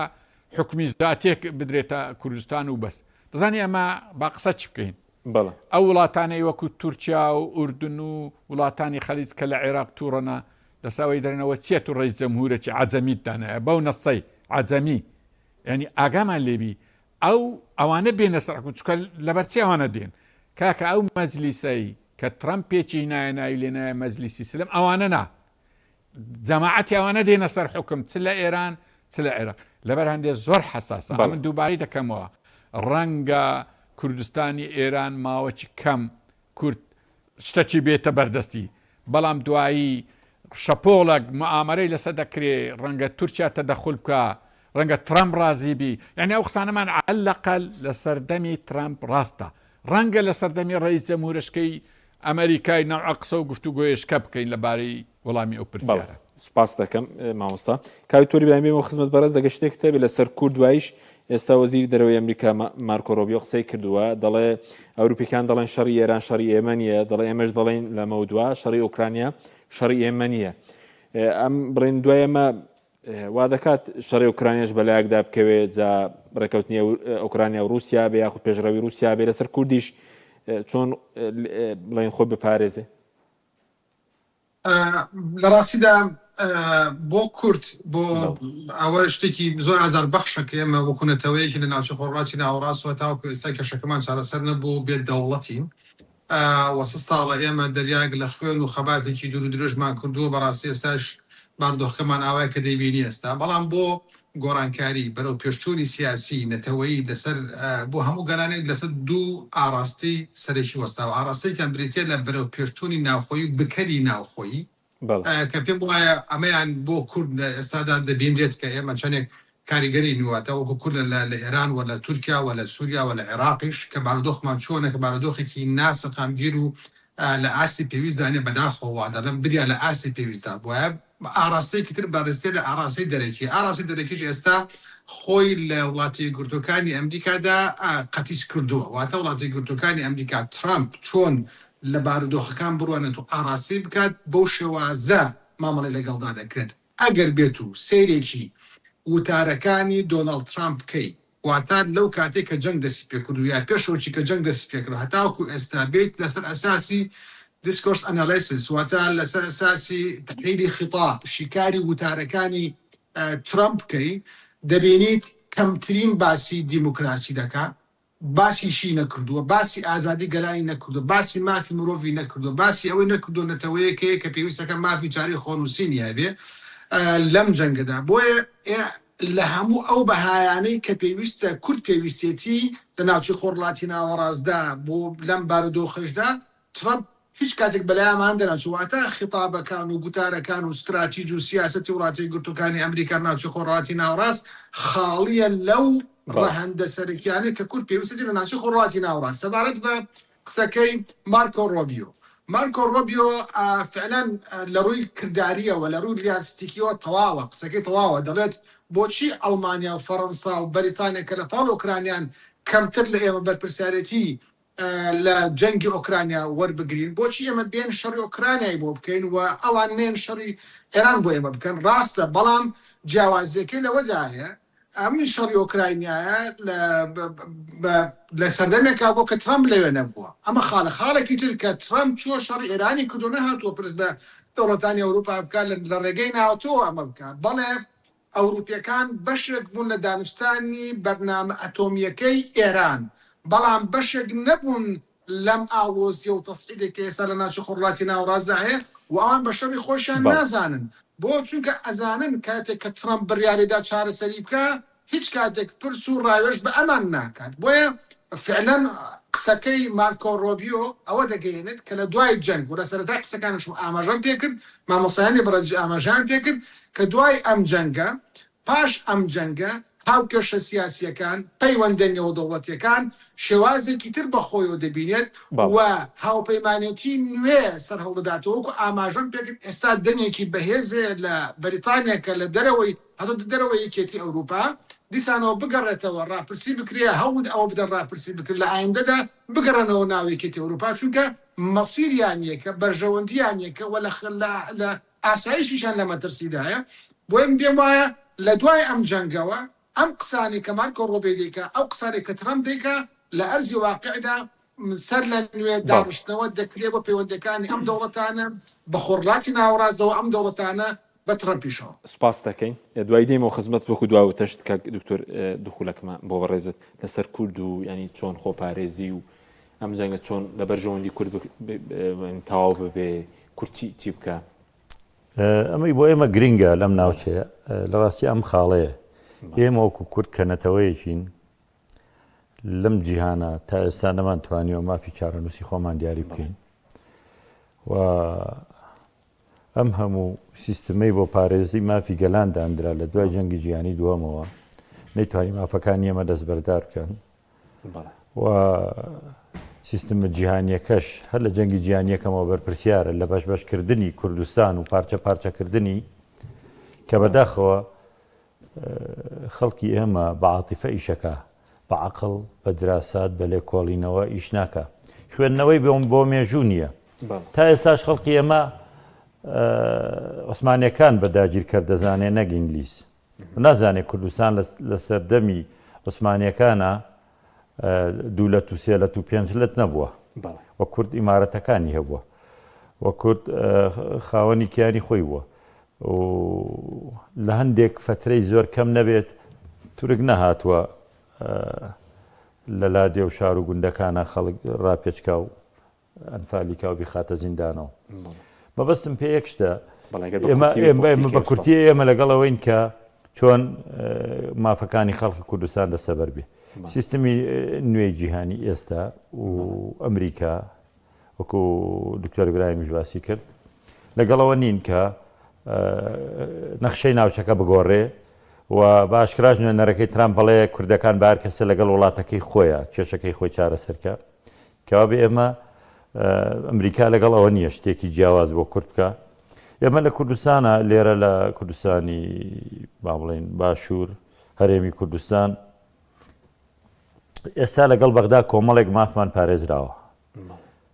حکومی زاتێک بدرێتە کوردستان و بەس دەزانی ئەمە با قسە چی بکەین بەڵێ. ئەو وڵاتانەی وەکو تورکیا و ئوردن و وڵاتانی خەلیج کە لە عێراق توڕەنە لەسەر ئەوەی دەرێنەوە چیە تو ڕەئیس جەمهورێکی عەجەمیت دانایە بەو نەسەی عەجەمی یانی ئاگامان لێبی ئەو ئەوانە بێنە سەر حکوم چونکە لەبەر چی ئەوانە دێن کاکە ئەو مەجلیسەی کە ترەمپ پێکی هینایە ناوی لێ نایە مەجلیسی سلم ئەوانە نا جەماعەتی ئەوانە دێنە سەر حکوم چ لە ئێران چ لە عێراق لەبەر هەندێ زۆر حەساسە بەڵێ. من دووبارەی دەکەمەوە ڕەنگە کوردستانی ئێران ماوەکی کەم کورد شتەکی بێتە بەردەستی بەڵام دوایی شەپۆڵەک موئامەرەی لەسەر دەکرێ ڕەنگە تورکیا تەدەخول بکا ڕەنگە ترەمپ ڕازی بی یانی ئەو قسانەمان عەلەقەل لە سەردەمی ترەمپ ڕاستە ڕەنگە لە سەردەمی ڕەئیس جەمهورەشکەی ئەمەریکای نەوعە قسە و گفتوگۆیەشکە بکەین لە بارەی وەڵامی ئەو بەڵێ پرسیارە. سوپاست دەکەم مامۆستا. کاک دکتۆر ئیبراهیم بێمەوە خزمەت بەڕێز دەگەر شتێکت هەبێ لەسەر کورد دوایش ئێستا وەزیری دەرەوەی ئەمریکا مارکۆ رۆبیۆ قسەی کردووە دەڵێ ئەوروپیەکان دەڵێن شەڕی ئێران شەڕی ئێمە نییە دەڵێ ئێمەش دەڵێن لەمەودوا شەڕی ئۆکرانیا شەڕی ئێمە نییە ئەم بڵێن دوای ئەمە وا دەکات شەڕی ئۆکرانیاش بەلایەکدا بکەوێ جا ڕێکەوتنی ئۆکرانیا و رووسیا بێ یاخود پێشڕەوی رووسیا بێ لەسەر کوردیش چۆن بڵێن خۆی بپارێزێ لە ڕاستیدا بۆ کورد بۆ ئەوە شتێکی زۆر ئازار بەخشە کە ئێمە وەکو نەتەوەیەکی لە ناوچە خۆڕاتی ناوەڕاست و تاوەکو ئێستا کێشەکەمان چارەسەر نەبوو بێت دەوڵەتین وە ساڵە ئێمە دەریاک لە خوێن و خەباتێکی دوور و درێژمان کردووە بەڕاستی ئێستاش باردۆخەکەمان ئاوایە کە دەیبینی ئێستا بەڵام بۆ گۆڕانکاری بەرەو پێشچوونی سیاسی نەتەوەیی لەسەر بۆ هەموو گەلانێک لەسەر دوو ئاڕاستەی سەرەکی وەستاوە ئاڕاستەیەکیان بریتیە لە بەرەو پێشچوونی ناوخۆیی و بکەری ناوخۆیی کە پێم وایە ئەمەیان بۆ کورد لە ئێستادا دەبینرێت کە ئێمە چەندێک کاریگەرین واتە وەکو کورد لە لە ئێران و لە تورکیا و لە سوریا و لە عێراقیش کە بارودۆخمان چۆنە کە بارودۆخێکی ناسەقامگیر و لە ئاستی پێویستدا نیە بەداخەوە وا دەڵێم بریا لە ئاستی پێویستدا بوایە ئاڕاستەیەکی تر بەڕێزتر لە ئاڕاستەی دەرەکی ئاڕاستەی دەرەکیش ئێستا خۆی لە وڵاتە یەکگرتووەکانی ئەمریکادا قەتیس کردووە واتە وڵاتە یەکگرتووەکانی ئەمریکا ترامپ چۆن لە بارودۆخەکان بڕوانێت و ئاڕاستەی بکات بەو شێوازە مامەڵەی لەگەڵدا دەکرێت ئەگەر بێت و سەیرێکی وتارەکانی دۆناڵد ترامپ بکەی واتە لەو کاتەی کە جەنگ دەستی پێکرد و یا پێش ئەوەی کە جەنگ دەستی پێکرد هەتاوەکو ئێستا بێیت لەسەر ئەساسی Discourse Analysis واتە لەسەر ئەساسی تحلیلی خیتاب شیکاری وتارەکانی ترەمپ بکەی دەبینیت. کەمترین باسی دیموکراسی دەکا، باسیشی نەکردووە، باسی ئازادی گەلانی نەکردووە، باسی مافی مرۆڤی نەکردووە، باسی ئەوەی نەکردووە نەتەوەیەک هەیە کە پێویستەکە مافی چارەی خۆنووسینی هەبێ لەم جەنگەدا. بۆیە لە هەموو ئەو بەهایانەی کە پێویستە کورد پێویستێتی لە ناوچەی خۆرهەڵاتی ناوەڕاستدا بۆ لەم بارودۆخەشدا ترەمپ هیچ کاتێک بەلایەمان دەناچوو، واتە خیتابەکان و گوتارەکان و ستراتیج و سیاسەتی وڵاتە یەکگرتووەکانی ئەمریکا لە ناوچەی خۆرهەڵاتی ناوەڕاست خاڵییە لەو ڕەهەندە سەرەکیانەی کە کورد پێویستێتی لە ناوچەی خۆرهەڵاتی ناوەڕاست. سەبارەت بە قسەکەی مارکۆ ڕۆبیۆ، مارکۆ ڕۆبیۆ فعلەن لە ڕووی کردارییەوە، لە ڕووی ریالستیکییەوە تەواوە، قسەکەی تەواوە، دەڵێت بۆچی ئەڵمانیا و فەرەنسا و بەریتانیا کە لە پاڵ ئۆکرانیان کەمتر لە ئێمە بەرپرسیارێتی لە جەنگی ئۆکرانیا وەربگرین، بۆچی ئێمە بێن شەڕی ئۆکرانیای بۆ بکەین و ئەوان نێن شەڕی ئێران بۆ ئێمە بکەن؟ ڕاستە، بەڵام جیاوازییەکەی لەوەدایە ئەم شەڕی ئۆکراینیایە لە سەردەمێکا بووە کە ترەمپ لەوێ نەبووە. ئەمە خاڵە. خاڵێکی تر کە ترەمپ چووە شەڕی ئێرانی کردو نەهاتووە پرس بە دەوڵەتانی ئەوروپا بکات لە ڕێگەی ناتۆوە ئەمە بکات. بەڵێ ئەوروپیەکان بەشێک بوون لە دانوستانی بەرنامە ئەتۆمییەکەی ئێران، بەڵام بەشێک نەبوون لەم ئاڵۆزییە و تەسعیدەی کە ئێستا لە ناوچەی خۆرهەڵاتی ناوەڕاستدا هەیە و ئەوان بە شەڕی خۆشیان نازانن. بۆ؟ چونکە ئەزانن کاتێک کە ترەمپ بڕیاری دا چارەسەری بکا، هیچ کاتێک پرس و ڕاوێژ بە ئەمان ناکات. بۆیە فعلەن قسەکەی مارکۆ ڕۆبیۆ ئەوە دەگەیەنێت کە لە دوای جەنگ و لە سەرەتای قسەکانیشم ئاماژەم پێکرد، مامۆستایانی بەڕێزیش ئاماژەیان پێکرد کە دوای ئەم جەنگە، پاش ئەم جەنگە، هاوکێشە سیاسییەکان، پەیوەندە نێودەوڵەتییەکان شێوازێکی تر بە خۆیەوە دەبینێت و هاوپەیمانێتی نوێ سەرهەڵدەداتەوە، وەکو ئاماژەم پێکرد ئێستا دەنگێکی بەهێز هەیە لە بەریتانیا کە لە دەرەوەی هاتۆتە دەرەوەی یەکێتی ئەوروپا، دیسانەوە بگەڕێتەوە ڕاپرسی بکرێ، هەوڵ ئەوە بدەن ڕاپرسی بکرێت لە ئایندەدا بگەڕێنەوە ناو یەکێتی ئەوروپا، چونکە مەسیریان یەکە، بەرژەوەندییان یەکە و لە ئاسایشیشیان لە مەترسیدایە، بۆیە من پێم وایە لە دوای ئەم جەنگەوە ئەم قسانەی کە مارکۆ ڕۆبیۆ دەیکا، ئەو قسانەی کە ترەمپ دەیکا لە ئەرزی واقیعدا سەر لە نوێ داڕشتنەوە دەکرێ بۆ پەیوەندیەکانی ئەم دەوڵەتانە بە خۆرهەڵاتی ناوەڕاستەوە، ئەم دەوڵەتانە بە ترەمپیشەوە. سوپاست دەکەین. دوای دێمەوە خزمەتت وەکو دوا وتەشت کاک دکتۆر دوخولەکمە بۆ بەڕێزت لەسەر کورد و یانی چۆن خۆپارێزی و ئەم جەنگە چۆن لە بەرژەوەندی کورد تەواو ببێ کورد چی چی بکا؟ ئەمەی بۆ ئێمە گرنگە لەم ناوچەیە لە ڕاستی ئەم خاڵەیە ئێمە وەکو کورد کە نەتەوەیەکین لەم جیهانە تا ئێستا نەمانتوانیوە مافی چارەنووسی خۆمان دیاری بکەین و ئەم هەموو سیستمەی بۆ پارێزی مافی گەلان داندرا لە دوای جەنگی جیهانی دووەمەوە نەیتوانی مافەکانی ئێمە دەستبەردار بکەن و سیستمە جیهانیەکەش هەر لە جەنگی جیهانیەکەمەوە بەرپرسیارە لە بەش بەشکردنی کوردستان و پارچە پارچەکردنی کە بەداخەوە خەڵکی ئێمە بە عاتیفە ئیشەکا، بە عەقڵ، بە دراسات، بە لێکۆڵینەوە ئیش ناکا. خوێندنەوەی بۆ مێژوو نییە. تا ئێستاش خەڵکی ئێمە عوسمانیەکان بە داگیرکەر دەزانێ نەک ئینگلیز. نازانێ کوردستان لە سەردەمی عوسمانیەکانا دوو لەت و سێ لەت و پێنج لەت نەبووە و کورد ئیمارەتەکانی هەبووە و کورد خاوەنی کیانی خۆی بووە و لە هەندێک فترەی زۆر کەم نەبێت تورک نەهاتووە لە لادێ و شار و گوندەکانە خەڵک ڕاپێچکا و ئەنفالی کا و بیخاتە زیندانەوە. مەبەستم پێ یەک شتە ئێمە بە کورتی ئێمە لەگەڵ ئەوەین کە چۆن مافەکانی خەڵکی کوردستان دەستەبەر بێ. سیستمی نوێی جیهانی ئێستا و ئەمریکا وەکو دکتۆر ئیبراهیمیش باسی کرد لەگەڵەوە نین کە نەخشەی ناوچەکە بگۆڕێ و بە ئاشکراش نوێنەرەکەی ترامپ بەڵێ کوردەکان بە هەر کەسە لەگەڵ وڵاتەکەی خۆیە کێشەکەی خۆی چارەسەرکە کەوابێ ئێمە ئەمریکا لەگەڵ ئەوە نییە شتێکی جیاواز بۆ کورد بکە ئێمە لە کوردستانە لێرە لە کوردستانی با بڵێن باشوور هەرێمی کوردستان ئێستا لەگەڵ بەغدا کۆمەڵێک مافمان پارێزراوە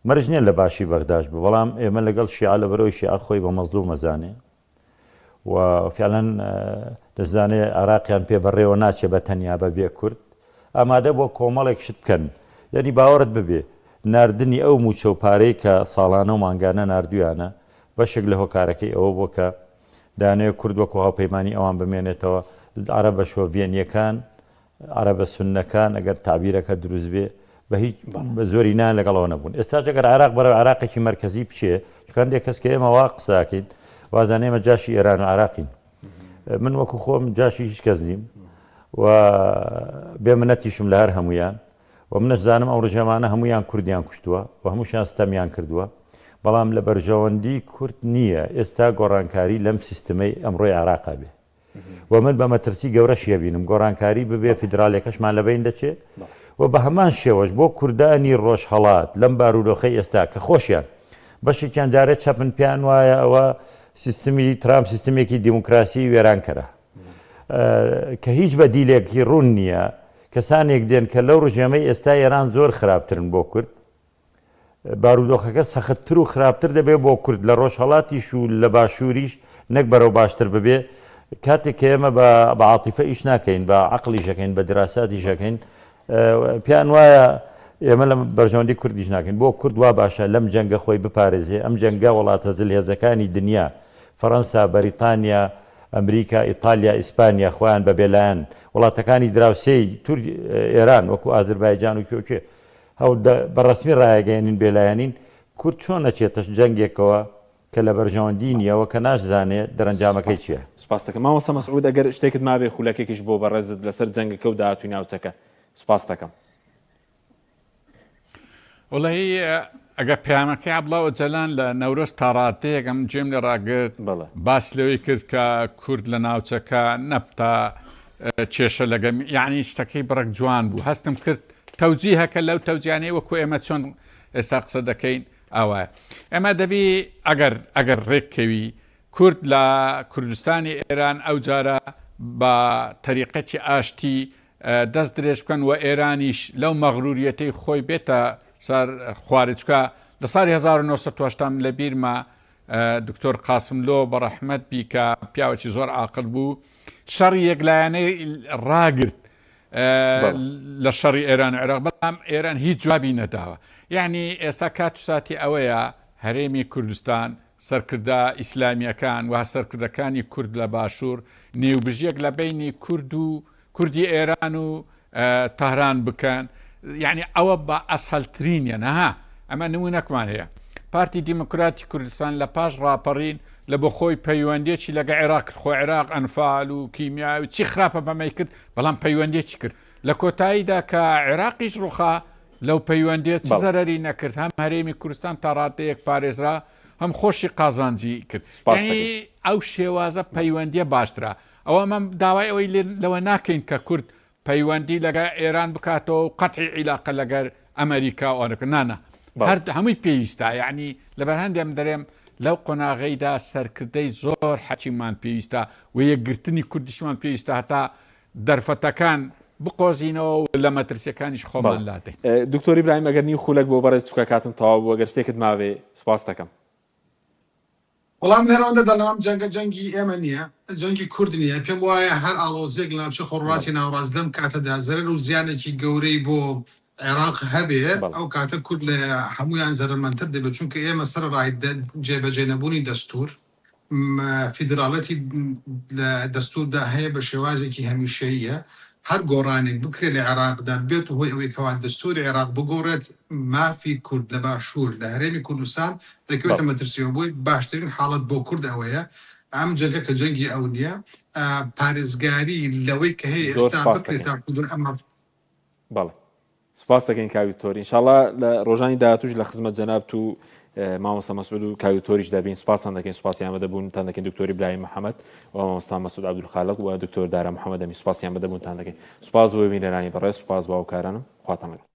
مەرج نییە لە باشی بەغداش بوو بەڵام ئێمە لەگەڵ شیعە لە بەرەوەی شیعە خۆی بە مەزلوم مەزانێ و فعلەن دەزانێ عێراقیان پێ بەڕێوە ناچێ بە تەنیا بە بێ کورد ئامادە بووە کۆمەڵێک شت بکەن یعنی باوەڕت ببێ ناردنی ئەو مووچە و پارەی کە ساڵانە و مانگانە ناردویانە بەشێک لە هۆکارەکەی ئەوە بووە کە دانەیە کورد وەکو هاوپەیمانی ئەوان بمێنێتەوە عەرەبە شۆڤیەنیەکان. عەرەبە سوننەکان ئەگەر تەعبیرەکە دروست بێ بە هیچ بە زۆرینەیان لەگەڵەوە نەبوون. ئێستاش ئەگەر عێراق بەرەو عێراقێکی مەرکەزی بچێ، چونکە هەندێک کەس کە ئێمە وا قسە ئەکەین وازانێ ئێمە جاشی ئێران و عێراقین. من وەکو خۆم جاشی هیچ کەس نیم و بێ منەتیشم لە هەر هەمویان و منەش زانم ئەو ڕژێمانە هەمویان کوردیان کوشتووە و هەمووشیان ستەمیان کردووە بەڵام لە بەرژەوەندی کورد نییە ئێستا گۆڕانکاری لەم سیستمەی ئەمڕۆی عێراقا بێ. و من بە مەترسی گەورەشی ئەبینم گۆڕانکاری ببێ فیدرالیەکەشمان لەبەین دەچێ و بە هەمان شێوەش بۆ کوردانی ڕۆژهەڵات لەم بارودۆخەی ئێستا کە خۆشیان بەشێکیان جارێ چەپن پێیان وایە ئەوە سیستمی ترامپ سیستمێکی دیموکراسی وێرانکەرە کە هیچ بەدیلێکی ڕوون نییە کەسانێک دێن کە لەو ڕژێمەی ئێستا ئێران زۆر خراپترن بۆ کورد بارودۆخەکە سەختتر و خراپتر دەبێت بۆ کورد لە ڕۆژهەڵاتیش و لە باشووریش نەک بەرەو باشتر ببێ کاتێک کە ئێمە بە بە عاتیفە ئیش ناکەین بە عەقڵیش ئەکەین بە دراساتیش ئەکەین پێیان وایە ئێمە لە بەرژەوەندی کوردیش ناکەین بۆ کورد وا باشە لەم جەنگە خۆی بپارێزێ ئەم جەنگە وڵاتە زلهێزەکانی دنیا فەڕەنسا بەریتانیا ئەمریکا ئیتالیا ئیسپانیا خۆیان بە بێلایەن وڵاتەکانی دراوسێی تور ئێران وەکو ئازربایجان و کوێ هەوڵدە بە ڕەسمی ڕایەگەیەنین بێلایەنین، کورد چۆن ئەچێتە جەنگێکەوە کە لە بەرژەوەندی نییە و کە ناشزانێ دەرەنجامەکەی چییە؟ سوپاست دەکەم مامۆستا مەسعود ئەگەر شتێکت مابێ خولەکێکیش بۆ بەڕێزت لەسەر جەنگەکە و داهاتووی ناوچەکە سوپاست دەکەم. وەڵاهی ئەگەر پەیامەکەی عەبدوڵا ئۆجەلان لە نەورۆز تاڕادەیەک ئەمن گوێم لێ ڕاگرت بەڵێ. باس لەوەی کرد کە کورد لە ناوچەکە نەبتە کێشە لەگە یعنی شتەکەی بڕەک جوان بوو هەستم کرد تەوجیهەکە لەو تەوجیانەی وەکو ئێمە چۆن ئێستا قسە دەکەین ئاوایە ئێمە دەبی ئەگەر ئەگەر ڕێک کەوی کورد لە کوردستانی ئێران ئەو جارە بە تەریقەتی ئاشتی دەست درێژ بکەن و ئێرانیش لەو مەغروریەتەی خۆی بێتە سەر خوارێ چکە لە ساڵی 1970 لە بیرمە دکتۆر قاسملۆ بە ڕەحمەت بی کە پیاوێکی زۆر عاقل بوو شەڕی یەکلایەنەی ڕاگرت لە شەڕی ئێران و عێراق بەڵام ئێران هیچ جوابی نەداوە یعنی ئێستا کات و ساتی ئەوەیە هەرێمی کوردستان سەرکردە ئیسلامیەکان و سەرکردەکانی کورد لە باشوور نێوبژیەک لە بینی کورد و کوردی ئێران و تەهران بکەن یعنی ئەوە بە ئەسهلترینیان ها ئەمە نمونەکمان هەیە پارتی دیموکراتی کوردستان لە پاش ڕاپەڕین لە بۆ خۆی پەیوەندێکی لەگە عێراق کرد خۆ عێراق ئەنفال و کیمیا و چی خراپە بەمەی کرد بەڵام پەیوەندێکی کرد لە کۆتاییدا کە عێراقیش ڕوخا لەو پەیوەندێت چ زەرەری نەکرد هەم هەرێمی کوردستان تا ڕادەیەک پارێزرا هەم خۆشی قازانجی کرد ئەو شێوازە پەیوەندیە باشترە ئەوە مەم داوای ئەوەی لەوە ناکەین کە کورد پەیوەندی لەگەر ئێران بکاتەوە و قەتعی عیلاقە لەگەر ئەمریکا و ئەوانە نا نا هەر هەمووی پێویستە یعنی لەبەر هەندێم دەرێم لەو قۆناغەیدا سەرکردەی زۆر حەکیممان پێویستە و یەکگرتنی کوردیشمان پێویستە هەتا دەرفەتەکان بقۆزینەوە و لە مەترسیەکانیش خۆمان لادەین. دکتۆر ئیبراهیم ئەگەر نیو خولەک بۆ بەڕێز چونکە کاتم تەواو بوو ئەگەر شتێکت مابێ سوپاست دەکەم. وەڵا من هەر ئەوەندە دەڵێم ئەم جەنگە جەنگی ئێمە نییە، جەنگی کورد نییە، پێم وایە هەر ئاڵۆزییەک لە ناوچەی خۆرهەڵاتی ناوەڕاست لەم کاتەدا زەرەر و زیانێکی گەورەی بۆ عێراق هەبێ، ئەو کاتە کورد لە هەموویان زەرەرمەندتر دەبێت، چونکە ئێمە سەرەڕای جێبەجێ نەبوونی دەستوور، فیدراڵێتی لە دەستووردا هەیە بە شێوازێکی هەمیشەییە، هەر گۆڕانێک بکرێت لە عێراقدا ببێتە هۆی ئەوەی کەوا دەستووری عێراق بگۆڕێت، مافی کورد لە باشوور لە هەرێمی کوردستان دەکەوێتە مەترسیەوە، بۆیە باشترین حاڵەت بۆ کورد ئەوەیە ئەم جەنگە کە جەنگی ئەو نییە پارێزگاری لەوەی کە هەیە زۆر ئێستا سوپاست بکرێت دەکەین. تاکو دوای ئەم بەڵێ. سوپاست دەکەین کاک دکتۆر ئینشاڵا لە ڕۆژانی داهاتووش لە خزمەت جەنابت و مامۆستا مەسعود و کاک دکتۆریش دەبین سوپاستان دەکەین سوپاسی ئامادەبوونتان دەکەین دکتۆر ئیبراهیم محەممەد و مامۆستا مەسعود عەبدولخالق و دکتۆر دارا محەممەد ئەمین سوپاسی ئامادەبوونتان دەکەین سوپاس بۆ بینەرانی بەڕێز سوپاس بۆ هاوکارانم خواتان لەگەڵ.